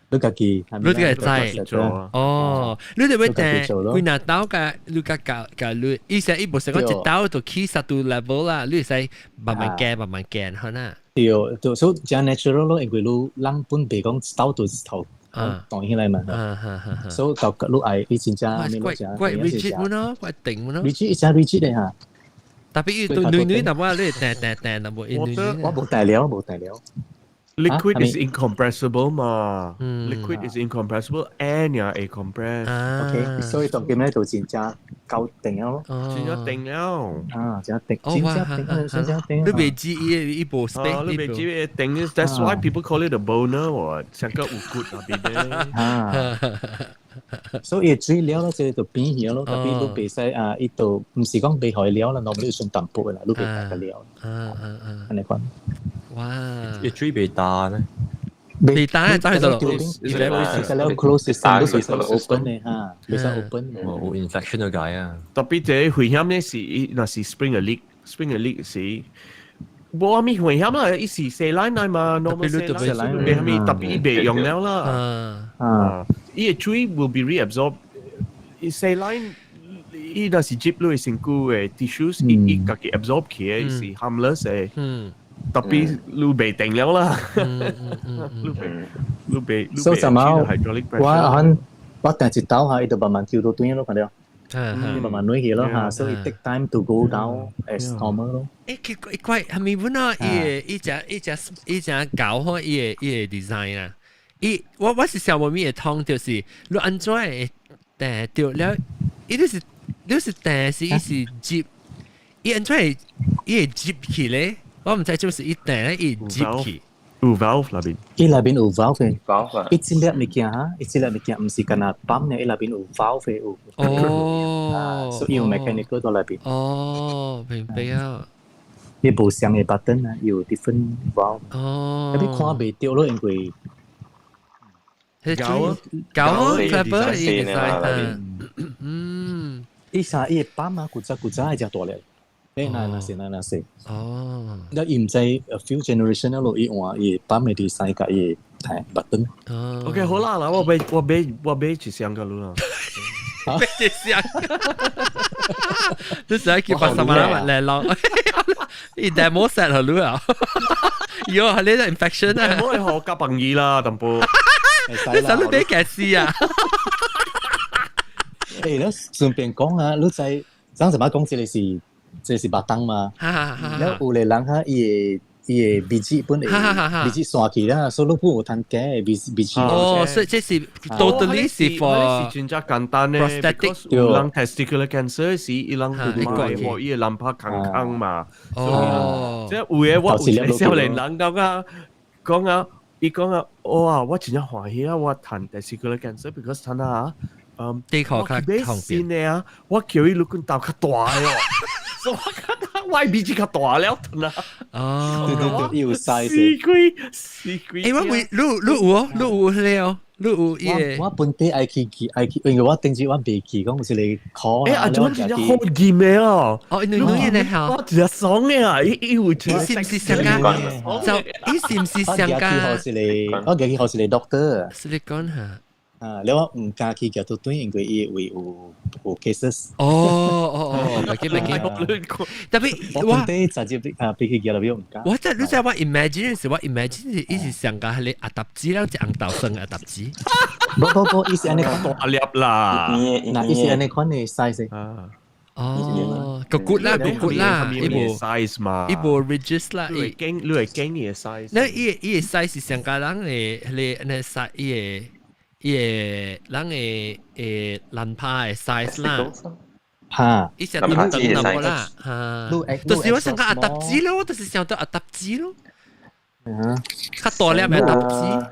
你家己，你家己知哦，你特別訂幾若刀嘅，你家教教你，意思伊無是講一刀就起殺到 level 啦，你會使慢慢加慢慢加，好呐。對，對，所以真 natural 咯，因為你人本袂講一刀就一頭彈起來嘛，所以就你愛你真正怪怪 rigid 咯，怪定咯，rigid 一隻 rigid 的嚇。特別伊對女女淡薄，你訂訂訂淡薄，伊女女。我無帶了，無帶了。 Liquid is incompressible 嘛，liquid is incompressible and 也會 compress。 OK，所以當今咧就真正夠定了咯。真正定了。啊，真定，真正定，真正定。你袂知伊伊無 space，你袂知伊定，That's why people call it a boner 喎，成個有骨那邊咧。啊。所以水了咯，這個就變起咯，特別你袂使啊，伊就毋是講袂予伊了啦，normally 算淡薄的啦，你袂大個了。按呢款。哇！伊水袂焦呢？袂焦，走去倒落。伊個了 close system 都袂使 open 的哈，袂使 open。有 infection 就解啊。特別這個危險呢是，若是 spring a leak，spring a leak 是。無啥物危險啦，伊是 saline 來嘛，normal saline，袂啥物特別伊袂用了啦。啊，伊的水 will be reabsorbed。伊 saline 伊若是入你身軀的 tissues，伊伊家己 absorb 起來是 harmless 的。特別你袂定了啦。你袂你袂。所以就嘛，我可我訂一刀下，伊就慢慢跳到轉咯，看到。你慢慢落去咯嚇，所以 take time to go down as normal 咯。誒，佢怪係咪本啊？伊伊只伊只伊只搞好伊个伊个 design 啊！伊我我是想無物會通，就是你按怎會訂著了，伊就是你是訂是伊是接，伊按出來伊會接起咧，我毋知就是伊訂咧伊接起。有 valve 內邊，伊內邊有 valve 嘅，valve 啊，伊這粒物件哈，伊這粒物件毋是干焦泵嘅，伊內邊有 valve 嘅有。所以有 mechanical 在內邊。哦，明白啊。伊無相嘅 button 啊，有 different valve。你看袂著咯，因為搞搞 clever 伊 design，嗯，伊啥伊泵啊，古早古早係只大粒。誒，那那是那那是。你伊毋知 a few generation 咯，伊換伊泵嘅 design 佮伊 button。 OK，好啦，嗱，我買一箱個啦。買一箱，你使叫80萬嚟咯？伊 demo set 好啦，喲，你個 infection 啊！我係學夾朋友啦，淡薄。你使你俾幾時啊？誒，你順便講啊，你知上次我講這個是這是白燈嘛？了有個人哈，伊會伊會鼻子本會鼻子散去啦，所以你本有通加鼻鼻子。哦，所以這是 totally 是 for 是真正簡單咧，because 有人 testicular cancer 是伊人佢買和伊個卵泡空空嘛。哦，即係有嘅我有一個少年人講啊，講啊，伊講啊，哇，我真正歡喜啊，我談 testicular cancer because 談啊，嗯，的確較方便的啊，我叫伊愈滾頭較大哦。所以我覺得我鼻子較大了，啦。哦，對對對，有 size。死鬼，死鬼。誒，我會，你你有哦，你有了，你有伊個。我本地愛去去愛去，因為我頂次我未去，講有一個考。誒，阿 John 真正好見嘅哦。哦，你你呢嚇？我真係爽嘅啊！伊伊有伊是毋是上家？就伊是毋是上家？我記去學一個 doctor。是你講下。啊，你我毋敢去舉到對，因為伊會有有 cases。哦哦哦，袂記袂記。特別我本地直接啊，比起舉到毋敢。我真你知我 imagine 是我 imagine 是伊是上個係阿達子啦，一紅豆酸阿達子。無無無，伊是按呢大粒啦。嗱，伊是按呢款的 size。哦，個骨啦，個骨啦，伊無 size 嘛，伊無 register 啦，你會驚，你會驚伊的 size。那伊伊的 size 是上個人的，迄個那 size 伊的。伊個人的誒卵泡的 size 啦，嚇，伊成等等淡薄啦，嚇，就是我想講阿達子咯，就是想到阿達子咯，較大粒的阿達子，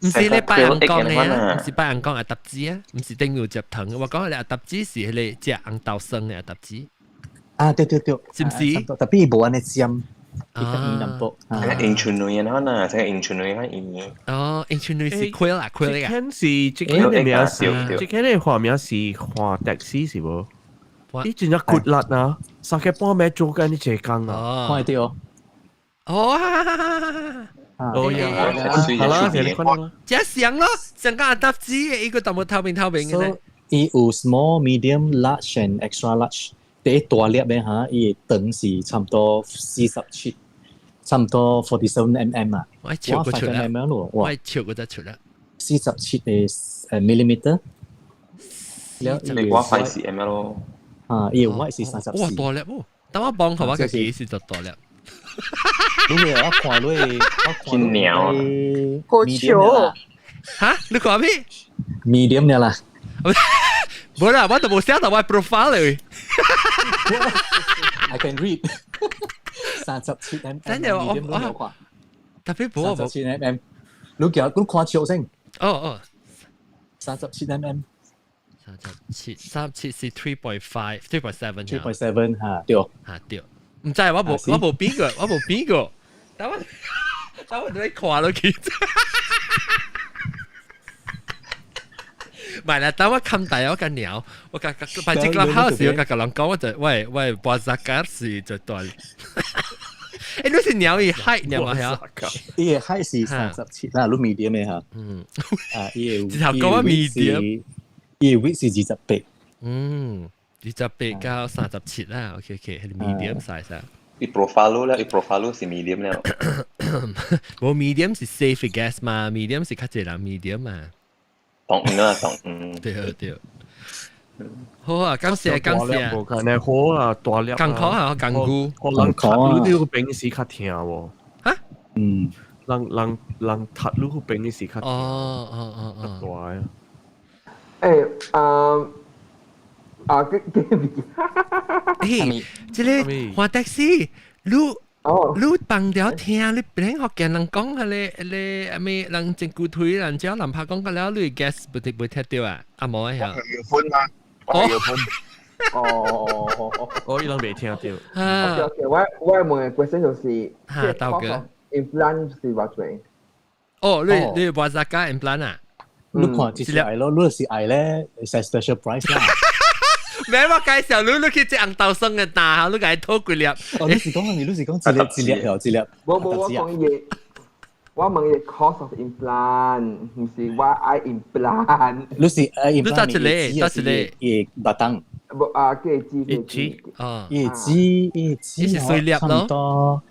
毋是咧拜人講的啊，毋是拜人講阿達子啊，毋是頂有接糖，我講的阿達子是彼個食紅豆酸的阿達子。啊，對對對，是毋是？特別伊無按呢尖。伊較圓淡薄。鷹錘卵啊，嗱，這個鷹錘卵較圓。哦，鷹錘卵是虧啦，虧啦。這間是這間的名是，這間的畫面是畫的士是無？你真正骨力啊！3更半暝做緊呢這工啊！看會到哦。哦，哦呀，好啦，這你看啦。這像咯，像個阿達子的，伊個淡薄透明透明的咧。伊有 small、medium、large and extra large。第一大粒的哈，伊的長是差不多47，差不多 47 mm 啊。我笑過出來，我笑過就出來。47的誒 millimeter。你我快是 mm 咯。啊，伊的 width 是34。哇，大粒喎！等我幫佢我個幾時就大粒。你我看你，我看你。好笑。嚇？你講咩？medium 了啦。無啦，我都無寫到我 profile 嚟。 I can read 37 mm。真係我我特別冇37 mm。你叫你看笑先。哦哦，37 mm。37，37是 3.5，3.7。 3.7嚇，對。嚇對。毋知我無我無比過，我無比過。等我等我你看落去。唔係啦，等我冚大我個鳥，我個個反正個好時，我個個人講，我就喂喂，巴扎卡是就對。誒，你是鳥伊 height 鳥嘛係？伊個 height 是37啦，你 medium 的嚇。嗯。啊，伊個直頭講啊 medium，伊個 width 是28。嗯，28到37啦，OK OK，係 medium size 啊。伊 profile 啦，伊 profile 是 medium 了。無 medium 是 safe guess 嘛，medium 是較濟人 medium 嘛。當然啦，當嗯。對對。好啊，感謝感謝。無可能好啊，大粒。艱苦啊，艱苦。人踢你呢個邊時較疼喎。嚇？嗯。人人人踢你個邊時較。哦哦哦哦。大啊。誒，啊，啊，嘅嘅物件。嘿，這個換 taxi，你你放掉聽，你別福建人講彼個彼個咩人真骨腿，人只人拍講個了，你 guess 不得不聽到啊？阿毛啊？我係要分啊，我係要分。哦，我伊人未聽到。 OK OK，我問嘅 question 就是，哈，豆哥，implant 是偌濟？哦，你你話啥加 implant 啊？你看這是愛咯，你是愛咧，會使 special price 啦。咩我介紹你，你去食紅豆酸嘅蛋，你共伊討幾粒。哦，你是講你是講一粒一粒哦，一粒。無無，我講伊，我問伊 cost of implant，毋是我愛 implant。你是愛 implant？你搭一個，搭一個，伊巴當。無啊，計支一支啊，伊支伊支，是碎粒咯。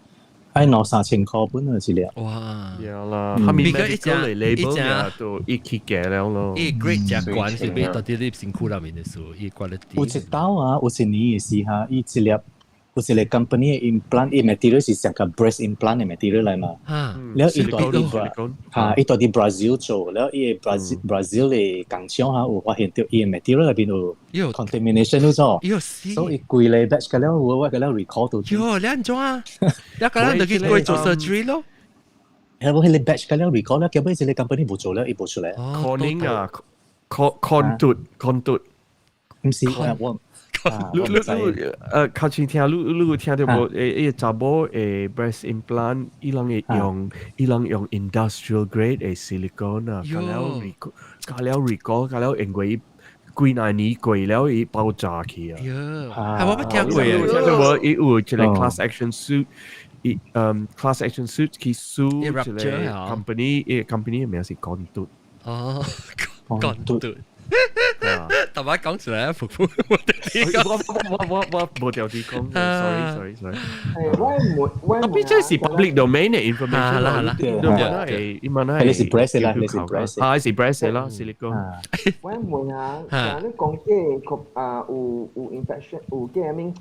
愛兩三千塊本啊，一粒。哇！有啦，後面 medical 嚟 label 呀，都一起價了咯。伊 grade 只關是比到底你身軀內面的數，伊 quality。有一道啊，有一年的時哈，伊一粒有一個 company 的 implant，伊 material 是上個 breast implant 的 material 來嘛。了伊蹛佇哈，伊蹛佇 Brazil 做，了伊個 Brazil 的工廠哈有發現著伊的 material 內邊有 contamination 咗，所以規個 batch 個了我個了 recall 到。喲，你按怎啊？你個人就去過做 surgery 咯。係無彼個 batch 個了 recall 了，結尾這個 company 無做了，伊無出來。 Corning 啊，con con con 嘟，毋是我。你你你較前聽你你有聽著無？誒誒，查某的 breast implant，伊人會用伊人用 industrial grade 的 silicone 啊，加了 recall，加了 recall，加了因為幾若年過了，伊爆炸去啊！係我捌聽過啊！聽著無？伊有一個 class action suit，伊class action suit 去 sue 一個 company，伊個 company 的名是 Contour。哦，Contour。特別講出來，服服我我我我我無條啲講，sorry sorry sorry。我冇我特別這是 public domain 的 information 啦啦，你問係，你問係，你是 breast 啦，你是 breast，啊，是 breast 啦，silicone。我問下，你講這個啊有有 infection 有這咩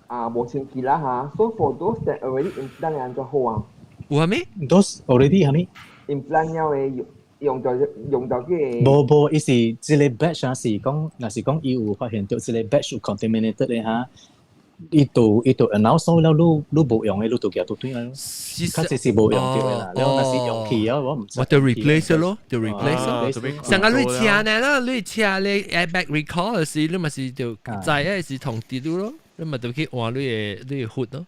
啊無清氣啦嚇，so for those that already implant 按怎好啊？有咩？Those already 係咪？implant 了的用到用到嘅。無無，伊是這個 batch 啊，是講，若是講伊有發現著這個 batch 有 contaminated 的哈，伊就伊就 announce 了，你你無用的，你就舉倒轉來咯。較濟是無用著的啦，了若是用去啊，我毋知。我就 replace 咯，就 replace 咯。上個你車呢啦，你車你 airbag recall 時，你咪是就知的是同啲咯，你咪就去換你的你的 hood 咯。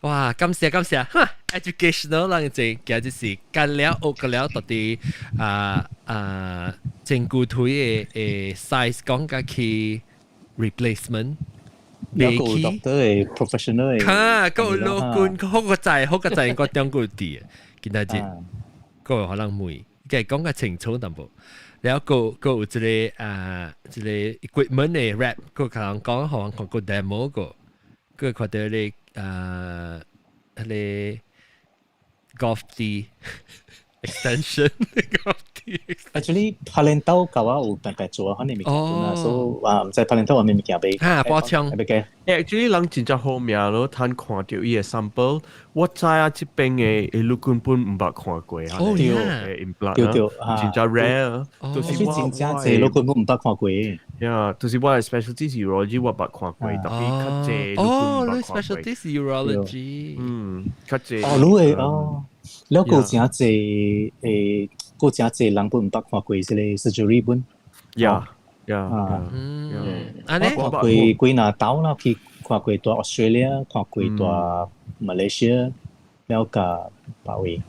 哇！感謝感謝，哈！educational 人這今日是幹了學個了，到底啊啊前骨腿的的 size 講甲去 replacement。有個 doctor 的 professional 的。哈，個老官好個在好個在個中國啲，今仔日個可能問，計講較清楚淡薄。了閣閣有一個啊一個 equipment 的 rep，閣共人講，予人看個 demo 個，閣看著咧啊，彼個 golf tee extension golf tee。 Actually，拍連刀佮我有白白做啊，可能物件啦，所以啊，毋知拍連刀有咩物件欲。哈，補充。欲計。 Actually，人真正好命咯，通看著伊的 sample，我知影這邊的你根本毋捌看過啊。哦，對，implant 對對，真正 rare。就是真正濟，你根本毋捌看過。呀，就是我的 specialty 是 urology，我捌看過，特別較濟。哦，你 specialty 是 urology。嗯，較濟。哦，你的哦，了閣真濟誒，閣真濟人本毋捌看過這個 surgery 本。呀呀，嗯，我看過幾若島啦，去看過蹛 Australia，看過蹛 Malaysia，了佮別位。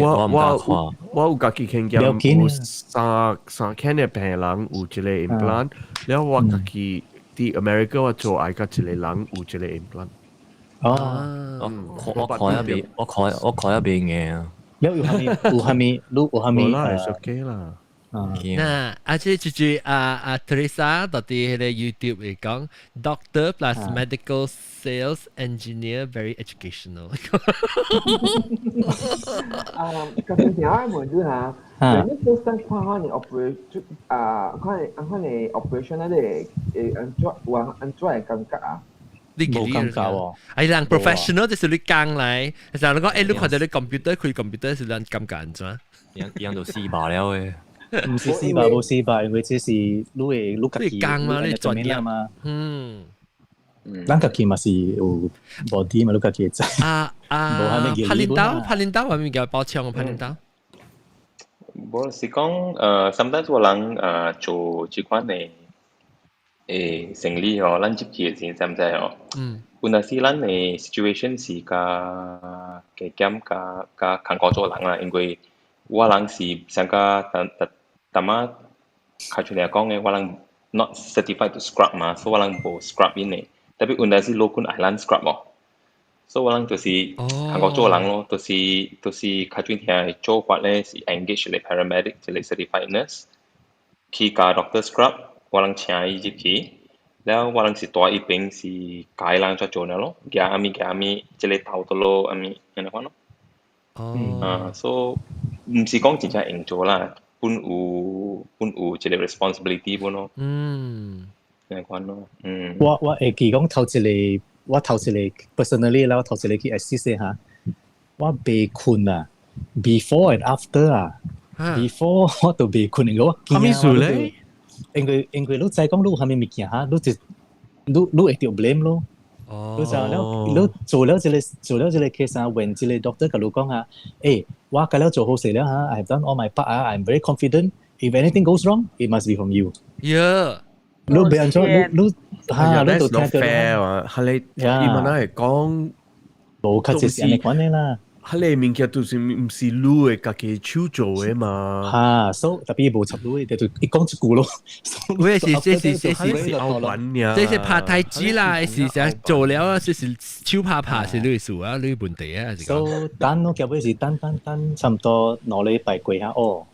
我我我有家己經驗，有三三間的病人有這個 implant，了我家己佇 America 我做愛佮一個人有這個 implant。哦，我我看一邊，我看我看一邊嘅。了有啥物？有啥物？你有啥物？無啦，會 OK 啦。那啊，這就是啊啊 Teresa 到佇彼個 YouTube 會講 Doctor plus medical sales engineer very educational。啊，頭先聽我問你嚇，你 first time 看看你 operation 啊，看你看你 operation 那個會按怎有按怎的感覺啊？你無感覺喎。哎，人 professional 就是你講來，就你講，欸，你看著你 computer 開 computer 是咱感覺按怎？一樣就死罷了的。毋是死吧，無死吧，因為這是你會你家己你講嘛，你專業嘛。咱家己嘛是有 body 嘛，你家己會知。啊啊！拍鐮刀，拍鐮刀，我咪叫包槍，拍鐮刀。無是講，sometimes 我人做這款的生理吼，咱入去的時陣，知毋知吼？有若時咱的 situation 是較加減較較艱苦做人啦，因為我人是上較逐逐淡仔較像你講的，我人 not certified to scrub 嘛，所以我人無 scrub in 的。特別有若時老君愛咱 scrub 哦，所以我人就是艱苦做人咯，就是較準聽做法咧是 engage 一個 paramedic 一個 certified nurse 去共 doctor scrub，我人請伊入去。了我人是蹛彼邊是教伊人怎做爾咯，舉啥物舉啥物，這個頭佗落啥物，按呢款咯。啊，所以毋是講真正用做啦，本有本有一個 responsibility 本咯。按呢款咯，嗯。我會記講頭一個，我頭一個 personally 啦，我頭一個去 assist 嚇，我袂睏啊，before and after 啊，before 我都袂睏，因為我啥物事咧？因為你知講你有啥物物件哈，你就你會著 blame 咯。你就了，你做了這個 case 啊，when 這個 doctor 共你講啊，我共了做好勢了哈，I have done all my part 啊，I'm very confident. If anything goes wrong, it must be from you. 你別按怎，你你嚇，你就聽到 fair 啊，係你伊問係講，無確實是按呢款的啦。彼个物件就是毋是你的家己手做的嘛。哈，所以特別無插你的，就伊講一句咯。我也是，這是這是後品這是拍太子啦，是啥做了，這是手拍拍是你的事啊，你的問題啊。所以等我結尾是等等等，差不多2禮拜過下哦，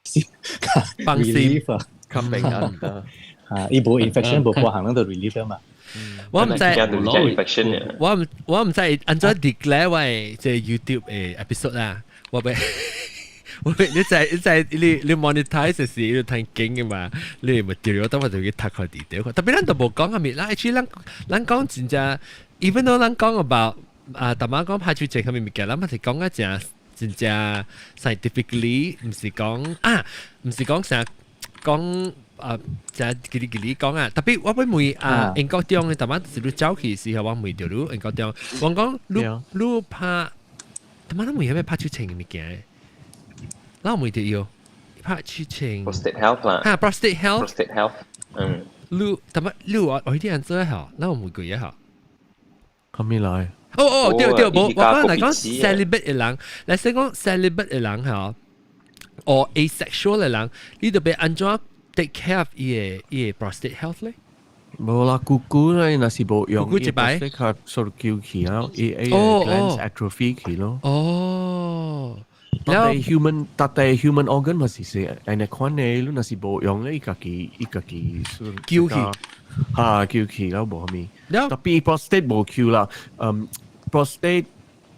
是放心，較平安啊。啊，伊無 infection 無過行，咱就 relief 嘛。我毋知，我毋知按怎 declare 我的這 YouTube 的 episode 啦，我欲我欲你知你知你 monetize 時你聽經的嘛，你咪掉咗，等我就去讀開啲掉。特別咱都無講啥物啦，actually 咱咱講真正，even though 咱講 about 啊，逐擺講拍手症啥物物件，咱嘛是講啊正真正 scientifically，毋是講啊，毋是講啥講。啊，就嘰哩嘰哩講啊，特別我欲問啊，英國中的逐擺是你走去時候，我問著你英國中，我講你你拍，逐擺你問啥物拍手銃的物件？咱問著伊拍手銃。 Prostate health 啦。哈，prostate health。 Prostate health，嗯。你逐擺你有愛啲人做吼，咱有問過一下。啥物來？哦哦，對對，無我講來講 celibate 的人，來先講 celibate 的人吼，or asexual 的人，你著欲按怎 take care of 伊的 prostate health 咧？無啦，久久咧，若是無用，久久一擺，較數叫去啊，伊伊 glands atrophy 去咯。哦，然後 human，逐個 human organ 嘛是是按呢款的，你若是無用咧，伊家己伊家己叫去，哈叫去了無啥物。特別 prostate 無叫啦，prostate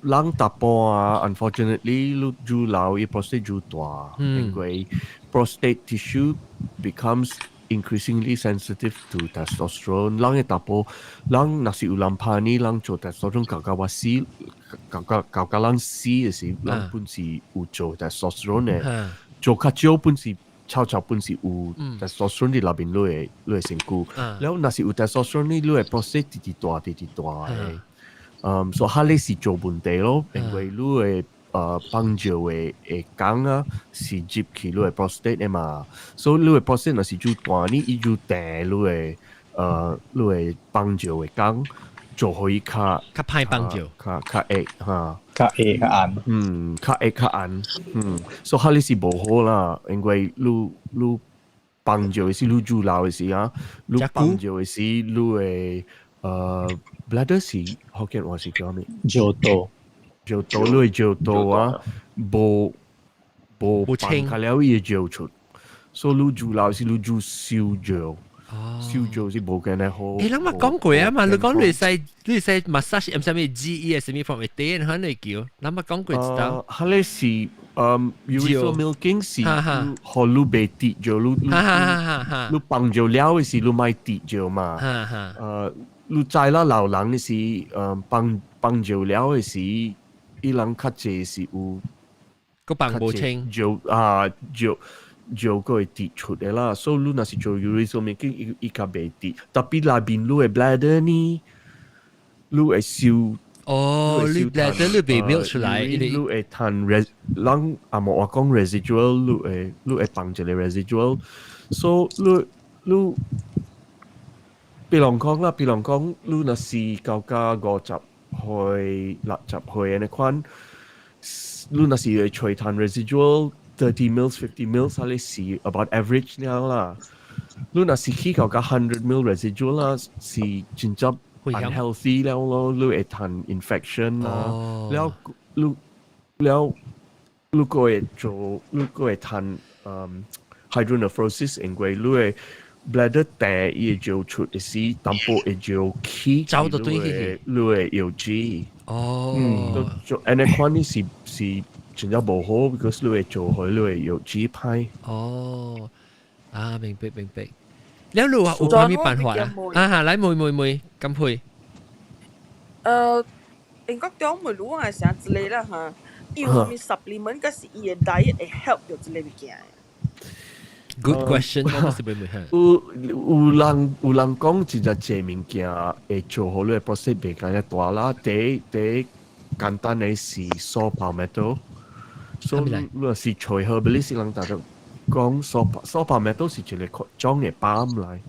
人查埔啊，unfortunately 你愈老，伊 prostate 愈大，因為 prostate tissue becomes increasingly sensitive to testosterone。人的查埔，人若是有人拍呢，人做 testosterone 搞到我死，搞到搞到人死的時，人本是有做 testosterone 的，做較少本是悄悄本是有 testosterone 佇內面你的身軀。了若是有 testosterone 你的 prostate 直直大直直大的。所以彼个是做問題咯，因為你的放尿的管啊是入去你的 prostate 的嘛，所以你的 prostate 若是愈大，你伊愈定你的放尿的管，做予伊較較歹放尿，較較硬哈，較硬較硬，嗯，較硬較硬，嗯，所以彼个是無好啦，因為你你放尿的時，你愈老的時啊，你放尿的時，你的bladder 是福建話是叫啥物？尿道，尿道，你的尿道啊，無無無清放較了伊會尿出，所以你愈老是你愈少尿，少尿是無見得好。人嘛講過啊嘛，你講你使你使 massage 毋啥物 GE 啥物 from 會底，可能會叫，人嘛講過一道。彼个是urethral milking 是予你袂滴尿，你你你放尿了的時你莫滴尿嘛。你知啦，老人的時，放放尿了的時，伊人較濟是有個放無清尿啊尿尿閣會滴出的啦，所以你若是做 urine stone 伊伊較袂滴，特別內面你的 bladder 呢，你會收。哦，你 bladder 你袂 milk 出來，你會趁 res，人阿無話講 residual，你會放一個 residual，so 你比如講啦，比如講，你若是到甲50歲、60歲按呢款，你若是會揣趁 residual 30 mils、 50 mils，啊，你是 about average 爾啦。你若是去到甲 100 mil residual 啦，是真正 unhealthy 了咯，你會趁 infection 啦，了你了你閣會做，你閣會趁hydronephrosis，因為你會 bladder 大，伊會尿出的時，淡薄會尿起，走到對去，你會尿水。哦，做按呢款你是真正無好，because 你會做予你會尿水歹。哦，啊，明白明白。了你話有啥物辦法啊？啊哈，來問問問，金佩。英國中問你係啥之類啦嚇，伊有啥物 supplement，抑是伊的 diet 會 help 著這個物件？ Good question，我是問問下。有人講真正濟物件會做予你的 prostate 袂共遐大啦。第一第一簡單的是 saw palmetto，所以你若是揣 herbalist 人大家講 saw palmetto 是一個種的 palm 來。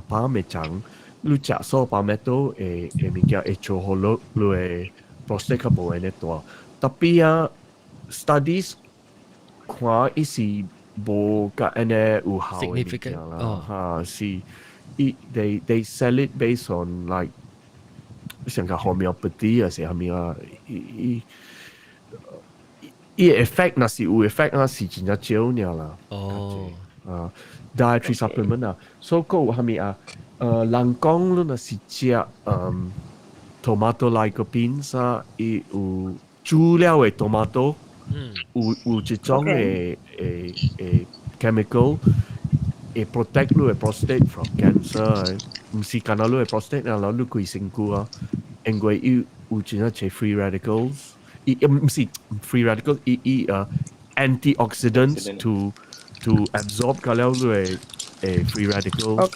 palm 的種，你食 saw palmetto 會會物件會做予你你的 prostate 較無按呢大。特別啊，studies 看伊是無佮按呢有效的物件啦，哈是伊 they sell it based on like 像個 homeopathy 啊是啥物啊，伊伊伊 effect 若是有 effect 啊，是真正少爾啦。啊，dietary supplement 啊，所以閣有啥物啊？人講你若是食tomato lycopene 啊，伊有煮了的 tomato。有一種的的 chemical 會 protect 你的 prostate from cancer，毋是干焦你的 prostate 啊，然後你規身軀啊，因為伊有真正濟 free radicals，伊毋是 free radicals，伊antioxidants to absorb 個了你的free radicals。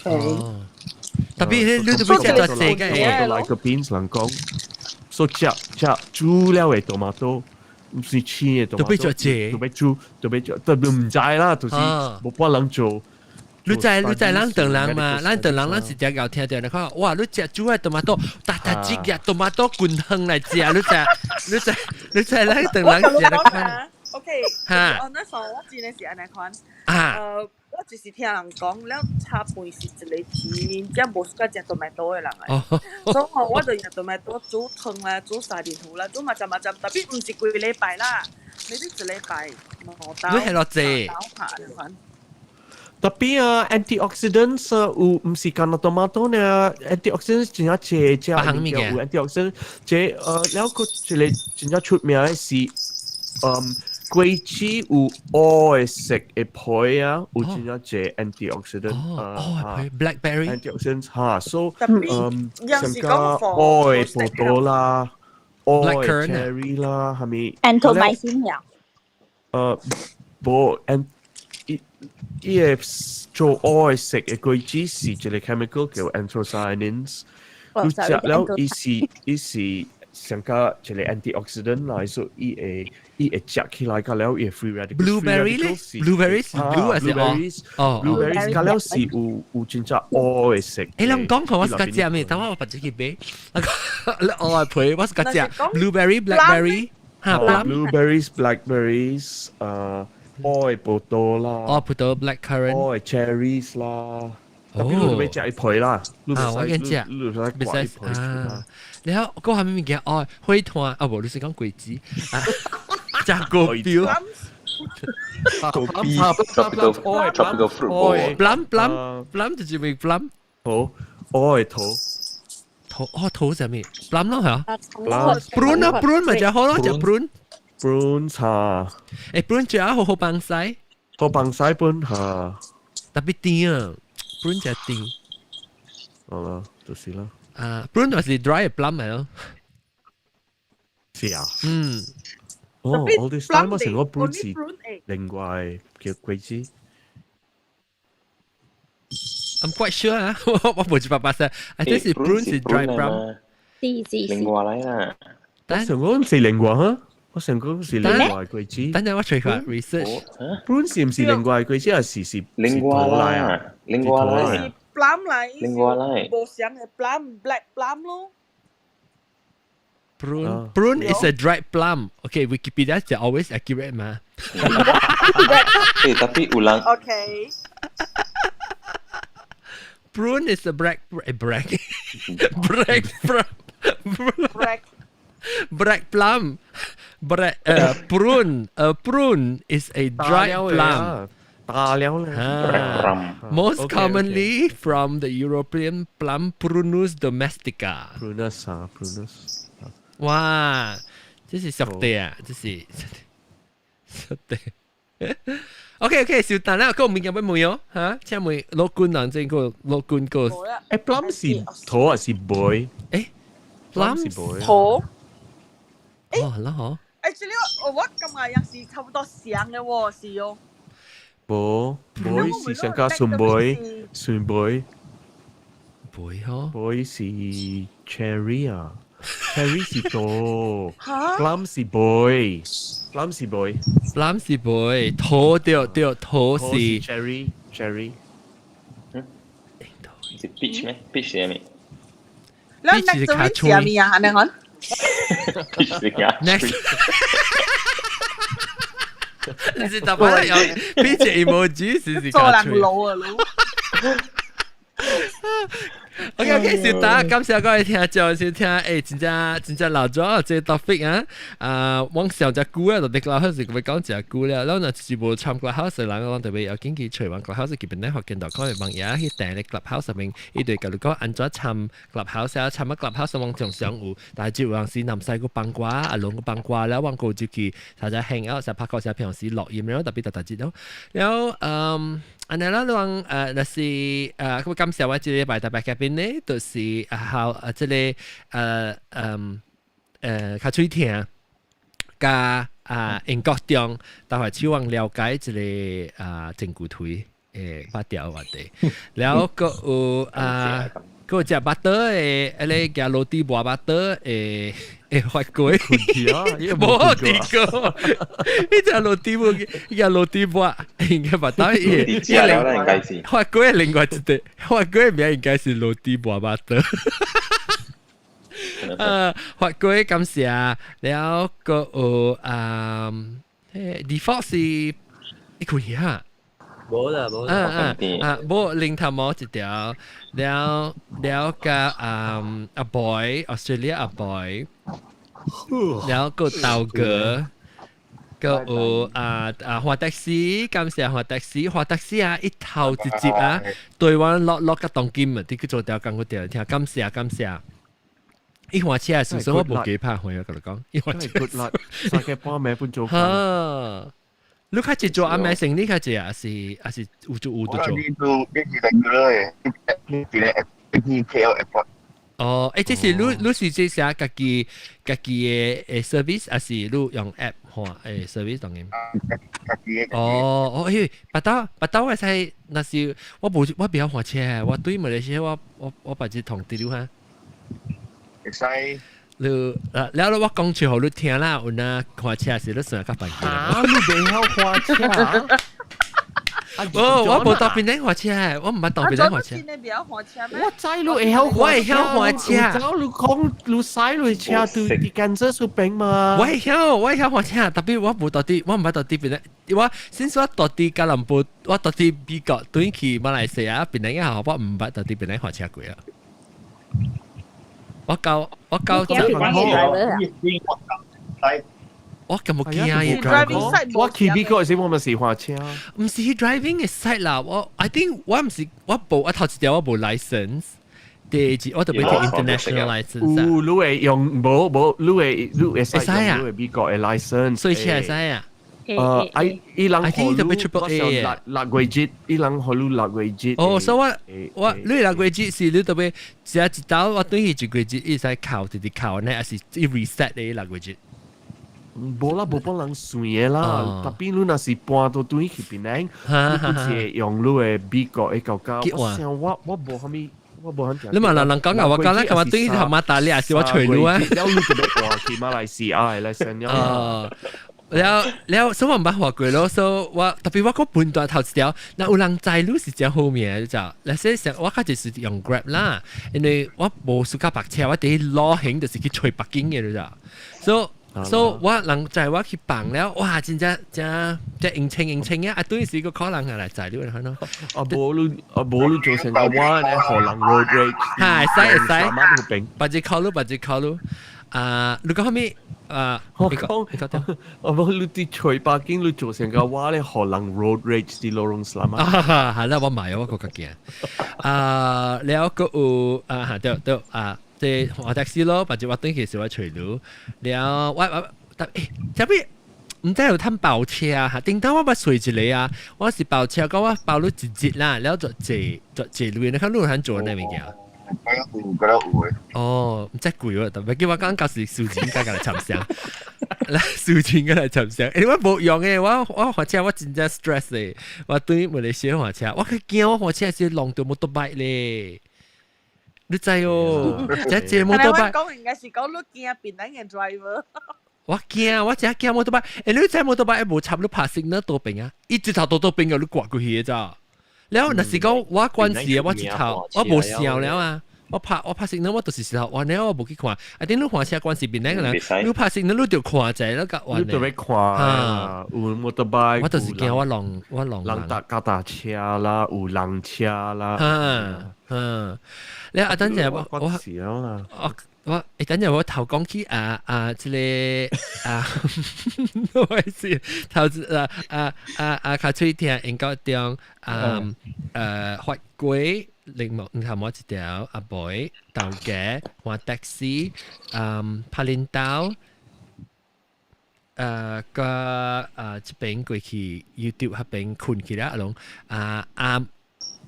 特別你都欲食到濟個嘅 lycopene 人講，所以食食煮了的 tomato。毋是青的，都欲食濟，都欲煮，都欲煮，特別毋知啦，就是無半人做。你知咱唐人嘛？咱唐人咱是只𠢕聽著，你看哇！你食煮的 tomato，逐逐隻嘅 tomato 滾湯來食，你知？你知？你知咱唐人食的款？ OK，哈，那時候我真的是按呢款。啊。我就是聽人講，了炒飯是一個真正無喜歡食 tomato 的人來。所以我就用 tomato 煮湯啦，煮沙甸魚啦，煮嘛浸嘛浸，特別毋是規禮拜啦，maybe 一禮拜兩頓。你係落濟。下款。特別啊，antioxidants 有毋是干焦 tomato 呢？antioxidants 真正濟隻物件有 antioxidant，這了閣一個真正出名的是，果子有黑色的皮啊，有真正濟 antioxidant。哦，皮 blackberry。 antioxidants 哈，所以像個黑的葡萄啦，黑的 cherry 啦，係咪？Anthocyanin 了。無，and 伊伊個做黑色的果子是一個 chemical 叫 anthocyanins。你食了，伊是上加一個 antioxidant 來，所以伊會伊會食起來，佮了伊會 free radical。 Blueberry 咧？Blueberry 是 blue 還是哦？Blueberries 佮了是有真正黑的色。欸，人講看我是較食咩？等我別自己買。你黑的皮我是較食 blueberry、blackberry 哈。Blueberries、blackberries，黑的葡萄啦。哦，葡萄 blackcurrant。黑的 cherries 啦。特別你欲食伊皮啦，啊，我跟食，你袂使啊。然後閣啥物物件？哦，火炭啊，無，你是講果子啊？食果標。果標，tropical fruit plum plum plum 就是咪 plum？桃，愛桃，桃哦桃是咩？plum 咯係啊？prune 啊 prune 咪就好咯，食 prune。 prune 茶。欸 prune 食好好放屎。好放屎 prune 嚇。特別甜啊！prune 就甜。好啦，就是啦。啊，prune 就是 dry plum 嚟咯。是啊。嗯。哦，all this time 我成個 prune 是。 prune 另外叫果子。 I'm quite sure 啊，我無100%。啊，這是 prune 是 dry plum。是是是。另外來啦。我想講是另外哈，我想講是另外果子。等陣我隨佢 research。 prune 是唔是另外果子啊？是另外啦，另外啦。 plum 來，另外來。無相的 plum black plum 咯。 Prune is a dried plum. Okay, Wikipedia 就 always accurate 嘛。誒，tapi 有人。 Okay. Prune is a black black black plum black black plum black prune a prune is a dried plum. 大了咧。 Most commonly from the European plum Prunus domestica. Prunus 啊，Prunus。哇，這是熟地啊，這是熟地。OK OK，小等啦，個物件要問哦，嚇，請問老君人這個老君個，誒，plum 是桃還是梅？誒，plum 是梅。桃。哦，啦嗬。誒，這裡我感覺也是差不多像的喎，是哦。無，梅是上加純梅，純梅。梅嗬。梅是 cherry 啊。cherry 是桃，plum 是梅，plum 是梅，plum 是梅，桃對對，桃是 cherry cherry。是 peach 咩？peach 是咩你 nectarine 是咩啊？你講？peach 是咖 Next。你是特別有 peach emoji 是做人老啊老。 OK OK，小達，感謝各位聽眾收聽，誒，真正真正老咗這個 topic 啊，啊，往上隻久啊，就啲 Clubhouse 佢講隻久了，然後若是無參 Clubhouse 人，我特別有經濟隨往 Clubhouse 基本咧學見到講係網頁去訂咧 Clubhouse 上面，伊對甲你講按怎參 Clubhouse 啊，參啊 Clubhouse 網上上有，但係只有陣時南西個幫瓜，阿龍個幫瓜，แล้ว往過入去，大家 hang out，成拍個成平時錄音，然後特別特特節咯，然後嗯。按呢啦，你講若是佢感謝我這禮拜特別嘉賓呢，就是啊好啊，這個較喙疼，佮啊英國中，大概希望了解這個啊整骨腿誒八條話題，然後閣有啊。閣有食巴肚的，彼個夾羅蒂磨巴肚的會發過，無聽過，伊隻羅蒂磨，伊個羅蒂磨應該巴肚伊，發過另外一個，發過名應該是羅蒂磨巴肚。發過感謝，了閣有啊，default 是一開啊。無啦無啦，啊啊無零頭毛一條，了了個啊阿 boy Australia 阿 boy，了個豆哥，個有啊啊華的士，感謝華的士，華的士啊一頭直接啊，台灣落落個當金啊，啲叫做條講過條，聽感謝感謝。伊換車時陣我無幾拍回，我共你講，伊換車 good luck，三個半暝半做。哈。你較濟做暗暝生理較濟啊？是還是有做有得做？你做你是 regular 的，你是咧去 KL airport。哦，欸，這是你你是這寫家己家己的誒 service，還是你用 app 換誒 service 當然？家己的。哦哦，因為別兜別兜我使，若是我無我袂曉換車，我對馬來西亞我我我別只同地哈。會使。你啊，了了我講出予你聽啦，有哪換車時你算較煩。啊，你袂曉換車？哦，我無到檳城換車，我毋捌到檳城換車。我知你會曉，我會曉換車。我你講你駛你車對啲間車出邊嘛？我會曉，我會曉換車，tapi 我無到佇，我毋捌到佇檳城。我先說到佇吉隆坡，我到佇美國轉去馬來西亞檳城後，我毋捌到佇檳城換車過啊。我教我教我咁冇驚啊！我去美國時我咪是換車。唔是 driving 嘅 side 啦，我 I think 我唔是我無我頭一條我無 license，第二次我特別係 international license。有，你會用無無，你會你會使用你會美國嘅 license。所以車會使啊？誒，伊人 I think 特別 triple A 六六月節，伊人予你六月節。哦，所以我我你六月節是你特別只一道我對佢一個月節，伊使扣直直扣呢，還是一 reset 你六月節？無啦，無幫人算的啦。特別你若是搬到轉去檳城，你不是用你的美國的國家。我想我我無啥物，我無很。你嘛人人講啊，我講啦，咁啊對頭馬大你是我隨路啊。了你就欲換去馬來西亞的來了。哦。了了，所以我毋捌換過咯，所以我特別我閣判斷頭一條，若有人載你是真好命就，那些想我較濟是用 Grab 啦，因為我無暑假白車，我佇路行就是去揣北京的就，所以我人載我去放了，哇，真正真真應清應清啊！啊，對是個可能來載你看咯。啊，無你啊，無你做成個我呢，予人 road rage。係，會使會使，別只考慮，別只考慮。啊，你講啥物？啊，我講，我無你佇揣北京，你做成個我咧，予人 road rage 佇 Lorong Selamat。啊，係啦，我買我個較驚。啊，了閣有啊，嚇對對啊，這換 taxi 咯，或者我轉去是我揣路。了，我我特誒，這邊毋知有趁包車啊？嚇，頂當我捌揣一個啊，我是包車，講我包你一日啦，了就坐就坐路，你看路很做那物件。覺得有，覺得有的。哦，毋知貴喎，特別叫我講舊時數錢加來參詳，來數錢加來參詳。欸，我無用的，我我駛車我真正 stress 的。我對馬來西亞駛車，我較驚我駛車是弄著 motorbike 咧。你知哦，這這 motorbike。講應該是講你驚檳城的 driver。我驚，我真驚 motorbike。欸，你知 motorbike 無插你拍 signal 倒邊啊？伊一頭倒倒邊個你掛過去的咋？了，若是講我關事，我一頭我無想了啊。我拍我拍 signal 我就是時候，我呢我無去看。啊，頂你駛車關是邊個人？你拍 signal 你就看者，你個你就欲看啊，有 motorbike。我就是驚我弄我弄人搭腳踏車啦，有人車啦。嗯嗯，你啊等陣我我我我欸等陣我頭講起啊啊，這個啊，唔好意思，頭啊啊啊啊，較喙聽英國中啊呃法規。另外，頭毛一條阿妹頭家換 taxi，嗯，拍領導，呃，個呃這邊過去 YouTube 那邊睏去了，阿攏啊啊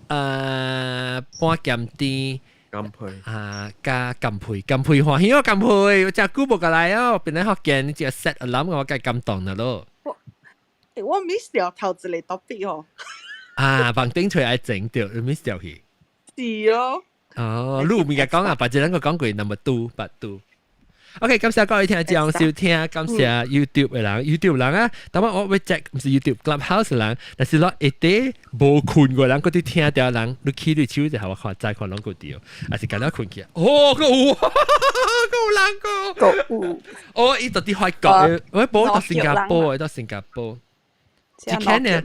呃半鹹甜。甘皮啊，加甘皮，甘皮歡喜哦，甘皮，我真久無過來哦，本來福建你只 set alarm 我該感動了咯。我，我 miss 掉頭一個 topic 哦。啊，房頂揣愛整掉，你 miss 掉去。是哦。哦，你有物件講啊，別人個講過 number two，八 two。OK，感謝各位聽眾收聽，感謝 YouTube 的人，YouTube 人啊，等下我會 check 毋是 YouTube Clubhouse 人，但是攞一啲無睏過人，嗰啲聽著人，你起你手就予我看，再看攏閣對，還是敢若睏去？哦，閣有，閣有人閣有。哦，伊到佇法國，我無到新加坡，到新加坡。一間呢？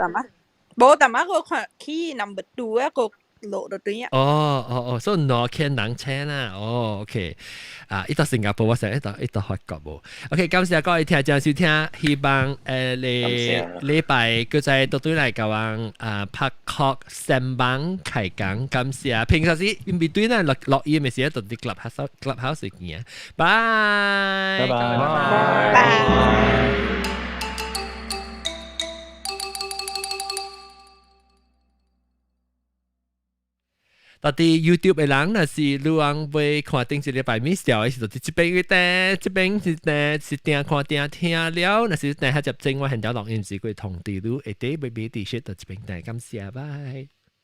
無，但係我看起 number two 一個。落到對啊！哦哦哦，所以兩間人車啦，哦，OK，啊，伊到新加坡，我想伊到伊到法國無？OK，感謝各位聽眾收聽，希望誒禮禮拜閣再倒轉來共阮啊拍殼三班開講，感謝。平常時因為對咱錄錄音的時候，就佇 clubhouse clubhouse 見，拜拜拜拜。到底 YouTube 的人，若是你翁欲看頂一禮拜 miss 掉的時陣，這邊聽，這邊是聽是聽看聽聽了，若是聽較接正，我現在錄音時會通知你，會得欲欲佇說到這邊聽，感謝，拜。